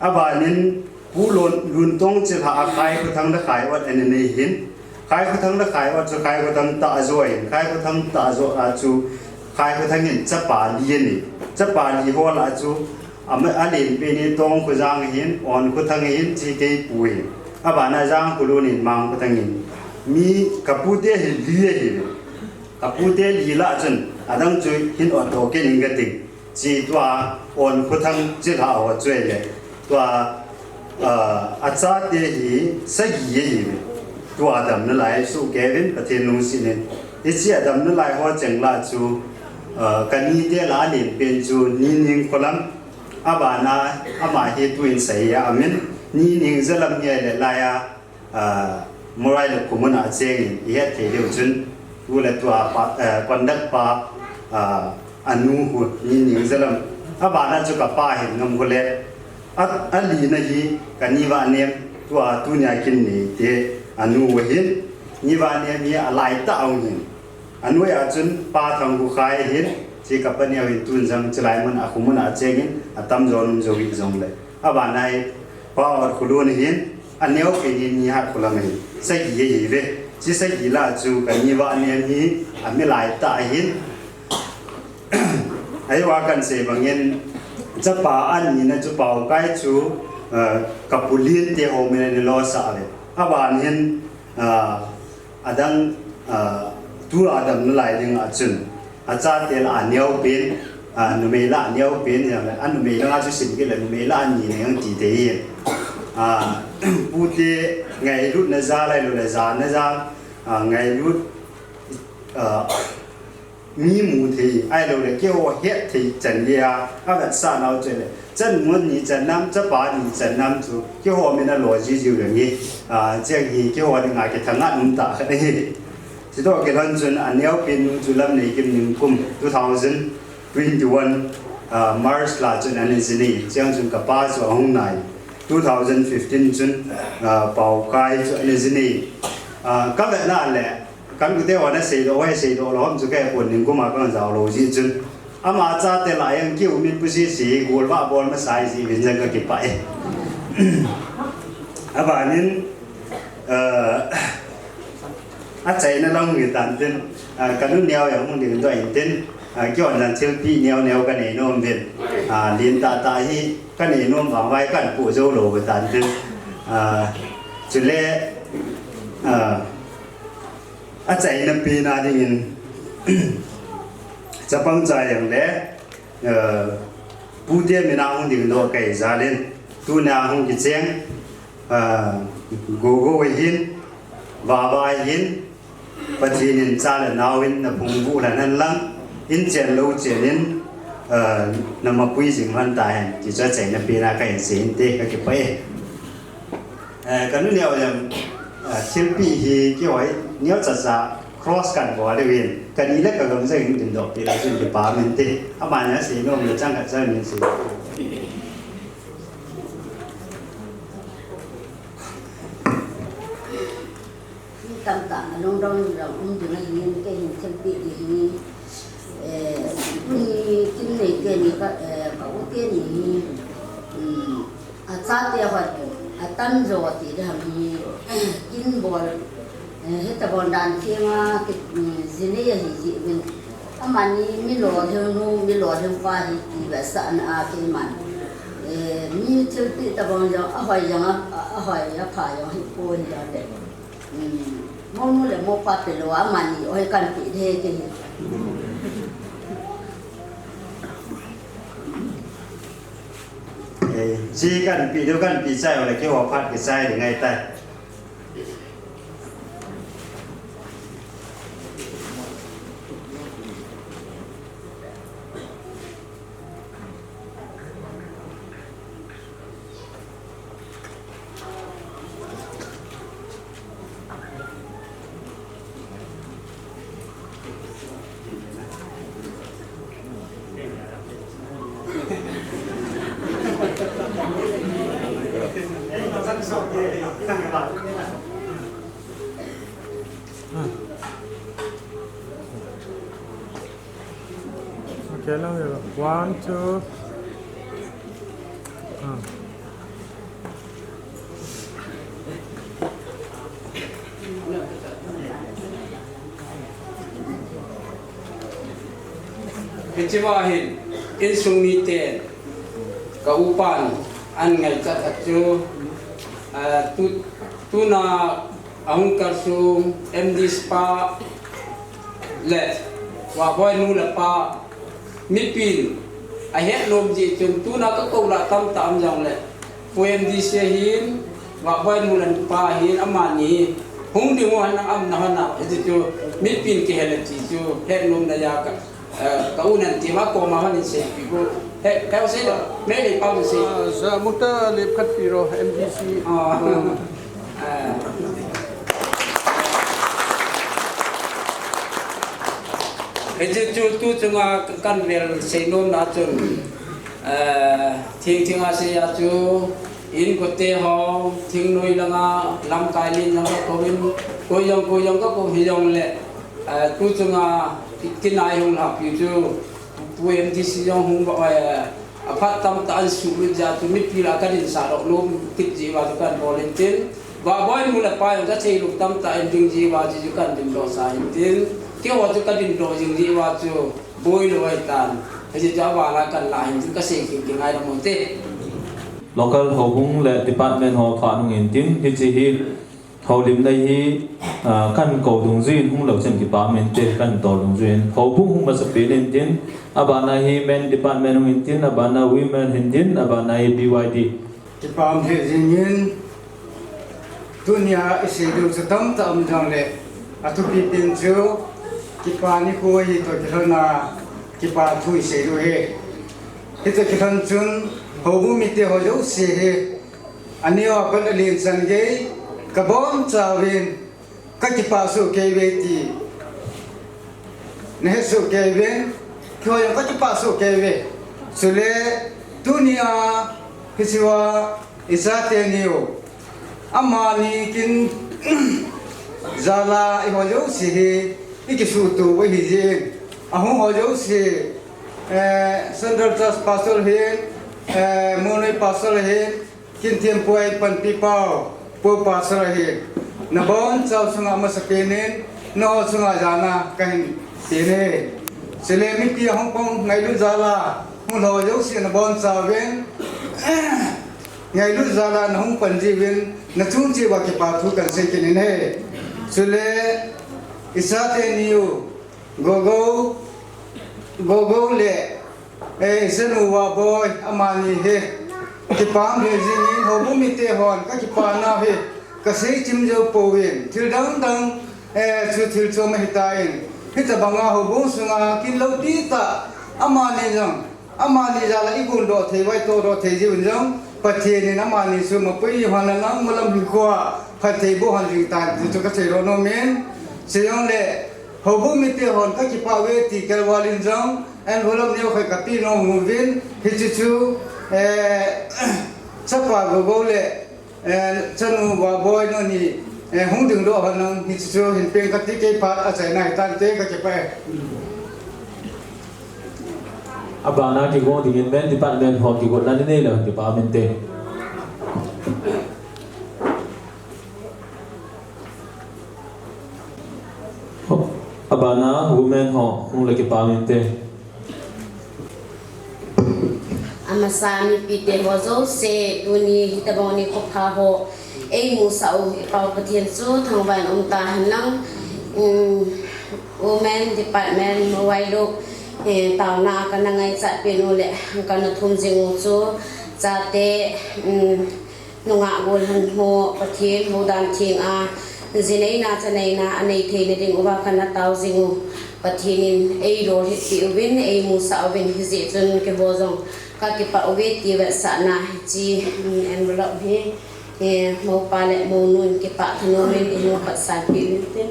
Abanin Pu Lun, Luntong chilhah a Khaikhothang le Khaiot ana nei hin, Khaikhothang le Khaiot chu Khaikhothang tahjo ahin, Khaikhothang tahjo a chu Khaikhothang in chapa li anei. Chapa li ho lah a chu, alen pen hi Tongkhojang ahin, Onkhothang ahin, Chikeipu ahin. Abana Jangkholun in Mangkhothang ahin. Mi kapute hi li ahiuve. Kapute li lah a chun adang chu hin otdoh kit ing kating. Hiche tua Onkhothang chilhah ho chu ahile, tua, achate hi sagi ahiuve. Tua adam nalai sohkeiuvin Pathen lungset in. Hiche adam nalai ho cheng lah a chu, kanite lah a alen pen chu Nining Kholam. Abana ama hi tuin Sahia aumin, Nining Jalam hi ahile laiya, Morailok khomun a chengin ihet thei diu chun, tule tua pa, conduct pa, anu hu Nining Jalam. Abana chu kapa hin Ngamkholen. Alina hi kani Vahnem, tua tunia kin neite anu ahin. Ni Vahnem hi alaitah a um hin. Anoi a chun Pa Thangkhokhai ahin, hiche kapaneo hin tun jong chulai mun a khomun a chengin atamjo um jou hih jongle, abana hi Pa Otkholun ahin, aneopen hi Nihatkholam ahin. Sagi ahiuve. Hiche sagi lah a chu kani Vahnem hi ami laitah ahin. Ahivang kahin sei bangin, chapa anina chu Paokai chu, kapu lente ho min ana losah uve. Aban hin, adang, tua adam nalai dinga chun, achate lah a aneopen, numei lah a aneopen, ahijongle anumei langa chu sim kit le numei lah a anina jong ti thei ahi. Pute ngailutna jal ahiloule jana jal, ngailut, mi mu thei ahiloule keiho het thei chan geiya avetsah nau chu ahile, chanu ni chan nam, chapa ni chan nam chu keiho min alo jijiu jong ahi. Cheng hi keiho dinga kithangat umtah khat ahi. Chutoh kilhon chun aneopen nu chu Lamneikim Ningkum two thousand twenty-one March lah a chun ana jin ahi. Cheng chun kapa chu ahung nai. two thousand fifteen chun, ah, Paokai chu ana jin e. Ah, ka vetna le, ka nute hon ana seidoh, hoi seidoh lou ham chu ka hepon, ningkum a ka jao lou jeh chun. Ama chate lah a jong kei u min pu sese, golvah bol masa jeh uvin jong ka kipah e. Abanin, ah, achaina lang hi tan tin, ah, ka nu neo jong hung dingdoh in tin, ah, kei hon jong thilpeh neo neo ka nei nom uvin, ah, lentah tah hi ka nei nom vang uva hi ka poh jou lou u tan tin, ah, chule, ah, achaina pen a dingin, chapang cha jong le, ah, pute min a hung dingdoh ka hi jal in, tunia hung kicheng, ah, Gogo ahin, Vava ahin, Pathen in cha le nao in na phungvuh lhon hen lang, in chen lou chen in, ah, na mapui jing lhon tahen, ti chu achaina pen a ka hin sei in te, ka kipah e. Eh, ka nu neo jong, ah, thilpeh hi kei hoi, neocha cha cross kan bol uvin, ka ni le ka gam jong in dingdoh peh lou chun kipah um in te, amani asei nom le chang khat cha min sei. Mi tamtah in alungdong jong um ding ahin, kei hin thilpeh ding hi, eh, tuni kin nei teni ka, eh, ka u teni hi, um, achate hon atam jo ti ding ham hi, kin bol, eh, hitobang dan thenga ki, um, ji nei ahi jeh uvin. Amani mi lolhing nu, mi lolhing pa hi ti vetsahna a keiman, eh, mi thilpeh tobang jong ahoi jong a, a, ahoi apha jong hi poi jong le. Hmm. Mounu le mopa pelou a amani hoi kanpeh ding ahi kei hi. Eh, ji kanpeh diu kanpeh chai u le keiho phat kichai ding ahitai. Okay, now we go. One, two. Ah. Hiche va hin, insung miten, ka upan, an ngaichat a chu, ah, tu, tuna, ahung kalsong M D C pa le Vahboi nu le pa, mipin ahet nom jeh chun tuna ka kou lah tamtah um jongle, Pu M D C ahin, Vahboi nu le pa ahin, amani hung ding u ahin, am na hon a, hiti chu mipin kihe le ti chu het nom na ja ka. Eh, ka u nan ti ma ko ma hon in seipeh u. He, ka u sei lo. Meitei pau in sei. Ah, ja, mukta lep khat peh ro, M D C. Ah. Ah. Ah. Hiche chu tu chunga kan vel sei nom na chun. Eh, thing thing a sei a chu, in kote ho, thingnoi langa, lamkai len langa kou in, koi jong, koi jong ka kou hi jongle. Eh, tu chunga ki, kinai hung lhapi chu, Pu M D C jong hung, eh, aphat tamtah in suhlut jeh a chu mipi lah a ka dinsah doh nom kit jeh uva chu kan bol in tin, Vahboi nu le pa jong ka thei lou tamtah in ding jeh uva chu, chu kan dingdoh sa in tin, keiho chu ka dingdoh jing jeh uva chu boi lou ahitan, hijeh chun aval a kan lah in tin ka sei kit ding ahi lou mo te. Local houbung le department ho phat hung in tin, hiche hi Houlimna hi, ah, kan kou dungjuiyin hung lou chun kipah um inte, kan tol dungjuiyin. Houbung hung masapen in tin, abana hi men department hung in tin, abana women hin tin, abana hi B Y D. Kipah um lheh jingin, tunia isei diu chu tamtah um jongle, athupi pen chu, kipa nikho hi toh kilhon a, kipa thu isei diu ahi. Hitoh kilhon chun, houbung mite ho jouse hi, aneo a pat alen chan gei, ka bonchauvin, ka kipah soh kei uve ti. Na he soh kei uvin, keiho jong ka kipah soh kei uve. Chule, tunia, hichea, Ichate niu, amani kin jal a eiho jouse hi ikisuhto u ahi jeh in, ahung ho jouse, eh, Central Trust Pastor hin, eh, Monoi Pastor hin, Kinthempu a eipanpi pau, Pu Pastor hin, nabonchauva chunga masapen in, nangho chunga jana kahin pe e. Chule mipi ahung pang ngailut jal a hung ho jouse nabonchauvin, ngailut jal a nahung pan jiuvin, nachung cheh uva kipa thu kahin sei kit in ahi. Chule, ichate niu, Gogo, Gogo le, eh, ichanu Vahboi, amani hi kipah lheh jing in, houbung mite hon kakipah nau hi kasei chim jou pouvin, thil dang dang, eh, chu thil chom ahitan, hitabanga houbung sunga kin lou titah, amani jong, amani jal a igon doh thei, vaitoh doh thei jiuvin jong, Pathen in amani chu mapui hon lang, malam hinkhoa phatthei boh hon jing tan, ti chu kasei nom in, chujongle, houbung mite hon kakipah uve ti kelval in jong, envelope neokhat kape nom uvin, hiche chu, eh, chapa Gogo le, eh, chanu Vahboi noni, eh, hung dingdoh hon lang, hiche chu hin peng kati, kei phat achaina hitante, kakipah e. Abana kigong dingin men department ho kigotna nei leu hin kipa umin te. Abana women ho hung le kipa umin te. Amasa mipite ho jouse, tuni hitabang ni khopha ho eimusah u i Pa u Pathen chu thangvah in umta henlang, um, Women Department Mawai Luk, eh, taona kana ngaichat pen u le kana thum jing u chu chate, um, Nungah gollhang ho Pathen houdan theng a, ji neina cha neina anei theina ding uva kana tao jing u. Pathen in eilolhit peh uvin, eimusah uvin, hijeh chun keiho jong kakipah uve ti vetsahna hiche, um, envelope hi, eh, moupa le mounun kipah thanom in eihung patsan peh uvin tin.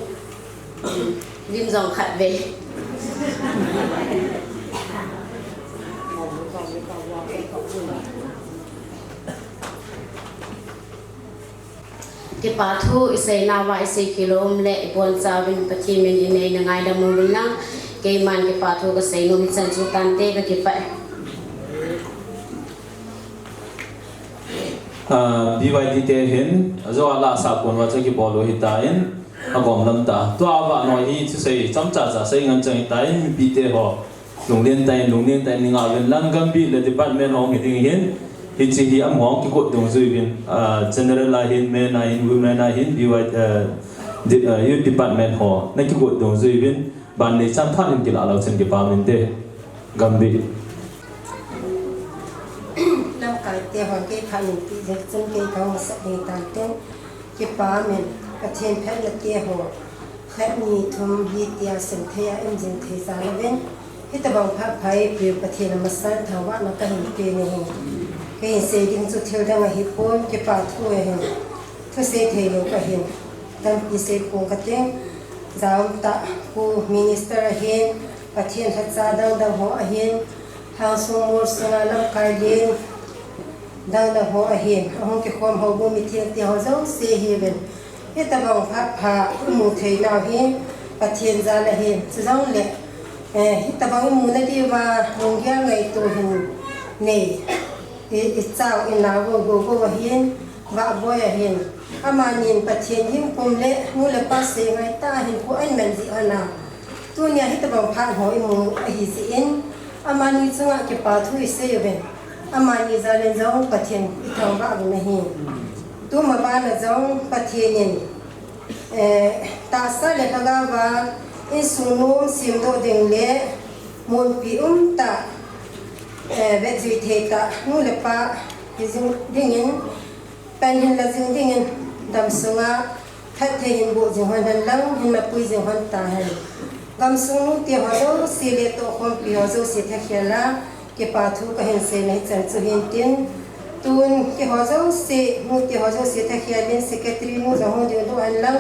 Lim jong khat ve. Kipa thu isei nauva isei khel lou um le ibonchauvin Pathen min in eina ngaidam uvin lang, keiman kipa thu kasei nom hichan chu tante, kakipah e. Ah, B Y D te hin, ajo a lahsah pon uva chu kibol u ahitan, agom lam tah. Tua vannoi hi thusei chomcha cha sei ngen chang ahitan, mipite ho lunglen tah in, lunglen tah in nei ngah uvin lang, gambih le department hung hi ding hin, hiche hi amaho kigot dungjui uvin, ah, general a hin, men a hin, women a hin, B Y, ah, de-, ah, youth department ho, na kigot dungjui uvin, ban neichan phat in kilah leu chun kipa umin te, gambih. Lamkai te hon kei phat in ti jeh chun kei kahung masat ding tante. Kipa umin, Pathen phatna te ho, khat ni thum li tia sim thei a, im jing thei jal uvin, hitabang phat pha eipeu Pathen a masan thangvahna kahin pe ahi. Kahin sei ding chu thil dang ahipon, kipa thu ahin, thusei thei lou kahin, tampi sei pong kate, jaum tah, Pu Minister ahin, Pathen lhacha dang dang ho ahin, Lhangsung mol sunga lamkai lien dang dang ho ahin, ahung kikhom houbung mithengte ho jouse hiuvin. Hitabang phat pha imu thei nau hi Pathen jal ahin, chujongle, eh, hitabang imu nadiuva lunggel ngaito hin nei. I, ichao inao Gogo ahin, Vahboi ahin. Amanin Pathen hing pum le nu le pa sei ngai tah a hinkho ahin man jeh hon a. Tunia hitabang phat ho imu ahi jeh in, amani chunga kipa thu isei uvin. Amani jal in jong Pathen ithangvah uvin ahi. Tuma bana jong Pathen in, eh, tahsa le lhagao a insung nom semdoh ding le munpi umtah, eh, vetjui thei tah, nu le pa hi jing dingin, pan hin la jing dingin, damsunga phatthei hin boh jing hon hen lang, hin napui jing hon tahen. Gamsung nute ho jouse le tohkhompi ho jouse thakhel a, kipa thu kahin seina hichan chu hintin. Tun keiho jouse, nute ho jouse thakhel in secretary nu jong hung dingdoh hen lang,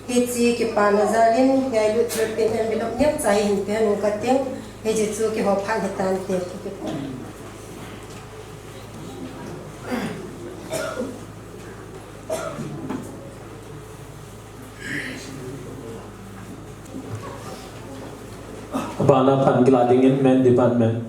hiche kipana jal in, ngailut thilpeh envelope neocha hi hin pe hen u kating, hiche chu keiho phat hitante. Abana phat kila dingin Men Department.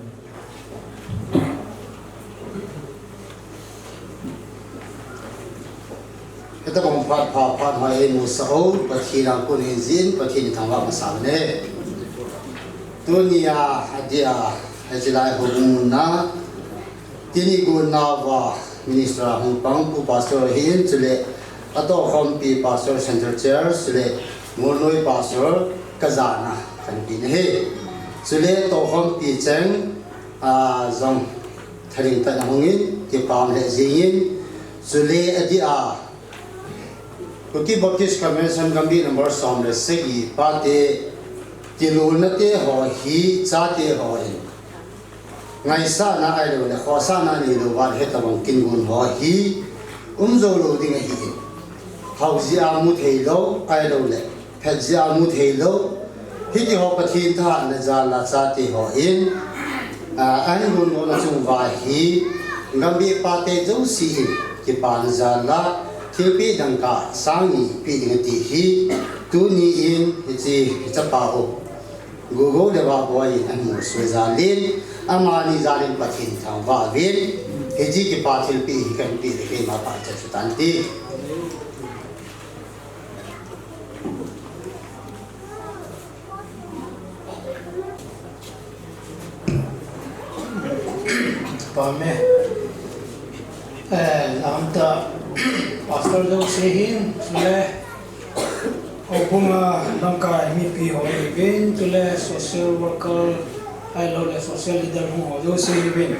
Hitabang phat pha phat hoi eimusah u, Pathen a kon in jin, Pathen thangvah masa uve. Tunia, adia, hichelai houbung na, tuni gon nauva Minister a hung pang Pu Pastor ahin, chule atohkhompi Pastor Central Church, chule Molnoi Pastor kajana kanpi ahi. Chule tohkhompi cheng, a, jong tharing tah a hungin, kipah le jingin, chule adia, Kuki Baptist Convention Gambih number som le sagi pate, tilona te ho hi, chate ho hin. Ngaisahna ahilouleh, khohsahna neilou vale hitabang kin gon ho hi, um jou lou ding ahi. Hao jeh a mu thei lou, ahilouleh, phet jeh a mu thei lou. Hiti ho Pathen thahatna jal a chate ho hin, a, ahin gon gon a chung uva hi, Gambih pate jouse hin, kipana jal a, thilpeh dangka sang ni peh ding ati hi, tuni in, hiche, hiche pa ho. Gogou le Vahboi in ahin musuh jal in, amani jal in Pathen thangvah uvin, hiche kipa thilpeh hi kahin peh le keima pachat chu tante. Pame. Eh, lamta Pastor jouse hin, le Houbung a lamkai mipi ho hiuvin, chule social worker, ahilouleh social leader ho jouse hiuvin.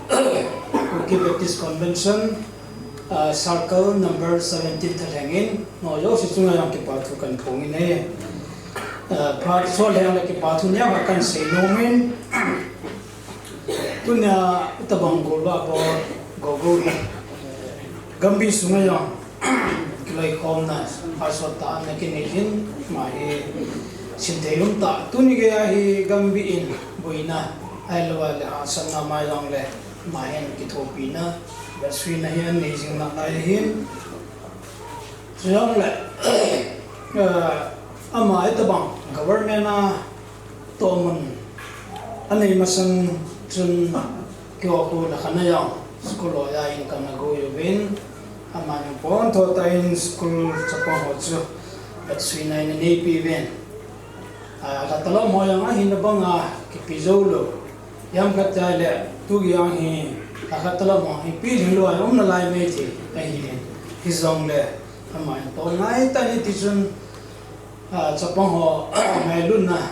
Kuki Baptist Convention, ah, Circle number seventeen thalheng in, ho jouse chunga jong kipa thu kahin phong in ahi. Ah, phat sot lheng le kipa thu neokhat kahin sei nom in. Tunia, itabang golvah bol, Gogou hi. Gambih sunga jong, kiloikhomna, phat sot tah a ana kinei jin, ama hi simthei um tah. Tuni geiya hi Gambih in, boina, ahilouleh hahsatna mai jongle, ama hin kithopina, betsuina hi anei jing nalai ahin. Chujongle, eh, ama itabang, government a, tohmun anei masang chun keiho khu nakhana jong school loiya in kana gui uvin, aman pon tho tah in school chapang ho chu betsuina in aneipi uvin. A, lhatalom ho jong ahina banga kipe jou lou. Ijemkhat ahile, tu geiya hi, lhatalom ho hi pe ding lou a um nalai mai thei ahi. Hijongle, aman toh ngai tah in hiti chun, a, chapang ho ngailutna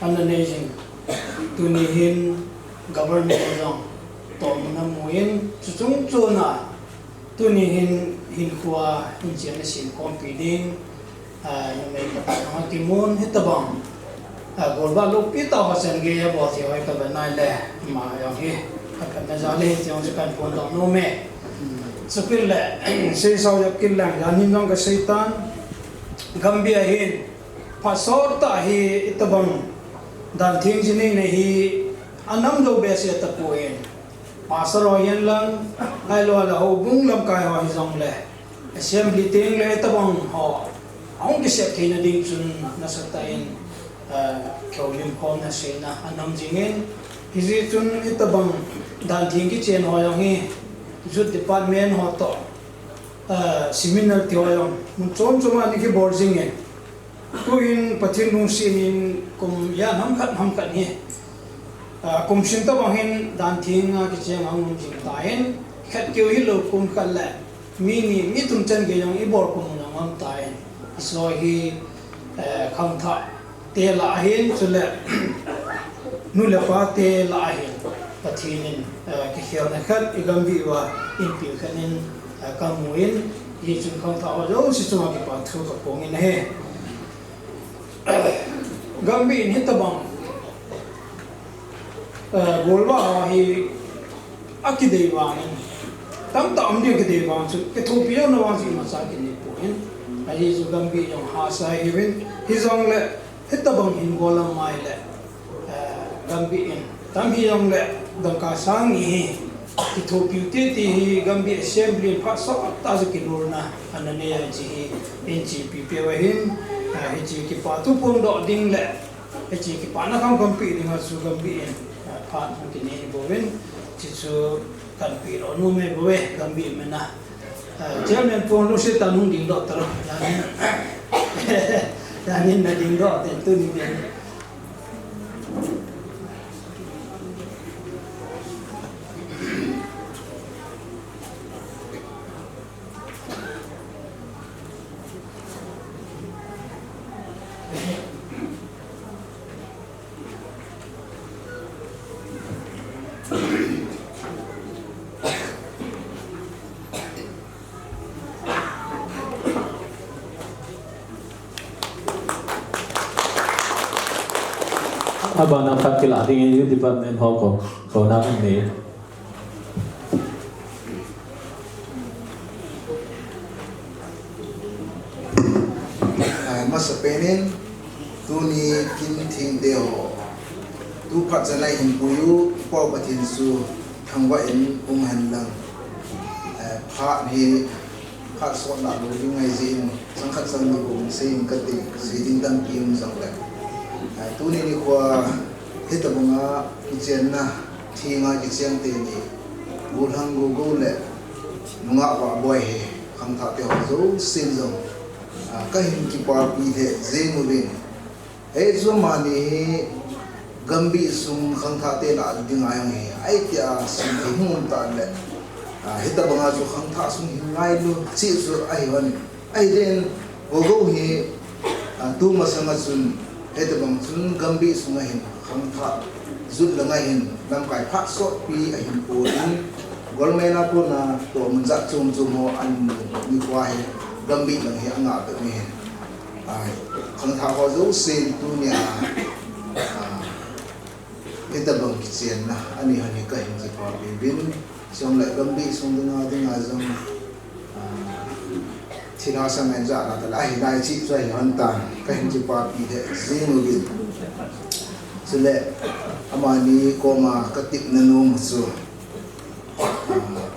ana nei jin. Tuni hin government jong tohmun amu in, chuchung chuna tuni hin hinkhoa hinchenna semkhompi ding, a, numei phatah jong akimun hitabang, a, golvah loupi tah ho chan gei abol thei ho hi kavet nai le, ama jong hi, akhatna jal le hiti jong chu kahin phondoh nom e. Chukit le, seisao jep kit leng, jan hin jong kasei tan, Gambih a hin, phat sot tah hi itabang dan theng jinei na hi anam jou behseh tapon, pastor ho hihen lang, ahilouleh houbung lamkai ho hijongle, assembly teng le itabang ho ahung kisep theina ding chun nasatah in, eh, kihoulimkhomna seina anam jingin, hijeh chun itabang dan theng kichen ho jong hi, youth department ho toh, eh, seminar ti ho jong mun chom chom a ana kibol jingin, tuhin Pathen lungset in kum ijat ham khat ham khat hi, ah, kum sim tabang hin dan theng a kicheng ahung um jing tan, khat keu hilou kum khat le mi ni mi thum chan gei jong ibol kum jong um tan, hiche hi, eh, khangthah te lah a hin, chule nu le pa te lah a hin, Pathen in, eh, kikhelna khat i Gambih uva inpeh khat in, eh, kamun, hichun khangthah ho jouse chunga kipa thu kaphongin ahi. Gambih in hitabang, eh, golvah ho hi akidei vangin, tamtah um ding akidei vang chu, kithopi louna vang chu imacha kinei poi. Ajeh chu Gambih jong hahsa ahiuvin, hijongle, hitabang hin golvah mai le, eh, Gambih in, tam hijongle, dangka sang ni hi, kithopiu titi hi Gambih Assembly in phat sot tah chu kilolna ana nei a hiche hi, eichepi peh u ahin, eh, hiche kipa thu phongdoh ding le, Hiche kipana khamkham pe dinga chu Gambih in, ah, phat hung kinei bouvin, hichu kan pe lou nom e bou e, Gambih min a. Ah, Chairman pu lungset tah in hung dingdoh talou. Danin, danin na dingdoh ten tuni ten. Abana phat kilah dingin Youth Department ho ko, ko na kan nei. Ah, masapen in, tuni kin thengte ho, tu phat chan a hin pui u, Pakai Pathen chu thangvah in um hen lang. Ah, phat hi, phat sot lah lou ding ngai jeh in, chang khat chang ni bou sei in kati, sei ding tampi um jongle. Ah, tuni nikho, hitabanga kichenna, thenga kicheng teni, Gollhang Gogou le nungah Vahboi hi khangthah te ho jousen jong, ah, kahin kipapi lheh jeng uvin. Hichu amani hi Gambih sung khangthah te lah dinga jong hi, ahi tia sung hi hung um tah le, ah, hitabanga chu khangthah sung hi ngailu cheh chu ahi hon. Ahi din, Gogou hi, ah, tu masanga chun, hitabang chun Gambih sunga hin, khangthah jut langa hin, lamkai phat sotpi ahin pon, Golmena kona tohmun jat chom chom ho ahin mu nikho hi, Gambih lang hi angah bep ahin. Ah, khangthah ho jousen tunia, ah, hitabang kichenna, ani hon hi kahin kipapi uvin, chule Gambih sung dinga, dinga jong, ah, thilha sanga jana tala, ahi lai cheh chu ahi hon tan, kahin kipapi lheh jeng uvin. Chule, amani koma katepna nom chu, ah,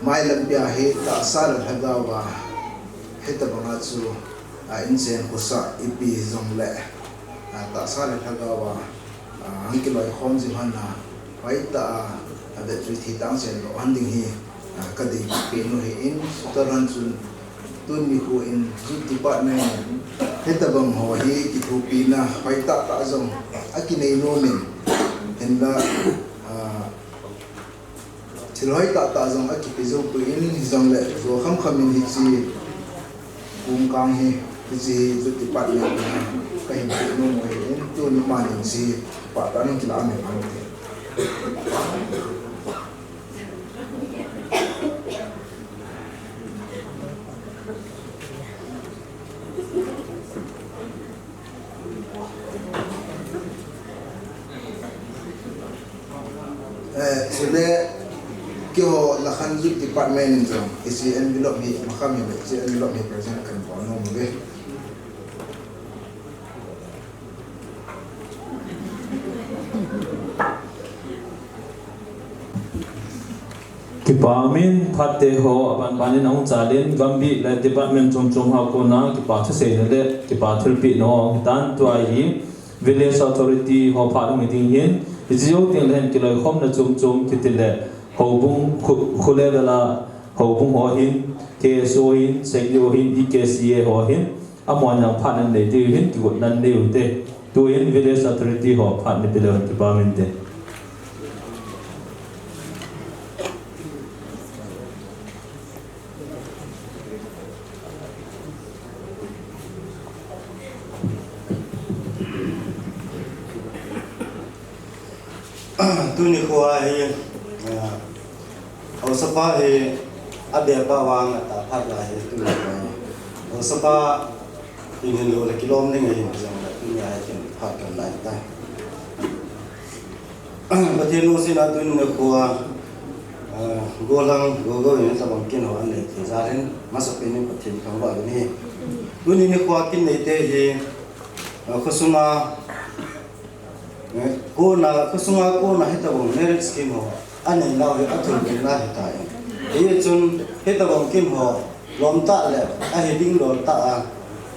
mailam pia hi tahsa le lhagao a, hitabanga chu, ah, inchen khosah ipi jongle, ah, tahsa le lhagao a, ah, hung kiloikhom jing hon a, hoitah a, ah, vetjui thei tah a chen lou hon ding hi, ah, kadei pen u ahin, chutah lhon chun, tuni nikho in Youth Department in, hitabang ho hi kithopina hoitah tah jong akinei nom in, hinla, ah, thil hoitah tah jong akipe jou poi in, hijongle jo khamkham in hiche kum kang hi, hiche hi Youth Department in kahin pe nom u ahin, tuni manin hiche phat tah in kilah a min hung te. Eh, chule, keiho Lakhan Youth Department in jong, hiche envelope hi, makham hi, hiche envelope hi present kan bol nom uve. Kipa umin, phat te ho aban ban in ahung chal in, Gambih le department chom chom ho kona kipa thuseina le kipa thilpehna ho ahung hitan, tua hi Village Authority ho phat hung hi ding ahin, hiche jou teng le hin kiloikhomna chom chom kiti le houbung khu-, khu level a houbung ho hin, K S O hin, Seng U hin, E K C A ho hin, amahon jong phat anei diu hin, kigotna anei u hite. Tuin Village Authority ho phat nei pe leu hen kipa umin te. Tuni nikho hi, ah, haosapa hi abeh pa vang atah phat lai hi tuni nikho hi. Haosapa in hin lou le kilom ding ahin jong le tuni a hi kin phat kan lai tai. Pathen lungset a tuni nikho a, ah, Gollhang Gogou in tabang kin ho anei thei jal in masapen in Pathen thangvah uvin ahi. Tuni nikho a kin neite hi, ah, khosunga Eh, kona, khosunga kona hitabang merit scheme ho anei nau hi athum kin la hitai. Hichun hitabang kin ho lom tah le ahi ding dol tah a,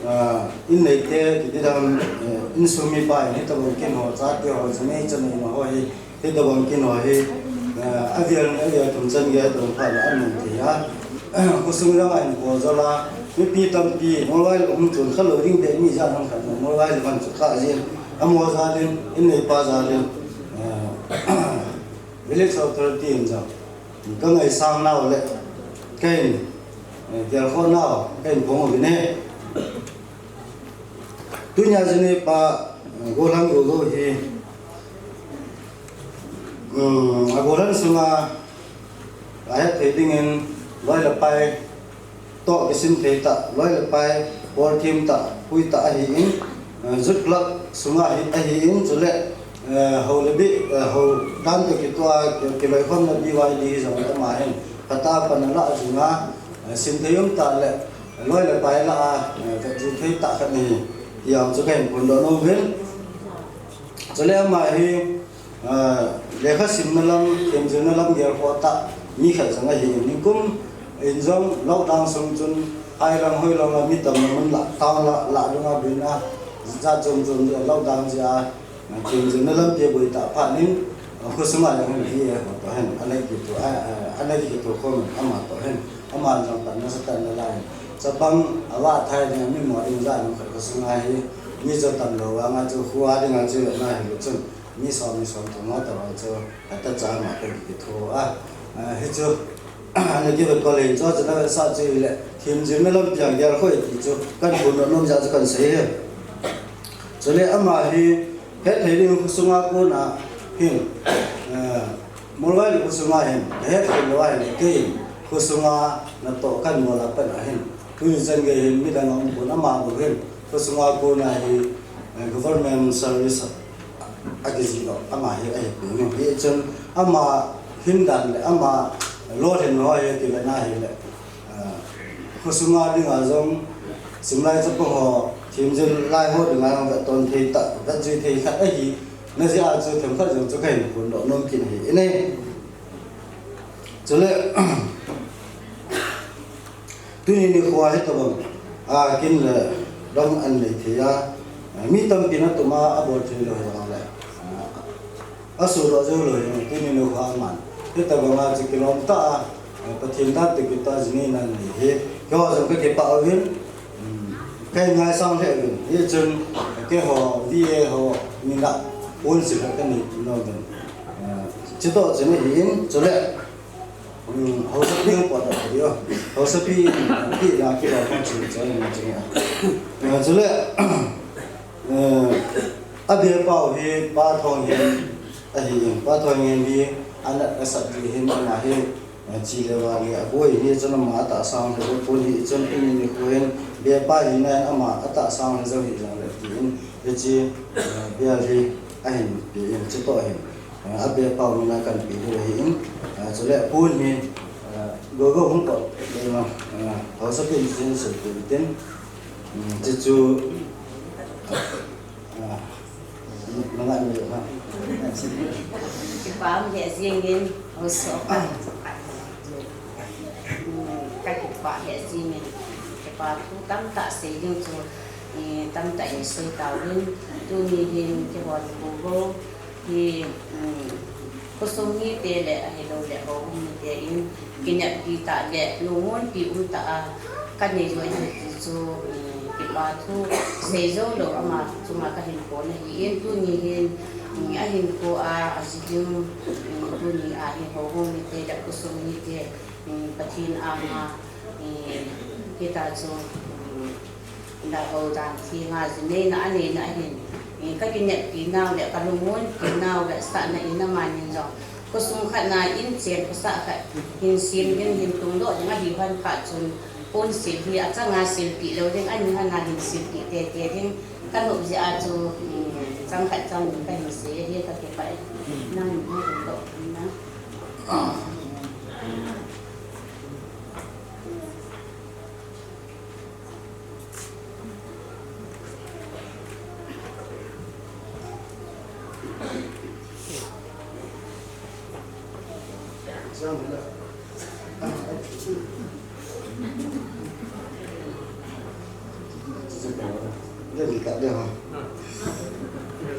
ah, in neite kiti dam, eh, Insung mipa in hitabang kin ho, chate ho, jinei chanei ho hi, hitabang kin ho hi, eh, avel ni, avel thum chan gei hitabang phat le aman thei a. Khosung jong a hin ko jol a, mipi tampi, Molvai le hung chun kha lou ding beh mi jat ham khat, Molvai le man chu kha jin, amaho jal in, in neipa jal in, eh, village authority in jong, ka ngaisang nau le, ka hin, eh, gelkhoh nau, ka hin phong uvin ahi. Tunia jinei pa, eh, gollhang gogo hi, um, a gollhang sunga, a het thei dingin, loi le pai, toh kisim thei tah, loi le pai, bol them tah, pui tah ahi in, eh, youth club sunga hi, ahi in, chule, eh, hou le bi, eh, hou dan toh kitoh a, ki, kiloikhomna B Y D hi jong le ama hin, phatah a pan ala jing a, eh, sim thei um tah le, loi le pai lah a, eh, vet jing thei tah khat ahi, ti jong chu ka hin phondoh nom uvin. Chule ama hi, ah, lekha simna lam, themjilna lam gelkhoh tah mi khat jong ahi in, nikum in jong lockdown sung chun, hailang hoilanga mi tamna mun lah, town lah, lah dunga bina, jat chom chom lockdown jeh a, ah, themjilna lampi aboi tah phat in, ah, khosunga jong hin hi, eh, ho toh hin, ana kitho, ah, ah, ana kitho khom ama toh hin, ama jong pan nasatah in ala in. Chapang ava thai ding, mi mo ding jat jong khat khosunga hi, mi jong tamlou vanga chu, kho a dinga chu, na hi chun. Mi som, mi som thum ho tobang chu, ata cha ma ka kitho a. Ah, hichu, ana kivet kol in chu, chu na sa chu le, themjilna lampi a gelkhoh e ti chu, ka phondoh nom jeh a chu ka sei e. Chule ama hi, het thei ding khosunga kona hin, eh, Molvai le khosunga hin, het thei lou a hin, kei khosunga natoh ka bol a pat a hin. Tuni chan gei hin, midang a um pon ama bou hin, khosunga kona hi, eh, government service a kijih lou, ama hi ahi peh in. Hichun ama hin dan le ama lolhin ho hi kivet na hile, ah, khosunga dinga jong simlai chapang ho, themjil lai ho dinga jong vetton thei tah, vetjui thei khat ahi na jeh a chu themkhat jong chu ka hin phondoh nom kit ahi in e. Chule, tuni nikho a hitabang, a, kin le dong an nei thei a, a, mi tampi na tuma abol thei lou jong le, a, asuhdoh jou lou jong, tuni nikho a man. Hitabang a chu kilom tah a, a, Pathen dan toh kitoh a jinei na nei hi, keiho jong ka kipah uvin, um, ka ngaisang lheh uvin. Hichun, keiho, V A ho, min a, pon sil khat ka nei nom uvin. A, chutoh chu ahi in, chule, um, haosapi hung potdoh kit u. Haosapi, pi la kilo hung ching chai hung ching a. Eh, chule, eh, a bia pau hi Pa Thonghen ahi in. Pa Thonghen hi anat asat ding hin ama hi, eh, chi le vale aboi hi chun ama atahsa hung lheh pon hi chun eini nikho hin bia pa hina in ama atahsa hung lheh jou hih jongle tin hiche, eh, bia hi ahin pe in chutoh hin. Ah, a bia pau min a kan pe diu ahi in, ah, chule pon hi, ah, gogo hung pot le ma, ah, haosapi in chin sil pe tin, um, chuchu, ah, na ngai mi ha. Kipa um lheh jing in, haosa pa. Um, ka kipa lheh jing in, kipa thu tamtah sei ding chu, eh, tamtah in sei tauvin, tuni hin keiho gogo, Hi, um, khosung mite le ahilou le houbung mite in kineppi tah le lungmonpi um tah a kanei loi hi ti chu, um, kipa thu sei jou lou ama chunga kahin pon ahi in tuni hin, um, ahin ko a aji ding, um, tuni a hin houbung mite le khosung mite, um, Pathen anga, um, hitia chu, um, Nahou dan theng a, jinei na, anei na ahin. Eh, ka kineppi nau le, ka lungmonpi nau le, sahna in amanin jong. Khosung khat na in chen khosah khat. Hin sem ding, hin tungdoh ding ahi hon khat chun. Pon sil hi, achanga silpeh lou ding, ani hon a hin silpeh tete ding. Ka nop jeh a chu, mm, chang khat chang ni ka hin sei hi ka kipah e. Nang in hung tungdoh ding na.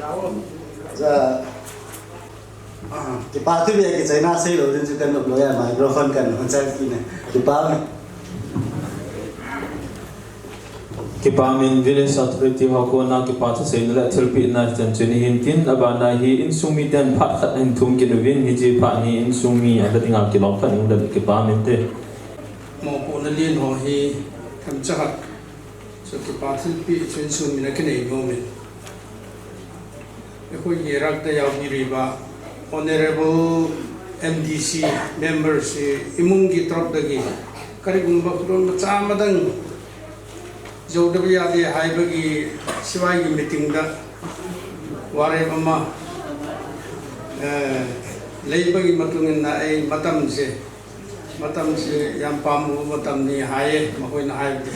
Ja, ah, kipa thu bia kichaina seilou ding chu kanop lou a, microphone kahin chal kit e. Kipa ume. Kipa umin, Village Authority ho kona kipa thu seina le thilpehna chan chu nahin tin, abana hi insung miten phat khat hin thum kit uvin, hiche phat hi insung mi a dinga kilom khat in le kipa umin te. Mopohna lien ho hi themcha khat chu kipa thilpeh chu insung min a kinei nom in. ꯑꯩꯈꯣꯏꯒꯤ ꯏꯔꯛꯇ ꯌꯥꯎꯕꯤꯔꯤꯕ Honorable M D C members, ꯏꯃꯨꯡꯒꯤ ꯇꯔꯞꯇꯒꯤ ꯀꯔꯤꯒꯨꯝꯕ ꯈꯨꯗꯣꯡ ꯃꯆꯥ ꯑꯃꯗꯪ ꯌꯧꯗꯕ ꯌꯥꯗꯦ ꯍꯥꯏꯕꯒꯤ ꯁꯤꯋꯥꯏꯒꯤ meetingꯗ ꯋꯥꯔꯦꯞ ꯑꯃ, ꯑ, ꯂꯩꯕꯒꯤ ꯃꯇꯨꯡ ꯏꯟꯅ ꯑꯩ ꯃꯇꯝꯁꯦ ꯃꯇꯝꯁꯤ ꯌꯥꯝ ꯄꯥꯝꯃꯨꯕ ꯃꯇꯝꯅꯤ ꯍꯥꯏꯌꯦ ꯃꯈꯣꯏꯅ ꯍꯥꯏꯕꯗꯤ꯫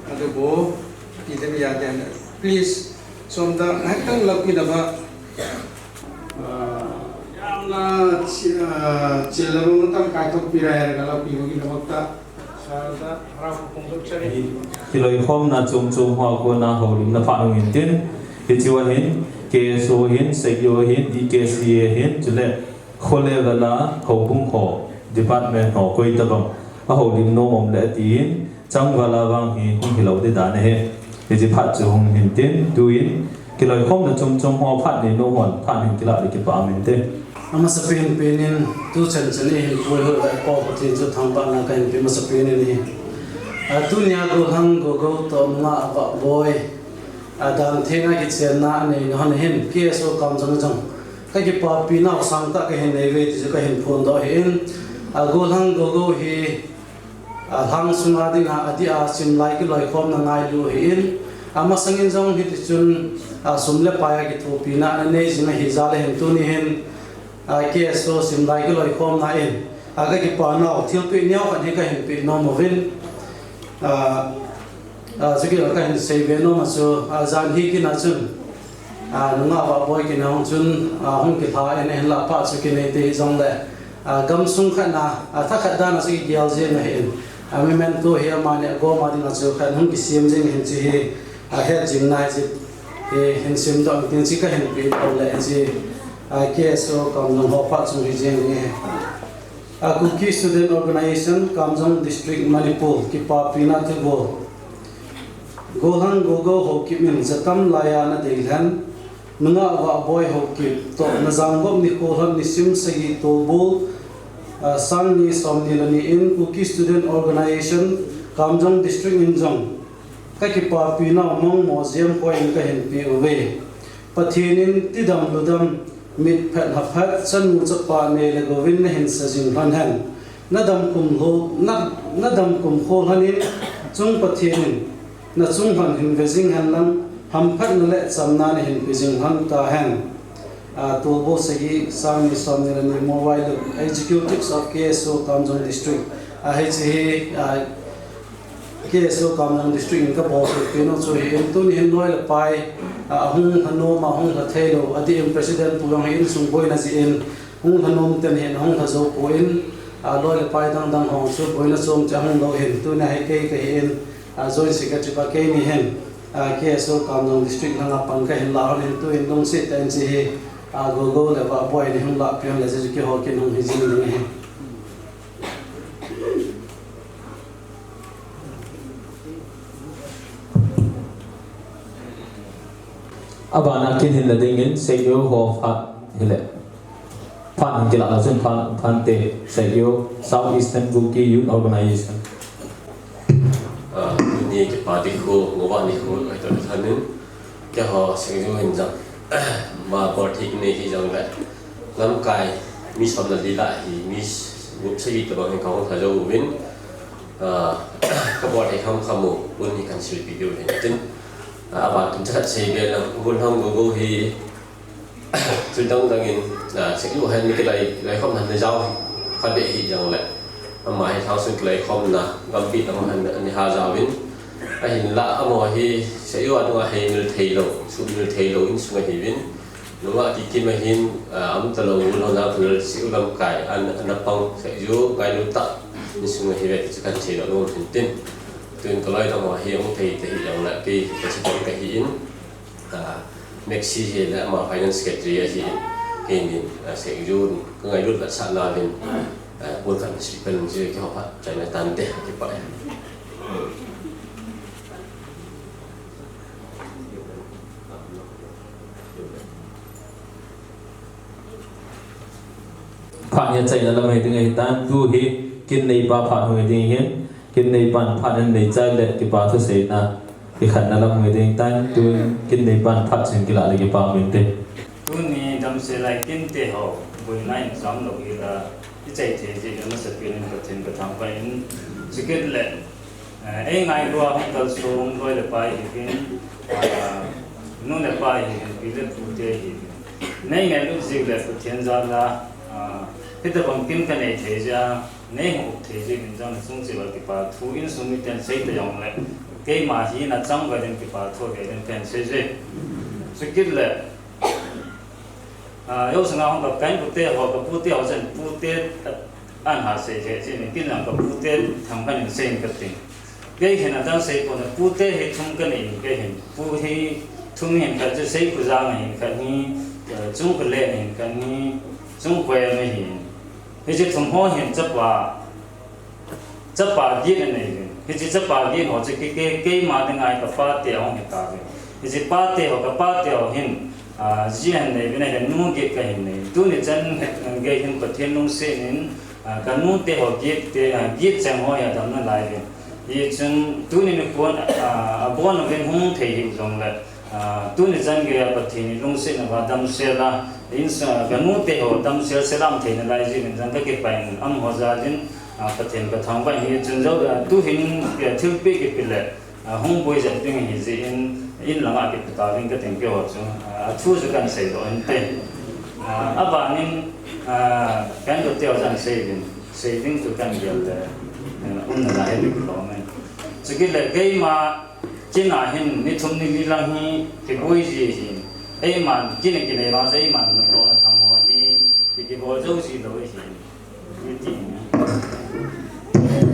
ꯑꯗꯨꯕꯨ ꯄꯤꯗꯕ ꯌꯥꯗꯦ ꯍꯥꯏꯅ꯫ Please, ꯁꯣꯝꯗ ꯉꯥꯏꯍꯥꯛꯇꯪ ꯂꯧꯕꯤꯅꯕ, ꯑ, ꯌꯥꯝꯅ ꯆꯤ-, ꯑ, ꯆꯤꯜꯂꯕ ꯃꯇꯝ ꯀꯥꯏꯊꯣꯛꯄꯤꯔꯦ ꯍꯥꯏꯔꯒ ꯂꯧꯕꯤꯕꯒꯤꯗꯃꯛꯇ ꯁꯥꯔꯗ ꯍꯔꯥꯎꯕ ꯐꯣꯡꯗꯣꯛꯆꯔꯤ꯫ Kiloikhomna chom chom ho a kona houlimna phat hung hin tin, hiche a hin, K S O hin, SACU hin, D K C A hin, chule Khole vala houbung ho, department ho koi tabang ahoulim nom um le tin, chang vala vang hi hung hilou ding dan ahi. Hiche phat chu hung hin tin, tuin kiloikhomna chom chom ho phat nei nom hon, phat hin kilah le kipa umin te. Amasapen penin, tuchan chan eihin puihoipa Pathen chu thangvahna kahin pe masapen in ahi. A, tunia Golhang Gogou toh Nungah Vahboi, a, dan thenga kichenna aneina hon hin, K S O Kamjong jong kakipapinau sangtah kahin nei uve ti chu kahin phondoh ahin, a, Golhang Gogou hi, a, lhang sunga dinga adeh a simlai kiloikhomna ngailu ahin, a, masangin jong hitichun, a, sum le pai a kithopina ananei jing ahi jal a hin tuni hin, a, K S O simlai kiloikhomna in, a, kakipanau thilpeh neo khat hi kahin peh nom uvin, a, a, chu kila kahin seibe nom a chu, a, jan hi kina chun, a, Nungah Vahboi kina hung chun, a, hung kilha in ahinlah phat chu kinei te hijongle, a, gamsung khat na, a, thakhat dan a chu kigel jeng ahin, a, memento hi amani agom a dinga chu khat hung kisem jeng ahin chu hi, a, hetjingna hi chu, hi hin simdoh intin chu kahin peh nom le chu, a, K S O Kamjong ho phat chung hi jeng ding ahi. A, Kuki Student Organisation, Kamjong District, Manipur, kipapina thilbol. Golhang Gogou Haokip in jatam laiya nadeilhen, Nungah Vahboi Haokip toh najangop nikho lhon nisim sagi tolbol, a, sangni somni le ni in Kuki Student Organisation, Kamjong District in jong kakipapinau mongmo jemkhoiyin kahin peh uve. Pathen in tidam ludam, mitphet haphet, chanu chapa nei le gouvin nahin sa jing lhon hen. Nadam kum lho, na, nadam kum kho lhonin, chung Pathen in nachung lhon hin ve jing hen lang, hamphatna le chamna nahin pe jing lhon tahen. A, tolbol sagi, sangni somni le ni, Mobile Executives of K S O Kamjong District, a, hiche hi, a, K S O Kamjong District in kabol thei peh nau chu ahin, tuni hin loi le pai, a, ahung lhanom a, ahung lha theilou, adeh in President pu jong hi insung boina jeh in, hung lhanom ten hin ahung lha jou poi, a, loi le pai dang dang ho chu boina chom chu ahung lou ahin, tunia hi kei kahin, a, Joint Secretary pa keini hin, a, K S O Kamjong District langa pan kahin lah lhon ahin, tuin lungset tah in hiche hi, a, Gogou le Vahboi in hung lahpeh le chu keiho kin hung hi jing ding ahi. Abana kin hinna dingin SACU ho phat hile. Phat hin kilah a chun phat, phat te SACU, South Eastern Kuki Youth Organization. Ah, tuni kipa ding khu, ngova ni khu, ai to thanin. Keiho SACU hin jong, ma bor thik nei hijongle, lamkai mi som le li lah hi, mi gup sagi tabang hin kahung lha jou uvin, ah, kabol thei kham kham u, un hi kahin silpeh diu ahin tin, ah, aban tum chat sei be lang, Golhang Gogou hi, thil dang dang in, ah, SACU hin kilai, kilaikhom hin najao kha be hijongle, ama hi lhang sung kilaikhomna, gampi tah hin ana ha jaovin, ahinlah amaho hi SACU a dunga heimil theilou, suhmil theilou insung ahiuvin, nungah kikim ahin, ah, umtalou, nungah talou, SACU lamkai, an, ana pang, SACU ngailu tah insung ahiuve ti chu kahin seidoh nom ahin tin. Tun kaloi amaho hi hung thei thei hijongle, kei kachi tong kahin, ah, Maxi hi le ama finance secretary ahi, hi nin, ah, Seng Jun, ka ngailut la sa la nin, ah, pol kan si pen si ki ho pha, chai na tan te, ki pa. Phat hi achaina lam hi ding ahitan, tu hi kin neipa phat hi ding ahin, kin neipan phat hin nei chai le kipa thuseina, kikhenna lam hi ding tan, tu kin neipan phat chun kila le kipa min te. Tuni damsel a i kinte ho, boina in jam lou hi la, i chai thei jeh in amasapen in Pathen ka thangvah in, chukit le, eh, ei ngailua hung kalsong loi le pai hiuvin, ah, nu le pa hiuvin, pi le pu te hiuvin. Nei ngailut jeh le Pathen jal a, ah, hitabang kin ka nei thei jeh a, nei hung up thei jeh in jong nachung cheh uva kipa thu insung miten sei ta jong le, keima hi nachang uva ding kipa thu ve ding pen sei je. Chukit le, ah, jou sanga hung ka, ka inkote ho, ka pute ho chen, pute, ah, an ha sei je, chen kin jong ka pute thangvah in sei in ka ting. Kei hin adang sei pon, pute hi thum ka nei in kei hin. Pu hi thum hin, khat chu Seikhu Jang hin, khat hi, eh, Chungkhu Len hin, khat hi Chungkhu Em hin. Hiche thum ho hin chapa, chapa get anei uvin. Hiche chapa get ho chu kei, kei, keima dinga hi ka pate ahung hi tauvin. Hiche pate ho, ka pate ho hin, ah, ji ahin nei uvin, ka nu get ka hin nei. Tuni chan gei hin Pathen lungset in, ah, ka nute ho get te, ah, get cheng ho hi adam nalai uvin. Hichun tuni nikho, ah, abon uvin hung thei hiu jongle, ah, tuni chan geiya Pathen in lungsetna uva damsel a, in sa, ka nute ho damsel sel a um thei nalai jeh in jong ka kipah in amaho jal in, ah, Pathen ka thangvah in hichun jou, ah, tu hin, ah, thilpeh kipe le, ah, hung boi jep ding ahi jeh in, in langa kipe tauvin ka ting keiho chu, ah, athu chu kan seidoh inte. Ah, abanin, ah, ka inkote ho jong sei uvin, sei ding chu kan gel le, ah, umna la hi ding lom in. Chukit le keima kin a hin ni thum ni li lang hi kiboi ji ahi. Eiman kin a kinei vang chu eiman natohna thang ho hi ki, kibol jou ji lou ahi.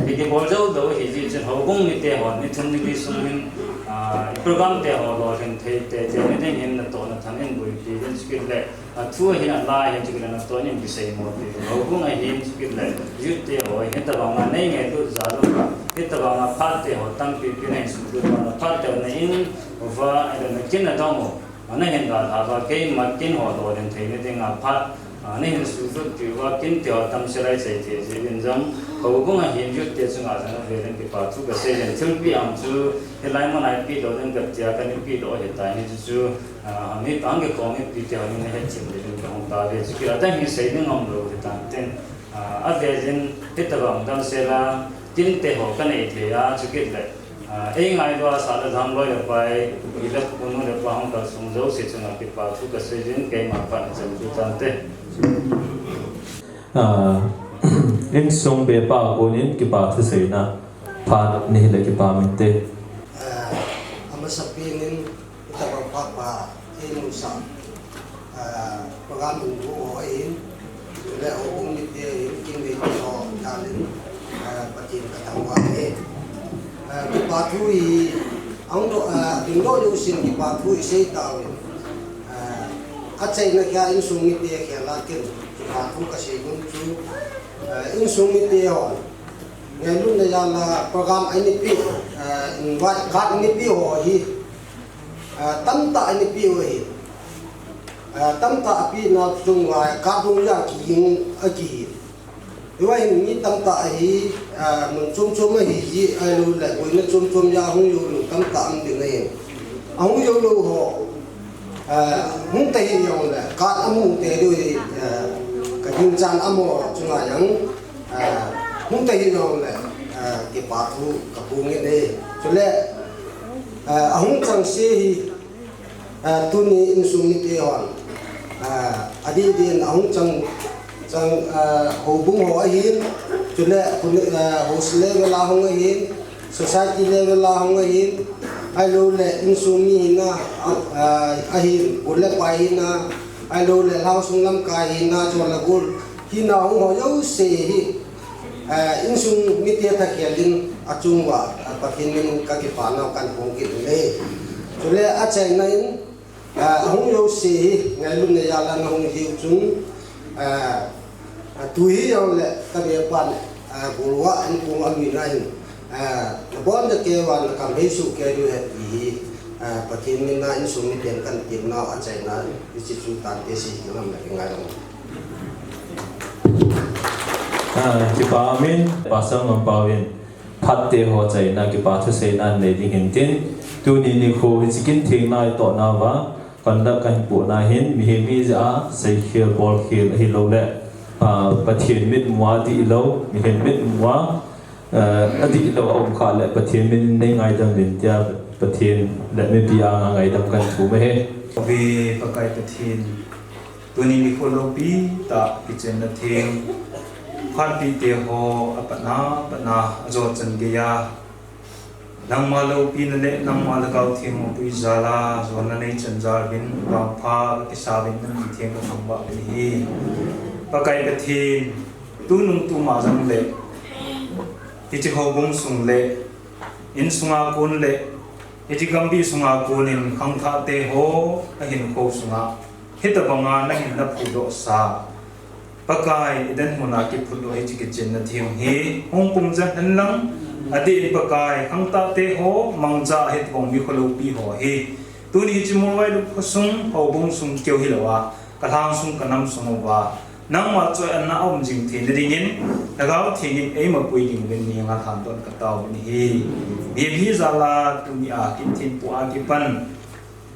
Ki, kibol jou lou ahi jeh chun houbung mite ho ni thum ni li sung hin, ah, program te ho lolhin thei teitei ni ding hin natohna thang in boipi uvin chukit le, athu ahin ala ahin chukit le natoh in kiseimo pi uvin. Houbung ahin chukit le youth te ho hitabang a nei ngailut jal uva, hitabang a phat te ho tampi pi nahin suhlut uva, phat te ho na in uva, ahilou le na kin nadong u, nahin dalha uva, keima kin ho lolhin thei ni dinga phat, ah, nahin suhlut pi uva, kinte ho damsel a i chai thei jeh uvin jong, houbung ahin youth te chunga jong avel in kipa thu ka sei in, thilpeh ang chu hilai mun a i peh lou ding ka tia, ka nei peh lou ahitai, hichu chu, ah, mi pang kikhom mipi te ho in nahet chem ding in ka hung tauve, chukit le adang hi sei ding aum lou ahitan tin, ah, avel in hitabang damsel a kinte ho ka nei thei a, chukit le, ah, ei ngailua sah le jam loi le pai, pi le pu nu le pa hung kalsong jouse chunga kipa thu ka sei in keima phat nachan chu tante. Ah, insung bepa a konin kipa thuseina phat nahile kipa min te. Ah, amasapen in, hitabang phat pa, einu sa, ah, program hung bol ho ahin, chule houbung mite ahin, kin neite ho jal in, ah, Pathen ka thangvah e. Ah, kipa thu hi, ahung doh, ah, dingdoh jousen kipa thu i sei tauvin. Ah, achaina khel a insung mite khel a ken kipa thu ka sei nom chu, ah, insung mite hon ngailutna jal a program a nei peh, ah, invite card nei peh ho hi, ah, tamtah nei peh u ahi. Ah, tamtah apeh nau chung uva card hung ja kihing akihi. Hiva hin mi tamtah ahi, ah, mun chom chom ahi ji, ahilou le boina chom chom ja hung jou lou tamtah um ding ahi. Ahung jou lou ho, ah, hung ta hih jongle, card amu tei diu ahi, ah, ka ginchat amaho chunga jong, ah, hung ta hih jongle, ah, kipa thu ka phong in ahi. Chule, ah, ahung chang se hi, ah, tuni insung mite hon, ah, adih dih in ahung chang, chang, ah, houbung ho ahin, chule, ah, house level a hung ahin, society level a hung ahin, ahilou le insung mi hina, ah, ah, ahin, u le pa hina, ahilou le lhaosung lamkai hina, chule gol hina hung ho jouse hi, ah, insung mite thakhel in achung uva, ah, Pathen min in ka kipa nau kan phong kit uve. Chule achaina in, Ah, ahung jouse hi, ngailutna jal a nahung jiu chun, ah, ah, tu hi jongle, ka bepan, ah, golvah in kong aluina hin, ah, nabon na kei uva, nakam hei suh kei diu ahi ti hi, ah, Pathen min a insung miten kahin temnau achaina, hiche chu tante sei ding ham na kingai lang. Ah, kipa umin, Pastor Ngampau in, phat te ho achaina, kipa thuseina nei ding hin tin, tuni nikho hiche kin thengna itohna uva, conduct kahin pohna hin, mihem hijeh a, seikhel, bolkhel, ahilouleh, ah, Pathen mitmu a dihlou, mihem mitmu a, ah, adihlou aum khah leh, Pathen min in nei ngaidam uvin tia, Pathen le mipi anga ngaidam kahin thum ahi. Ave Pakai Pathen, tuni nikho loupi tah kichenna theng, phatpi te ho apatna, patna, ajo chan geiya, nangma loupina le nangma Lhagao Theng mapui jal a, jona nei chan jal uvin, vangpha kakisa uvin, namin theng kathangvah uvin ahi. Pakai Pathen, tunung tuma jongle, hiche houbung sung le, insunga kon le, hiche gambi sunga kon in khangthah te ho ahinkho sunga, hitobanga nahin naphudohsa, Pakai, idan huna kiphutdoh hiche kichenna theng hi hung pung jeng hen lang, adeh in Pakai, khangthah te ho mangcha a hitobang nikho loupi ho hi, tuni hiche Mualvailup khosung, houbung sung keu hilouva, kalhangsung kanamsung uva, nangma choi-atna aum jing theina dingin, Lhagao Theng in eimapui ding uvin nanga lhandoh in katao uvin ahi. Mihem hi jal a tunia kin thenpoh a kipan,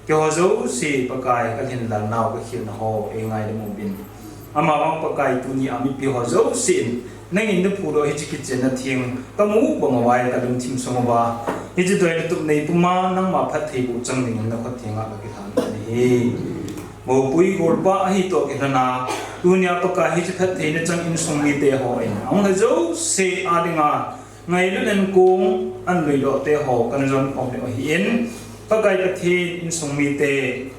keiho jouse Pakai kalhinlal nau kakhelna ho eingaidam uvin. Amavang Pakai tunia mipi ho jousen, nangin naphudoh hiche kichenna theng kamu bang uva kalungthim sung uva, hiche doina tup nei puma nangma phattheiboh chang dingin nakhut thenga kakilhan uvin ahi. Moupui golpa ahitoh kilhona, tunia Pakai hiche phattheina chang insung mite hon, ahung lha jouse a dinga, ngailutna kong ahin luidoh te ho kana jon khom u ahin, Pakai Pathen insung mite,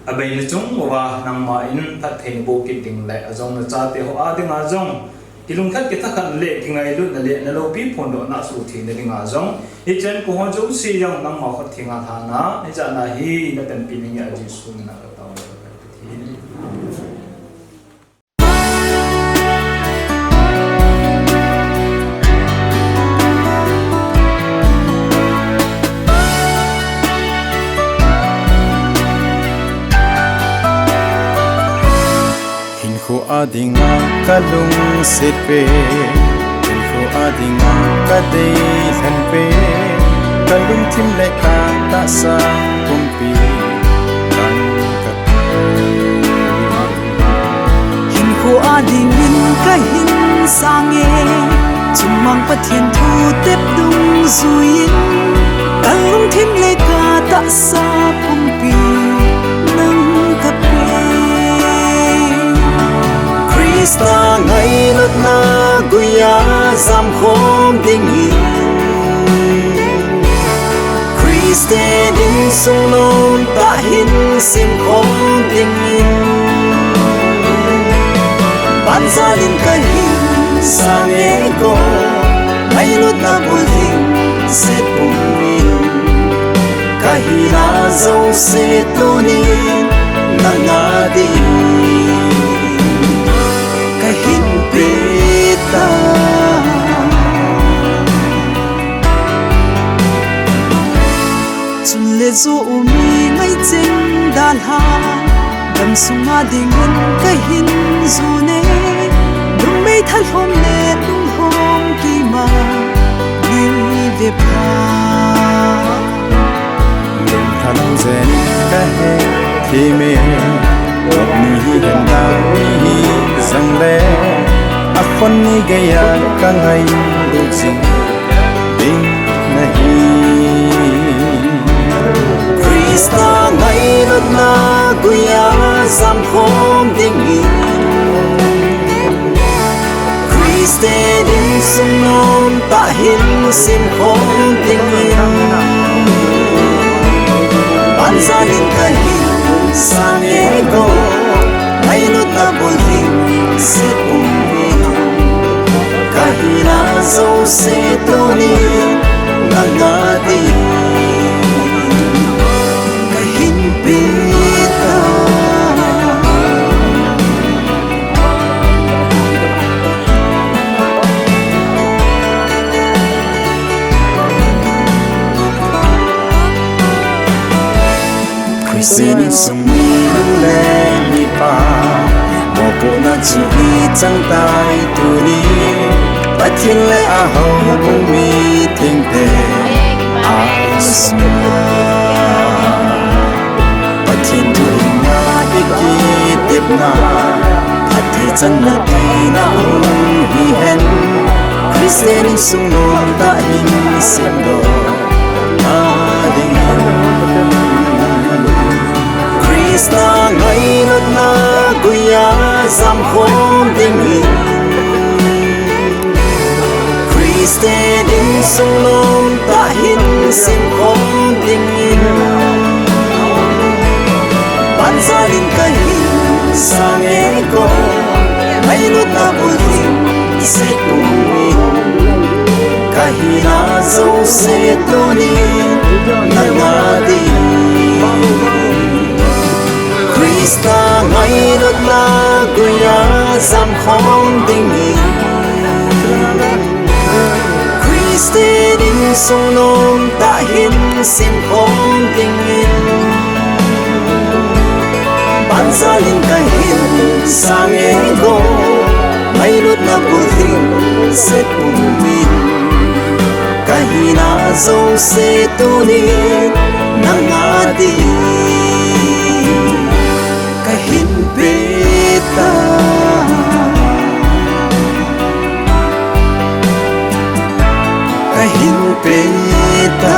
abeina chung uva nangma in phatthei naboh kit ding le, ajong nachate ho a dinga jong, kilungkhat kithakhat le kingailutna le naloupi phondohna asuh theina dinga jong, hiche hinkho ho jouse jong nangma khut thenga lhana, hijatna hi napanpi nange a Jesu mina katao e Pakai Pathen. Hinkho a dinga kalungset pen, hinkho a dinga kadei lhen pen, kalungthim le katahsa pumpi nang kahi. Hinkho a dingin kahin sang e, chungnung Pathen thutep dungjuiyin, kalungthim le katahsa pumpi nang kape. Christa ngailutna guiya jamkhom dingin, Christian insung nomtah hin semkhom dingin, banjalin kahin sang e o, ngailutna bulhingset pumin, kahina jouse tunin nanga din kahin petai. Chule jou mi ngaichen dalha, gamsunga dingin kahin jone, numei thalhom le lunglhom keima neive pha. Lungthim jen kahe thime, lop ni hi hen dau ni hi jongle, akhon ni geiya kangailut jing ding nahi. Christa ngailutna guiya jamkhom dingin, Christian insung nomtah hin semkhom dingin, banjalin kahin sang e o, ngailutna bulhingset pumin, kahina jouse tunin nanga din kahin pe. Sung mi nu le mipa, mopohna chu ichang tai tuni. Pathen le ahoubung mithengte asunga, Pathen thu hinna ikitepna, phatthei channa tina hung hihen. Christian insung nomtah in semdoh adingin, Christa ngailutna guiya jamkhom dingin, Christian insung nomtah hin semkhom dingin, banjalin kahin sang e ko, ngailutna bulhing set pumin, kahina jouse tunin nanga din. Christa ngailutna guiya jamkhom dingin, Christian insung nomtah hin semkhom dingin, banjalin kahin sang e ko, ngailutna bulhing set pumin, kahina jouse tunin nanga din kahin petai, kahin petai,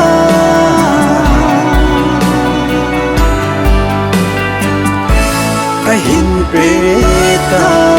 kahin petai.